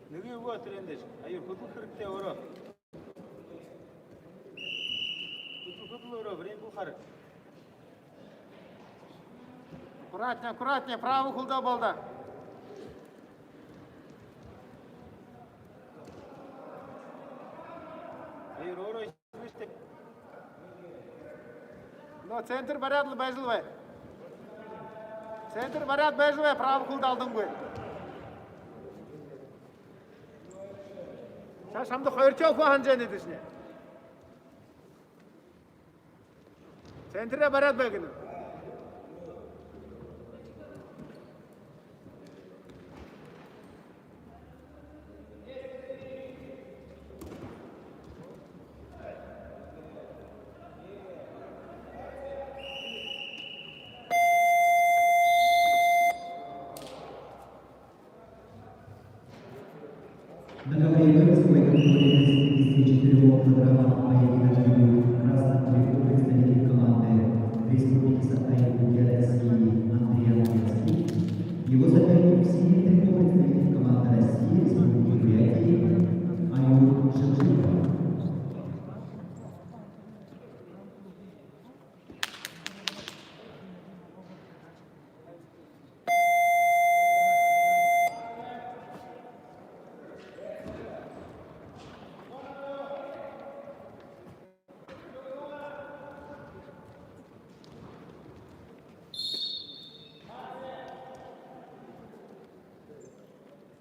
Нэг өгөө тэр энэ дээр. Аюу хөдлөх хэрэгтэй өөрөө. Хөдөл хөдөл өөрөө время бухар. Аккуратнее, аккуратнее, правый хулда болду. Аюу өөрөө ишдэг. Но центр бариад л байжлвэ. Центр бариад байжлвэ, правый хулд алданггүй. Цааш хамд хоёр чоох ханжаа нэдэшнэ. Центрээ бариад бай гэнэ. На ковре высокой категории до 74 килограммов поединок ведут в красном трико представитель команды Республики Саха-Якутия России Андрей Андреевский. Его соперник в синем трико представитель команды России Республики Бурятии Аюр Шамширов.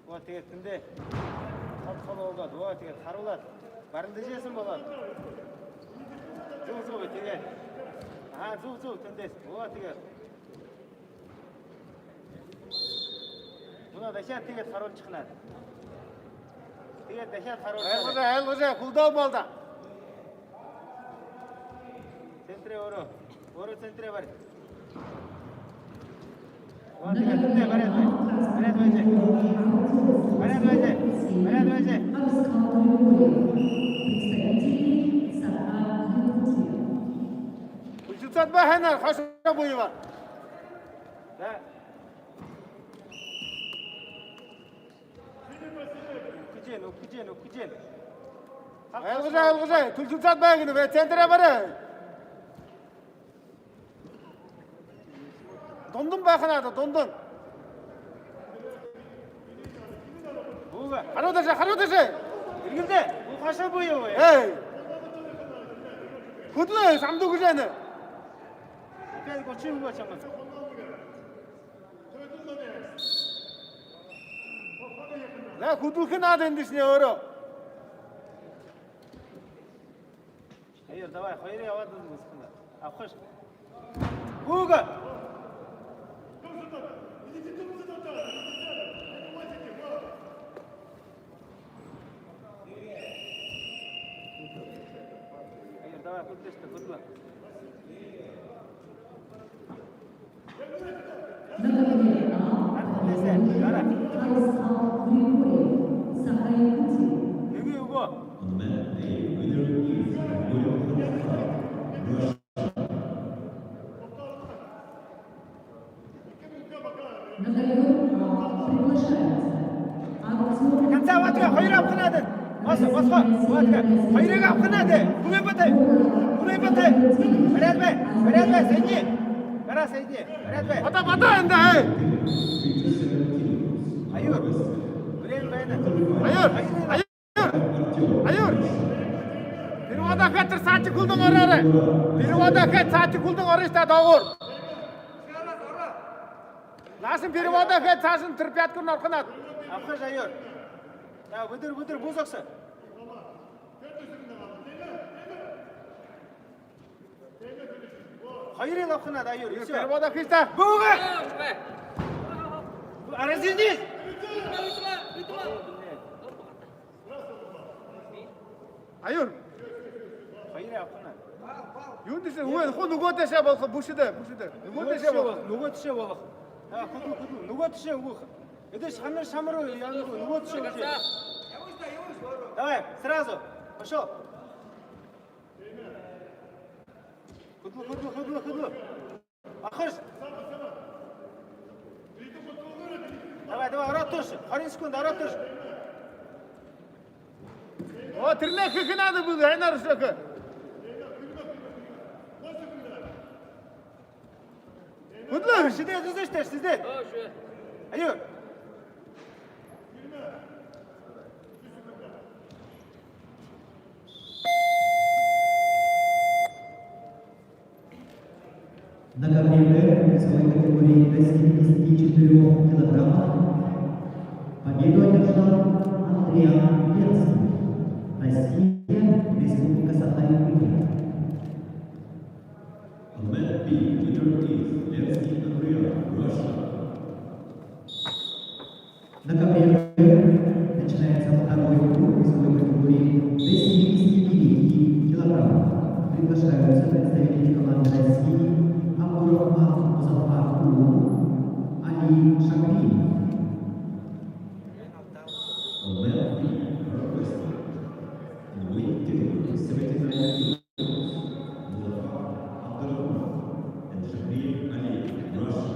Оо тэгээд тэндээ хол хол болоод оо тэгээд харуулад баримтжсэн болоод зүг зүг тэгээд аа зүг зүг тэндээс оо тэгээд Мунаа дахиад тэгээд харуулчихнаа. Тэгээд дахиад харуулчихна. Айлгажаа, айлгажаа, хулдаа болду. Центрээ өөрөө өөрөө центрээ барь. Оо На тэгээд тэндээ ковре бариад бай. А в красном Бариад байж. трико Артем Бариад байж. Бариад байж. Арскал Григорьев, представители Саха-Якутия. Хүлцээд бай ханаар хошоо буюу. За. Үхэж гэн, үхэж гэн, үхэж гэн. Айлгажаа, айлгажаа, төлцөөд бай гэнэ. Центрээ барай. Дундун байх надад дундун. Бүүгээ. Хариу дэшээ, хариу дэшээ. Эргэлдээ. Бүү хашаа буюу. Эй. Хөдлөө самдуу гэж байна. Опять 30 өгөө чамаа. За хөдлөх нь наад энэ дэшнэ өөрөө. Аюу давай хоёрыг яваад үзэх юм. Авах ш. Бүүгээ. Аюу давай хөдлөө шүү хөдлөө. На ковре А Хардлээсээ. Гараа. Арскал Григорьев, Саха-Якутия. Нэг өгөө. On mat A, winner is Grigoriev Harskal, Russia. На ковер А приглашается Артем Конца аваад хоёр авах надад. Бос босгоо. Аваад хоёрыг авах надад. Бүгэ бат. Бүгэ бат. Бариад бай. Бариад бай сэний. Гараа сэний. Бариад бай. Одоо бадаа энэ эй. 57 kilograms. Аюур. Время байна. Аюур. Аюур. Аюур. Перевода хэтэр цаачиг хүлдэн ороорой. Перевода хэт цаачиг хүлдэн орно та доогуур. Наасан перевода хэт цааш нь тэр пяткур орхоноод. Авах аюур. За өдөр өдөр бүү зогсоо. Хоёрыг авах надад аюур. Перевода хийсэн. Бүүгээ. Развернись. Аюур. Хоёрыг авах надад. Юун дэсэ үгүй хуу нөгөө дэшээ болох бүшэдэ бүшэдэ. Нөгөө дэшээ болох. Нөгөө тишээ болох. Аа хөдөл хөдөл нөгөө тишээ өгөх. Эдгээр шамар шамар яа нөгөө тишээ өгөх. Давай, сразу. Пошел. Хөдөл хөдөл хөдөл хөдөл. Ахаш. Давай, давай, ороод турш. 20 секунд ороод турш. Оо тэрлээ хийх надад бүр хайнаар шок. Хөдлөө. Сидээ зүзэн штэ, сидээ. Аюу. На ковре Б весовой категории до 74 килограммов победу одержал Андриан Ленский. Россия, Республика Саха-Якутия. On mat B, winner is Lenski Andrian, Russia. На ковре Б начинается второй круг весовой категории до 79 килограммов. Приглашаются представители команды России Абдурахман Музафар Улу, Али Шакриев. On mat B are requested in weight category 79 kilos, Muzaffar Abdurrahmanov and Shakir Ali, Russia.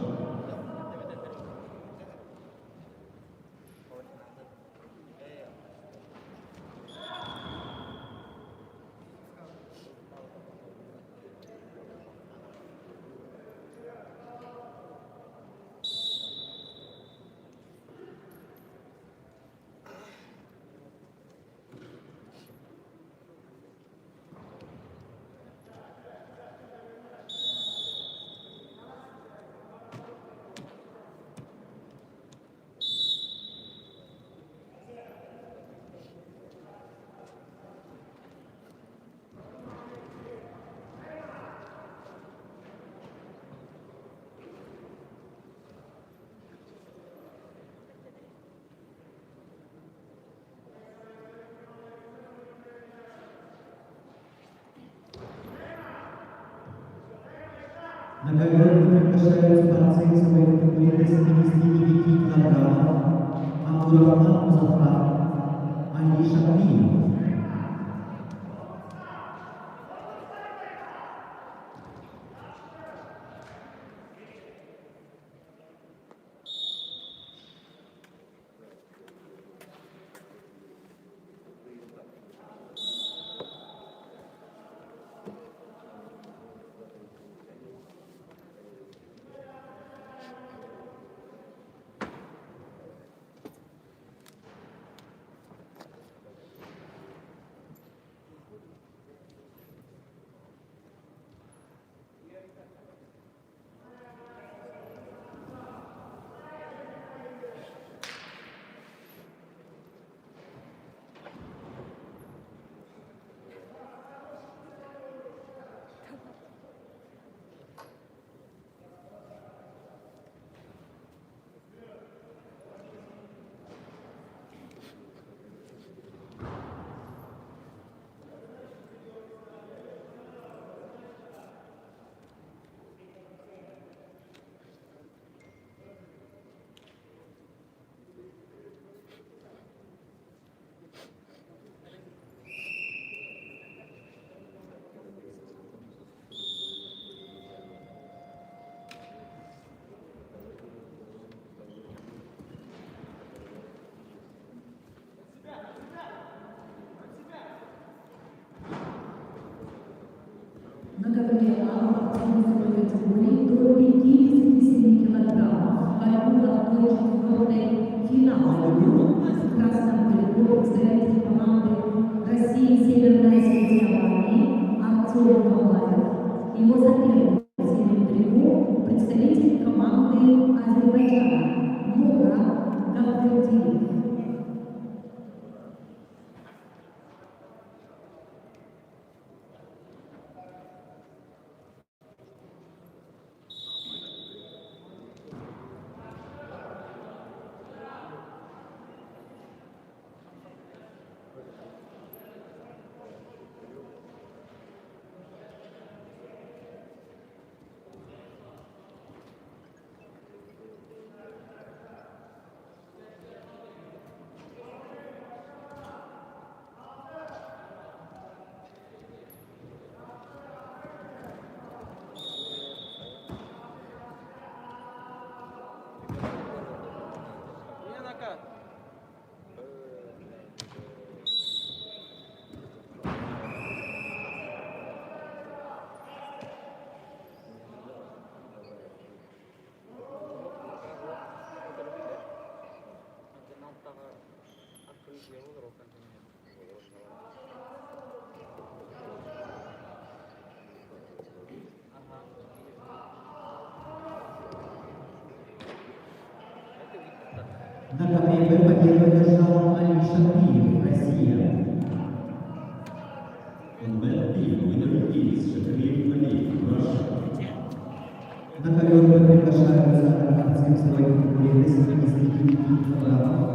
На ковер приглашаются борцы весовой категории до 79 килограммов Абдурахман Музафар, Али Шакриев. На ковре А борцы весовой категории до 57 килограммов. Борьбу в 1/4 финала ведут в красном трико представитель команды России Северная Осетия Алания Артем Мамаев. Его соперник в синем трико представитель команды Азербайджана Мурат Гамбердиев. На ковре Б победу одержал Али Шапиев, Россия. On mat B, winner is Shakir Ali, Russia. На ковер Б приглашаются борцы весовой категории до 79 килограммов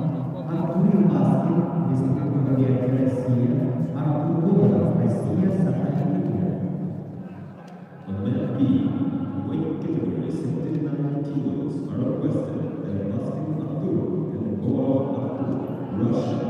Артур Юласкин, Республика Бурятия, Россия, Артур Говоров, Россия, Саха-Якутия. On mat B, weight category 79 kilos are requested and Baskin Artur and Govorov Artur, Russia.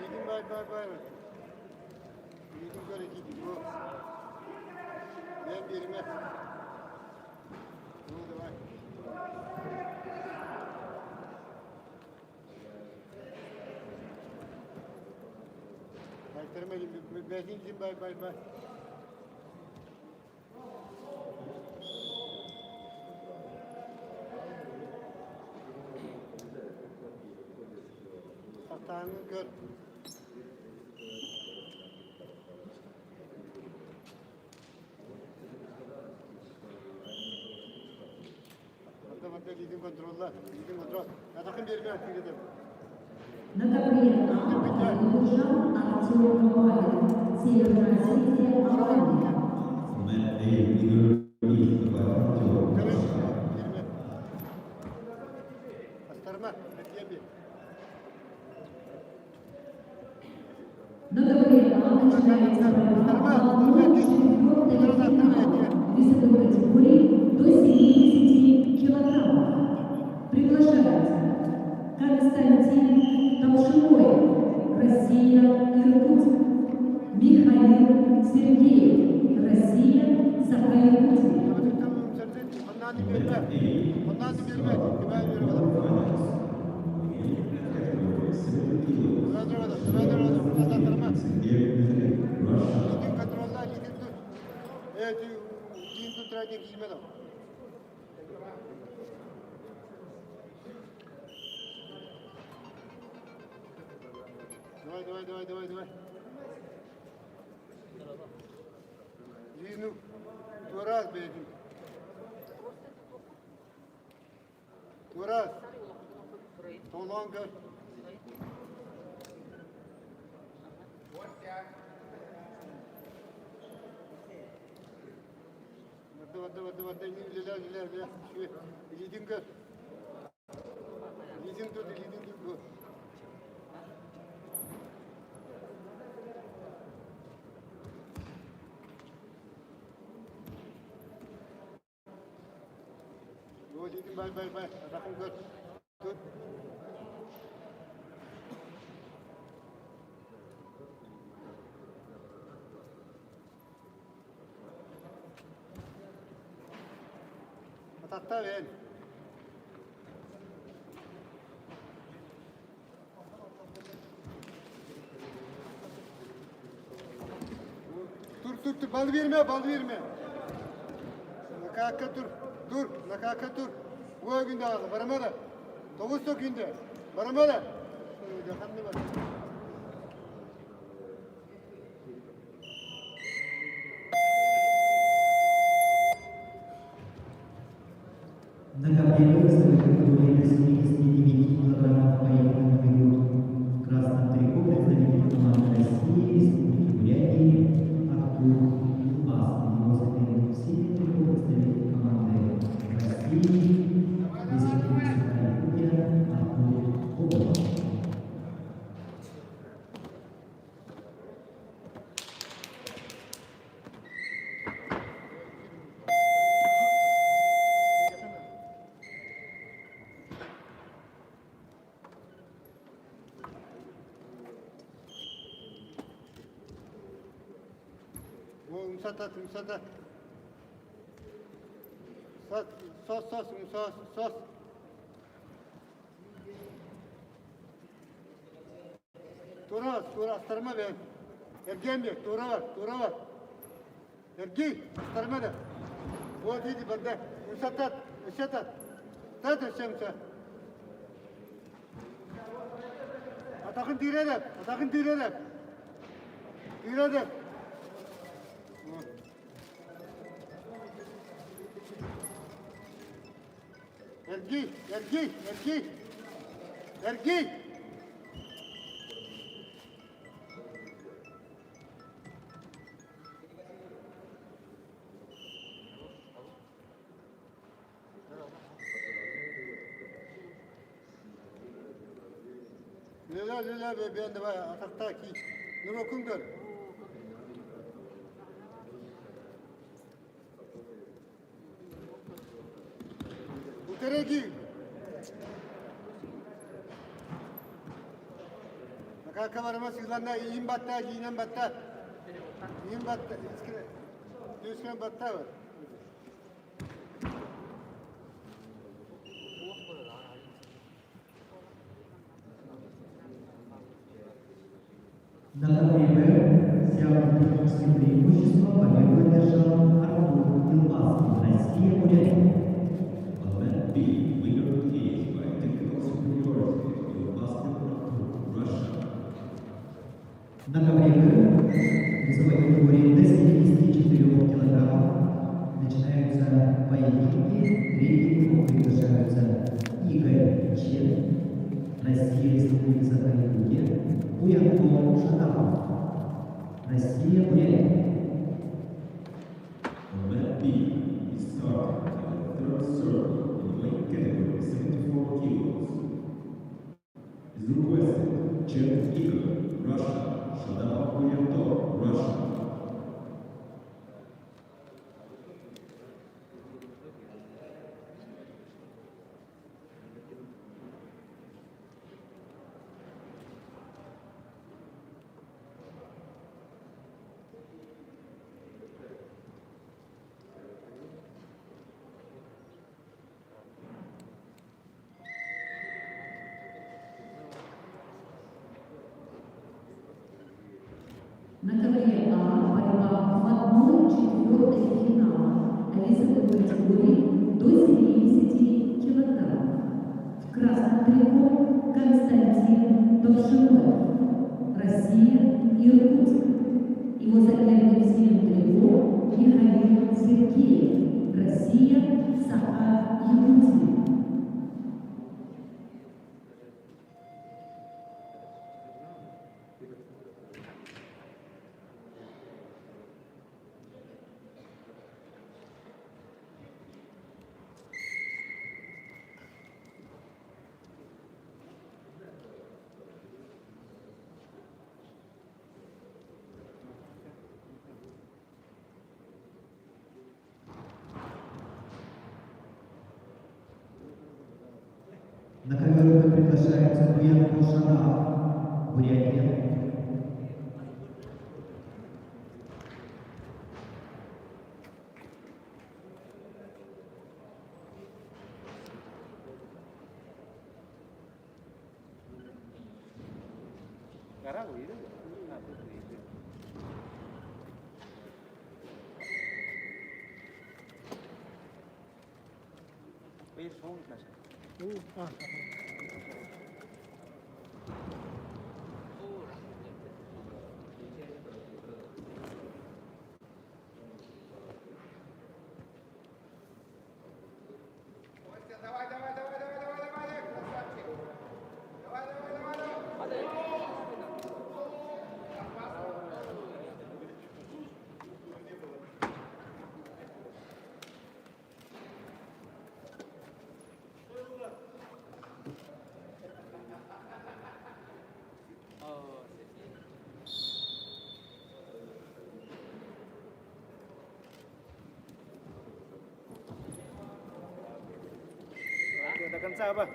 Илиитин баай баай баай. Илиитин көр итиитин бу. Бэйэм биэримэ. Ну давай. Байтарыма бэйэтин илиитин баай баай баай. Хатааҥҥын көр. Барда барда илиитин контролла. Илиитин контрол. Атахын биэримэ аттыгы На ковре А победу одержал Артем Кабаев, Северная Осетия, Алания. On mat A, winner is Kabayev Artur, Көрүс. Russia. Биэримэ. Астарма. Этиэн биэр. На ковре А начинается борьба по 1/4 финала весовой категории до 70 килограммов. Приглашаются Константин Толшиной, Россия, Иркутск, Михаил Сергеев, Россия, Саха-Якутия. Оннан On биэрмэ. mat A, Оннан биэрмэ. Тимэ биэрмэ. quarterfinals. Weight category 70 kilos. Астарма. Sergey Mikhail, Russia. Илиитин контролла, илиитин тут. Илиитин тут ради киимэ да. Давай, давай, давай, давай, давай. Илиини туорас бэйэтин. Туорас. Толон көр. Барда, барда, барда, барда. Илиин үлэлээ, үлэлээ, үлэлээ. Үчүгэй. Илиитин көр. Илиитин тут, илиитин тут. Илиитин бай, бай, бай. Атахын көр. Тут. Атахта бэйэн. Тур Dur dur bal verme bal verme. Nakaka dur dur nakaka dur. Bu günde ağzı barama da. Tavus da günde. Барама да. На ковре весовой категории до 79 килограммов поединок берут в красном трико представитель команды России, Республики Бурятии Артур Юлбаскин. Его соперник в синем трико представитель команды России, Республики Саха-Якутия Артур Обухов. Умсатат, умсатат. Сос, сос, сос, сос, сос. Тура, тура, астарма бен. Эрген бек, тура бар, тура бар. Эргий, астарма да. Вот иди, банда. Умсатат, умсатат. Тат, умсатат. Атағын тиредеп, атағын тиредеп. Тиредеп. Эргий, эргий, эргий. Эргий. Лила, лила, бен, давай, атақта ки. Нұрокүңдер. Утереги. Макака барама сигланда им батта, инем батта. Им батта, искре. Düzgün батта бар. На ковре Б с явным техническим преимуществом победу одержал Артур Илбаскин, Россия, Бурятия. On mat B, winner of the cage by technical superiority, Yilbaskin Artur, Russia. На ковре Б весовой категории до 74 килограммов начинаются поединки. Третий приглашаются Игорь Чен, Россия, Республика Саха-Якутия, Буянко Шадапов, Россия, Бурятия. On mat B is starting in the third circle in weight category 74 kilos. Is requested Chen Igor, Russia, Shadapov Buyanto, Russia. На ковре А борьба в 1/4 финала весовой категории до 70 килограммов. В красном трико Константин Довшиноев, Россия, Иркутск. Его соперник в синем трико Михаил Сергеев, Россия, Саха-Якутия. На ковер приглашается Буянко Шадапов, Бурятия. Гора выйдет? А, тут выйдет. До конца ба.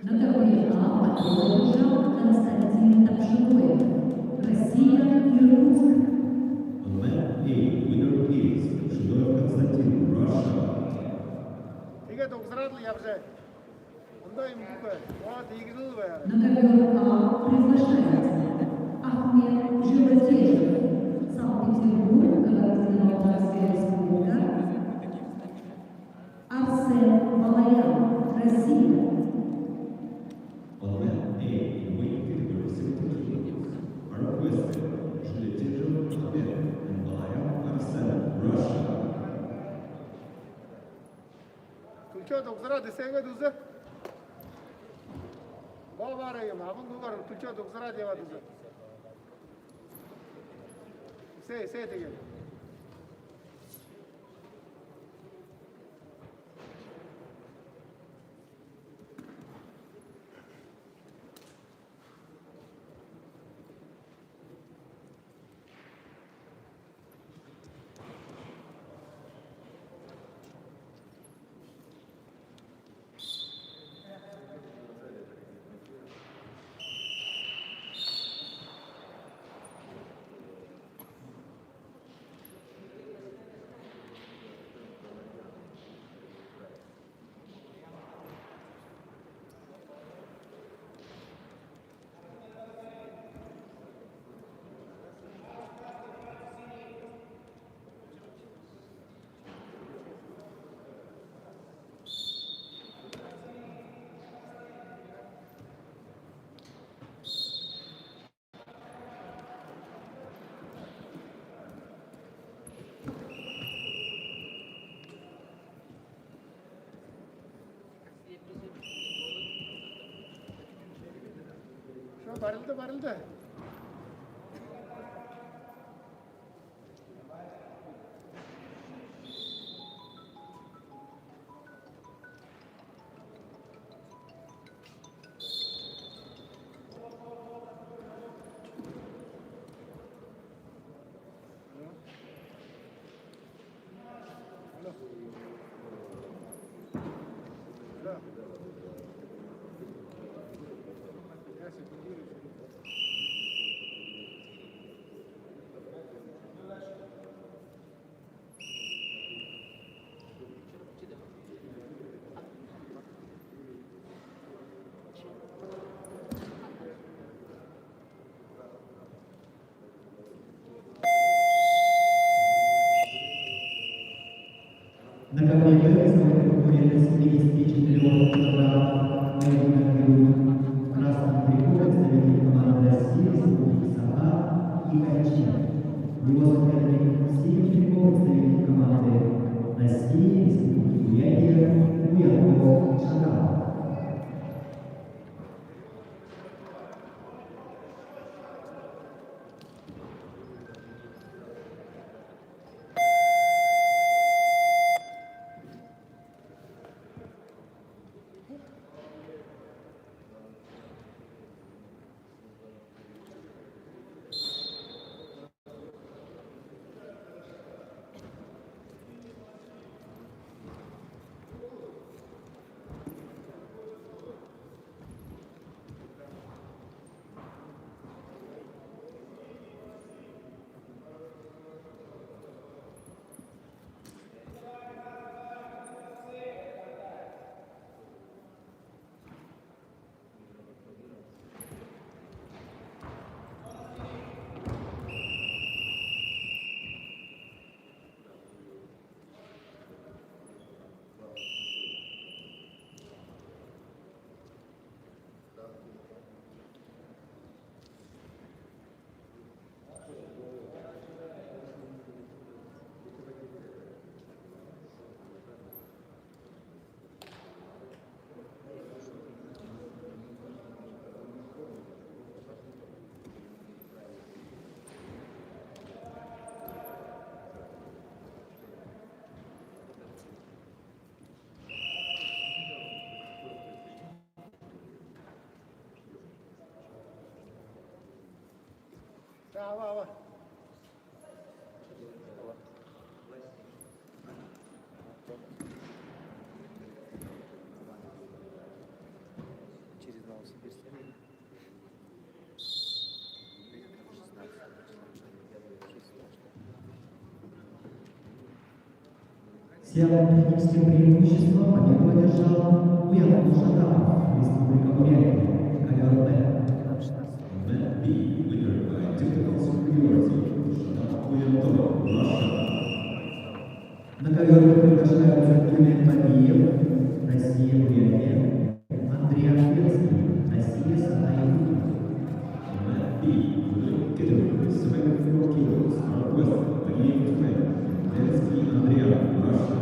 На ковре А продолжал Константин Топшиноев. Россия, Иркутск. On mat A, winner is Topshinoyev Konstantin, Russia. Тэгээд угсраад л явжээ. Ондоо юм бүхэ. Вот играл байр. На ковер А приглашается Ахмед Жилотежев, Санкт-Петербург, Кабардино-Балкарская республика. Арсен Балаян, Россия. On mat A, in weight category 70 kilos, are requested Zhuletejev Ahmed and Balayan Arsen, Russia. Түлчөөд угсраад эсээгээд үзээ. Боо юм аган дугаар түлчөөд угсраад яваад үзээ. Эсээ эсээ тэгээд. Şu barıldı barıldı. На ковре Б весовой категории до 74 килограммов поединок ведут в красном трико представитель команды России, Республики Саха и Хайчин. Его соперник в синем трико представитель команды России, Республики Бурятия, Буянков Шагал. Ава, ава. Через Новосибирск. Серым техническим преимуществом победу одержал Уян Шатапов, Республика Бурятия, ковер Б. On mat B, winner by technical superiority, Shadab Kuyantoro, Russia. На ковер приглашаются Тюмен Бабиев, Россия, Бурятия, Андрей Ахтырский, Россия, Саха-Якутия. On mat B, in the category 74 kilos, Arquest Taliev Tumen and Lenski Andrea, Russia.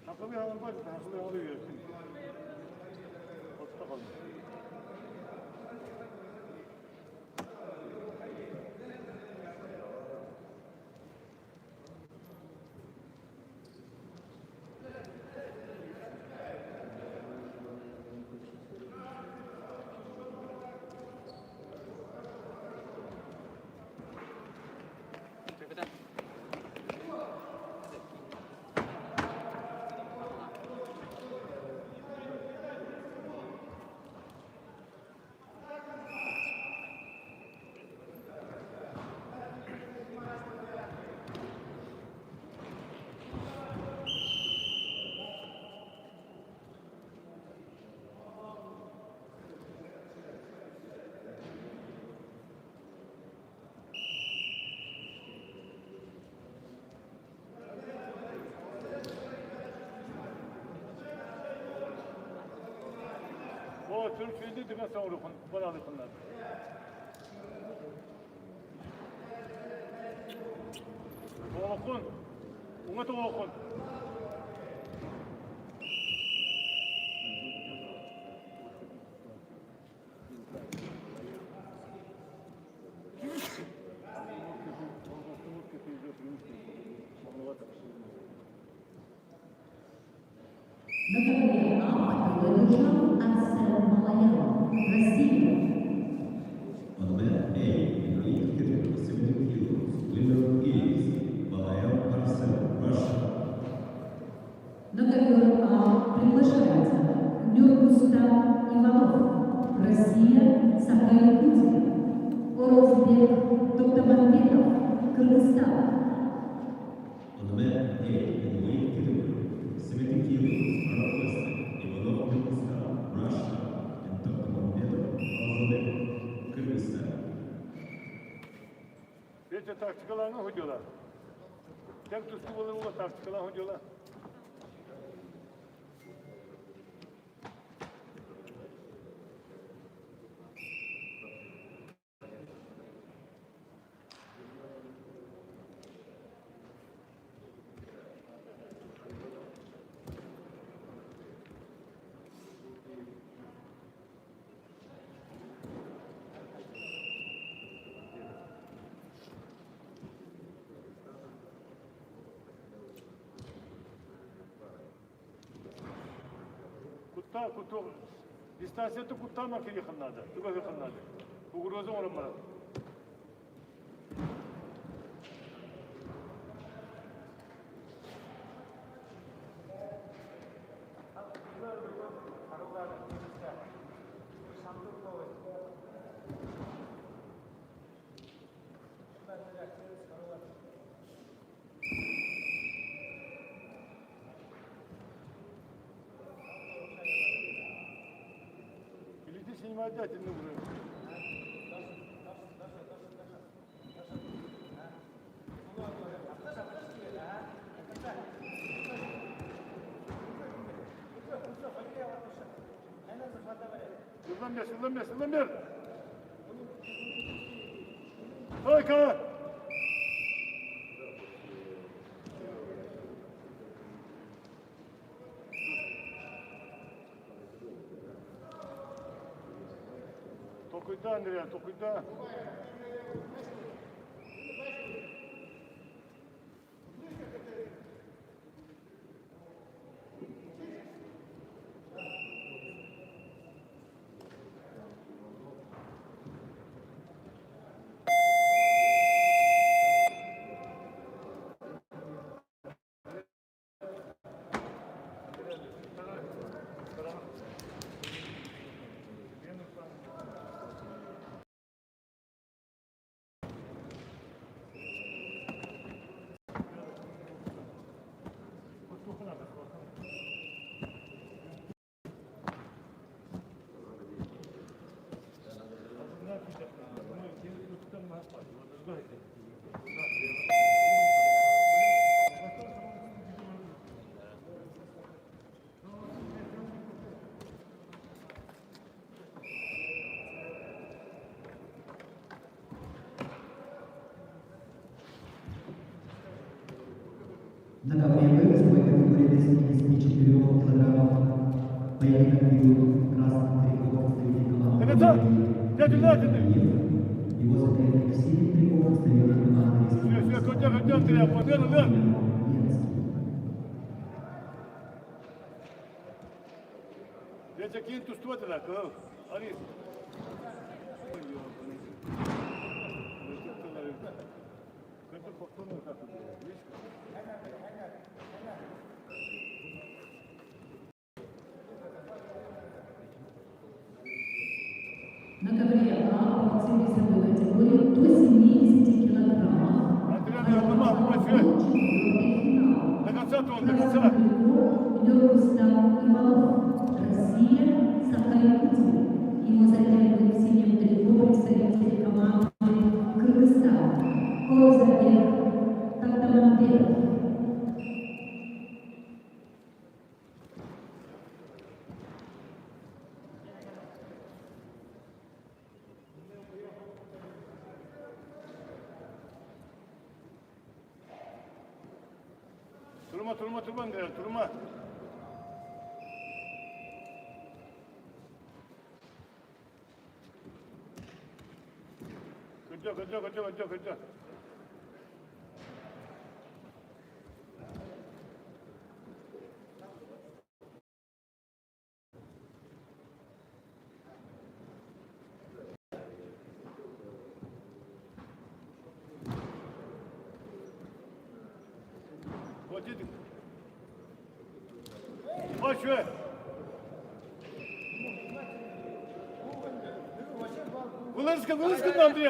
На ковре А победу одержал Арсен Малаян, Россия. On mat A, in elite category 70 kilos, winner is Balayan Arsen, Russia. На ковер А приглашаются Нюргустан Иванов, Россия, Саха-Якутия, Орозбек Токтаманбеков, Кыргызстан. On the mat A, in the weight category 70 kilos, Arquest Ivanov, Kyrgyzstan, Russia, and Dr. Mambetov, Alzabek, Kyrgyzstan. Ити тактикалааҥҥа ходила. Тэҥ тустуу буолар уола тактикалаан ходила. Куттаа, куттуох. Дистанцията куттаама кириэххин наада, түбэһиэххин наада. Угроза оҥорон баран. Илиити снимать итинник уже. Сыллан бер, сыллан бер, сыллан бер. Только! Токуйда, Андрей, токуйда. На ковре весовой категории до 74 килограммов поединок ведут в красном трико представитель команды Его соперник в синем трико представитель команды Все, все, котя, котя, Дече кийин тустубатыла, кыл. Арис. На ковре А борцы весовой категории до 70 килограммов. Четвертый финал. До конца, Тон, до конца. Рустам Иванов, Россия, Саха-Якутия. Его соперник в синем трико представитель команды Кыргызстан. Козабек Тактаманбеков. Turma, turma, turma, Andrea, turma. Кырдьа, кырдьа, кырдьа, кырдьа, кырдьа. Вот иди. Баш Вылазка, вылазка, Андрей.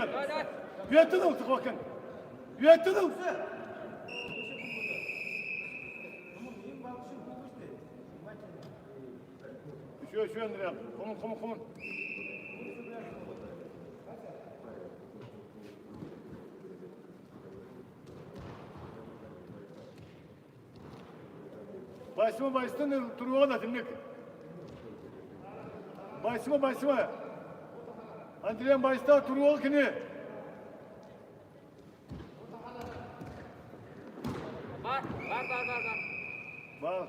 Үөттэн ыл, Тухакын. Үөттэн ыл. Еще, еще, Андрей. Комун, комун, комун. Байсыма байстан туруоҕа да тинник. Байсыма байсыма. Андриан байста туруоҕа кини. Бар, бар, бар, бар, бар. Бар.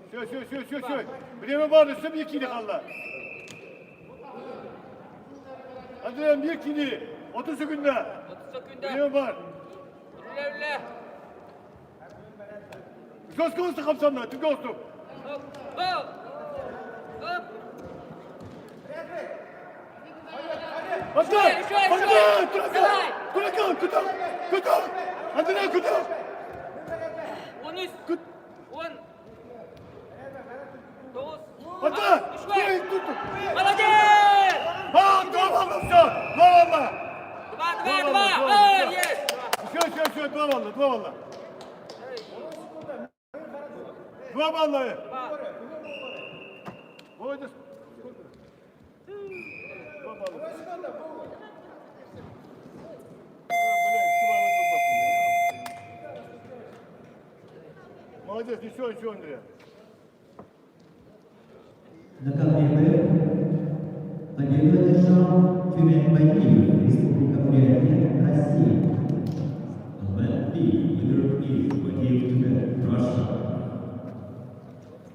Все, все, все, все, все. Время бар, өссө биир киилэ хаалла. Андриан биир киилэ. 30 секунда. 30 секунда. Время бар. Үлэ, үлэ. Жестко olsun kapsamda, tüke olsun. Hop, hop. Hop. Başla! Еще, еще, Başla! еще. Туракал! Давай. Туракал! Кутал! Кутал! Андрей, кутал! 13. Кут! 10. 9. Ата! Үчүгэй. Тут! Молодец! А, два балла, все! Два балла! Два, Два два, балла, два. два балла. О, есть. Все, все, все, два балла, два балла. Два балла. Володя, сколько? Два балла. А, блядь, два балла. Молодец, ничего, ничего, Андрей. На ковре Б победу одержал Тюмень Бакиев, Республика Бурятия, Россия. On mat B, winner is Bagiev Tyumen, Russia.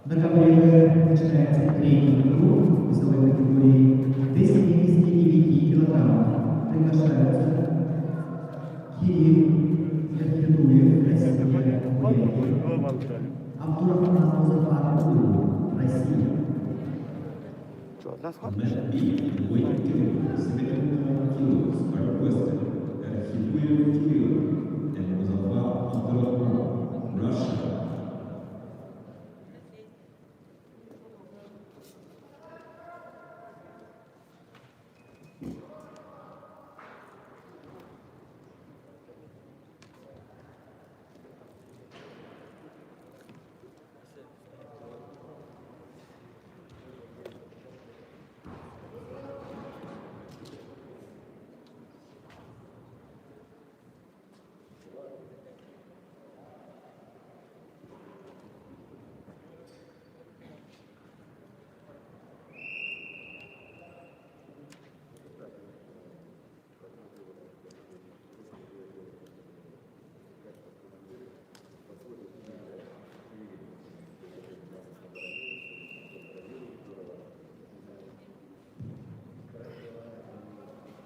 На ковре В начинается третий круг весовой категории до 79 килограммов. Приглашаются Кирилл Эрхитуев, Россия, Бурятия. Два балла дали. Абдурахман Музафар Улу, Россия. On mat B, in weight category 79 kilos are requested Erkhituev Kirill and Muzaffar Abdurakhmanov, Russia.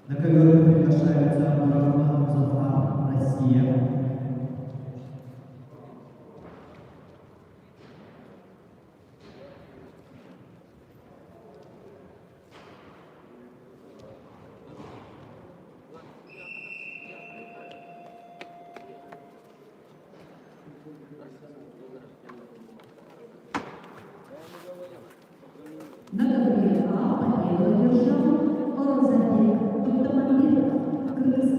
На ковер приглашаются Абдурахман Музафар, Россия. На ковре А победу одержал Оразабек Токтамамбетов, Кыргызстан.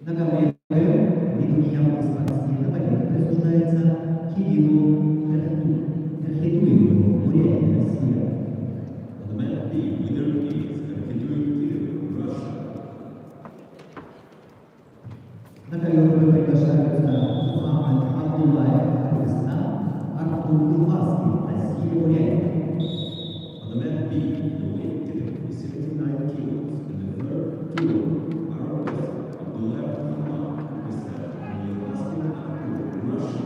На ковре Б ввиду неявки спортсмена победа присуждается Кириллу Эрхитуеву, Бурятия, Россия. On the mat B, winner is Erkhituev Kirill, Russia. На ковер Б приглашаются Мухаммад Абдуллаев, Кыргызстан, Артур Илваскин, Россия, Бурятия. On the mat B, the weight category 79 kilos in the third duel, arm wrestling Abdullaev Muhammad, Kyrgyzstan, and Yilmazkin Artur, Russia.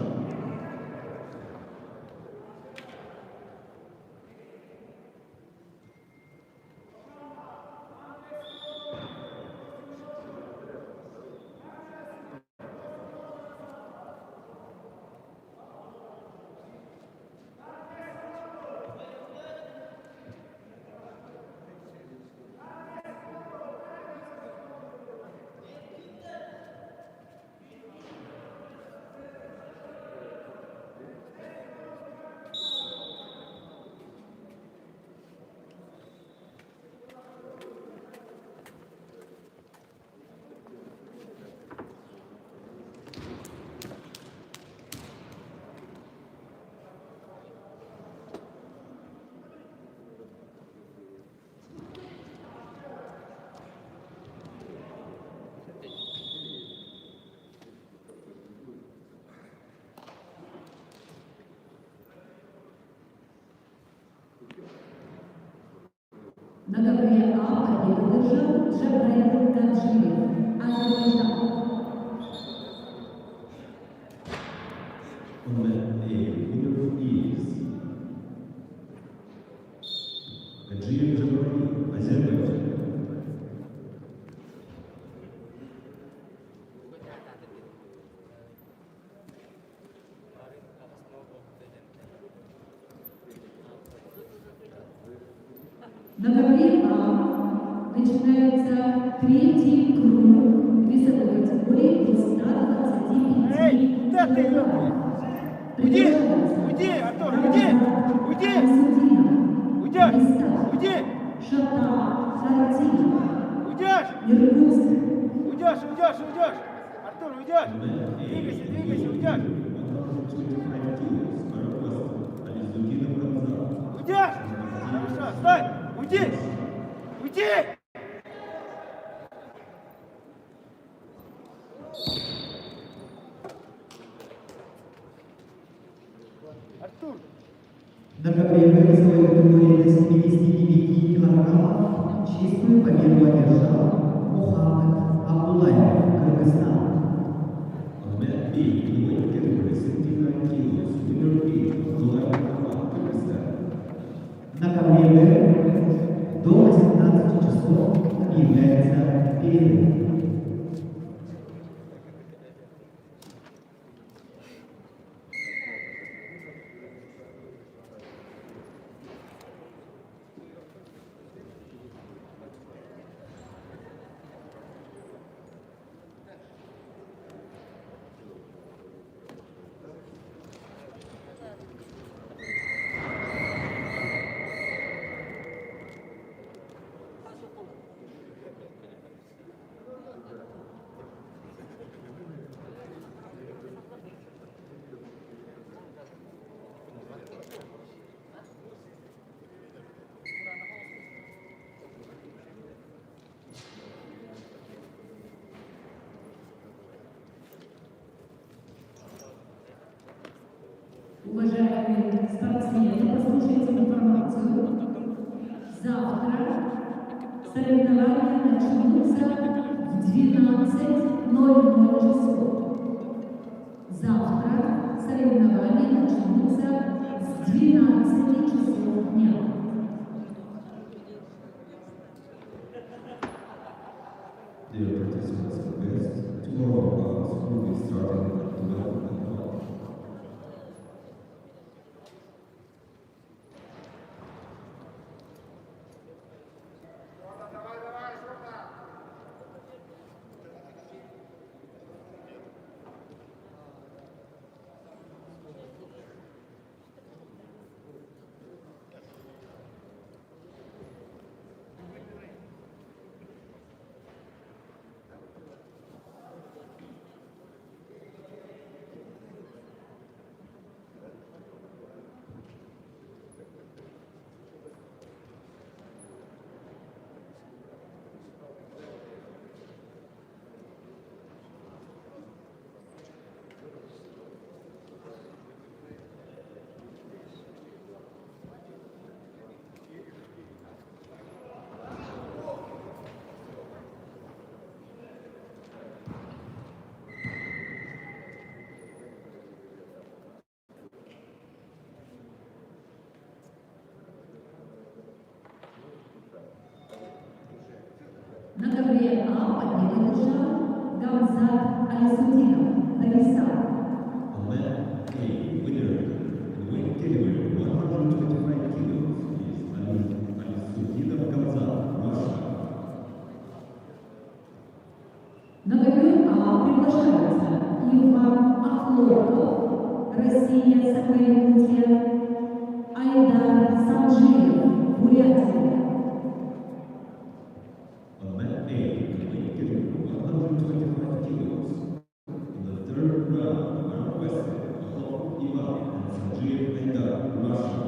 На ковре А победу одержал Джабраил Гаджиев, Азербайджан. On mat A, winner is Gadjiev Jabrail, Azerbaijan. На ковре А начинается третий круг весовой категории до 125 Эй, куда ты, ёпта? Уйди! Уйди, Артур, уйди! Уйди! Уйдешь! Уйди! Шата Хартинова, Уйдешь! Иркутск. Уйдешь, уйдешь, уйдешь! Артур, уйдешь! On mat A, Двигайся, двигайся, уйдешь! 125 kilos, arm wrestling Alizudinov Ramzan. Уйдешь! Хорошо, стой! Уйди! Уйди! Артур! На ковре Б весовой категории до 79 килограммов чистую победу одержал Мухаммад Абдуллаев, Кыргызстан. On mat B, in the weight category 79 kilos, winner is Abdullaev Muhammad, Kyrgyzstan. На ковре Б до 18 часов объявляется перерыв. Уважаемые спортсмены, послушайте информацию. Завтра соревнования начнутся в 12:00 часов. Завтра соревнования начнутся с 12 часов дня. Dear participants and guests, tomorrow bouts will be starting at 12 o'clock. ковре А под белый держал Гамзат Алисудинов, Дагестан. On mat A, winner in weight category 125 kilos is Ali Alisudinov Gamzat, Russia. На ковер А приглашаются Иван Охлопков, Россия, Саха-Якутия, Айдар Санджиев, Бурятия. On mat A, in weight category 125 kilos, in the third round, are requested Okhlopkov Ivan and Sanjiev Aidar, Russia.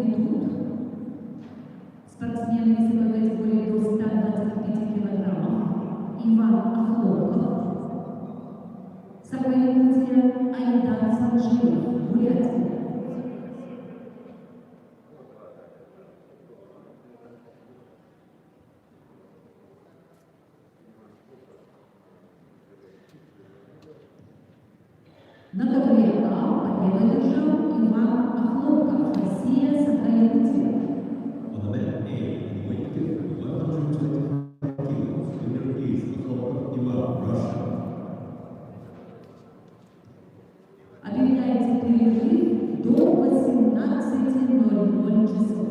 ведут спортсмены весовой категории до 125 килограммов Иван Охлопков, Саха-Якутия, Айдан Санжиев, Бурятия. На ковре А победу одержал Иван Охлопков, Россия, Саха-Якутия. On the mat A, in the weight category 125 kilos, winner is Okhlopkov Ivan, Russia. Объявляется перерыв до 18:00 часов.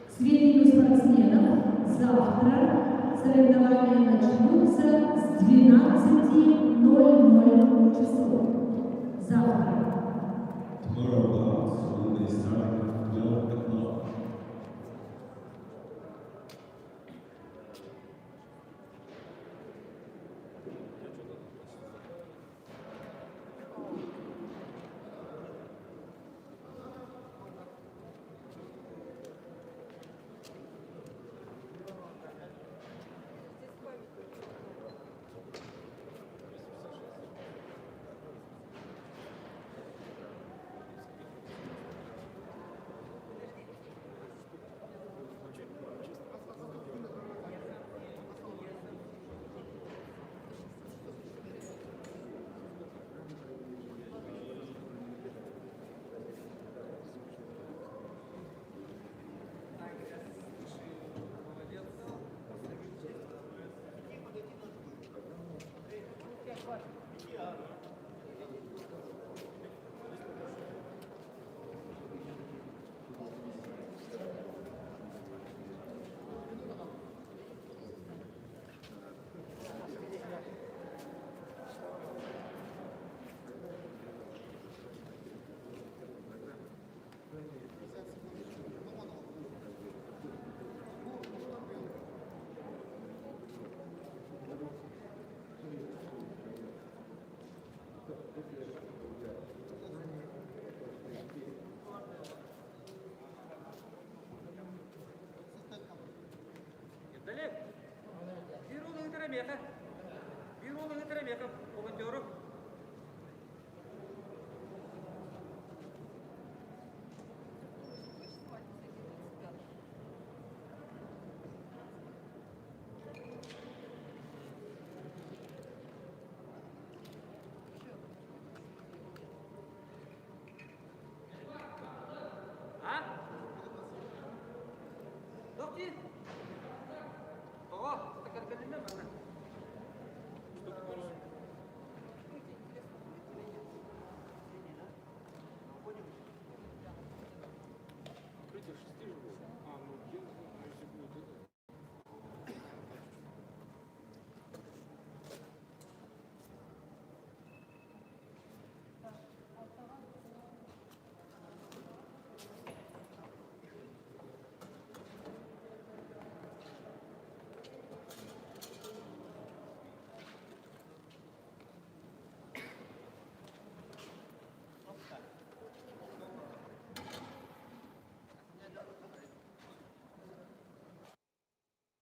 К сведению спортсменов, завтра соревнования начнутся с 12:00 часов. Завтра. Tomorrow bouts will be starting at 12 o'clock. Далек. Биир уолу ыҥырар миэхэ. Биир уолу ыҥырар миэхэ. Волонтеру. А? Доктор?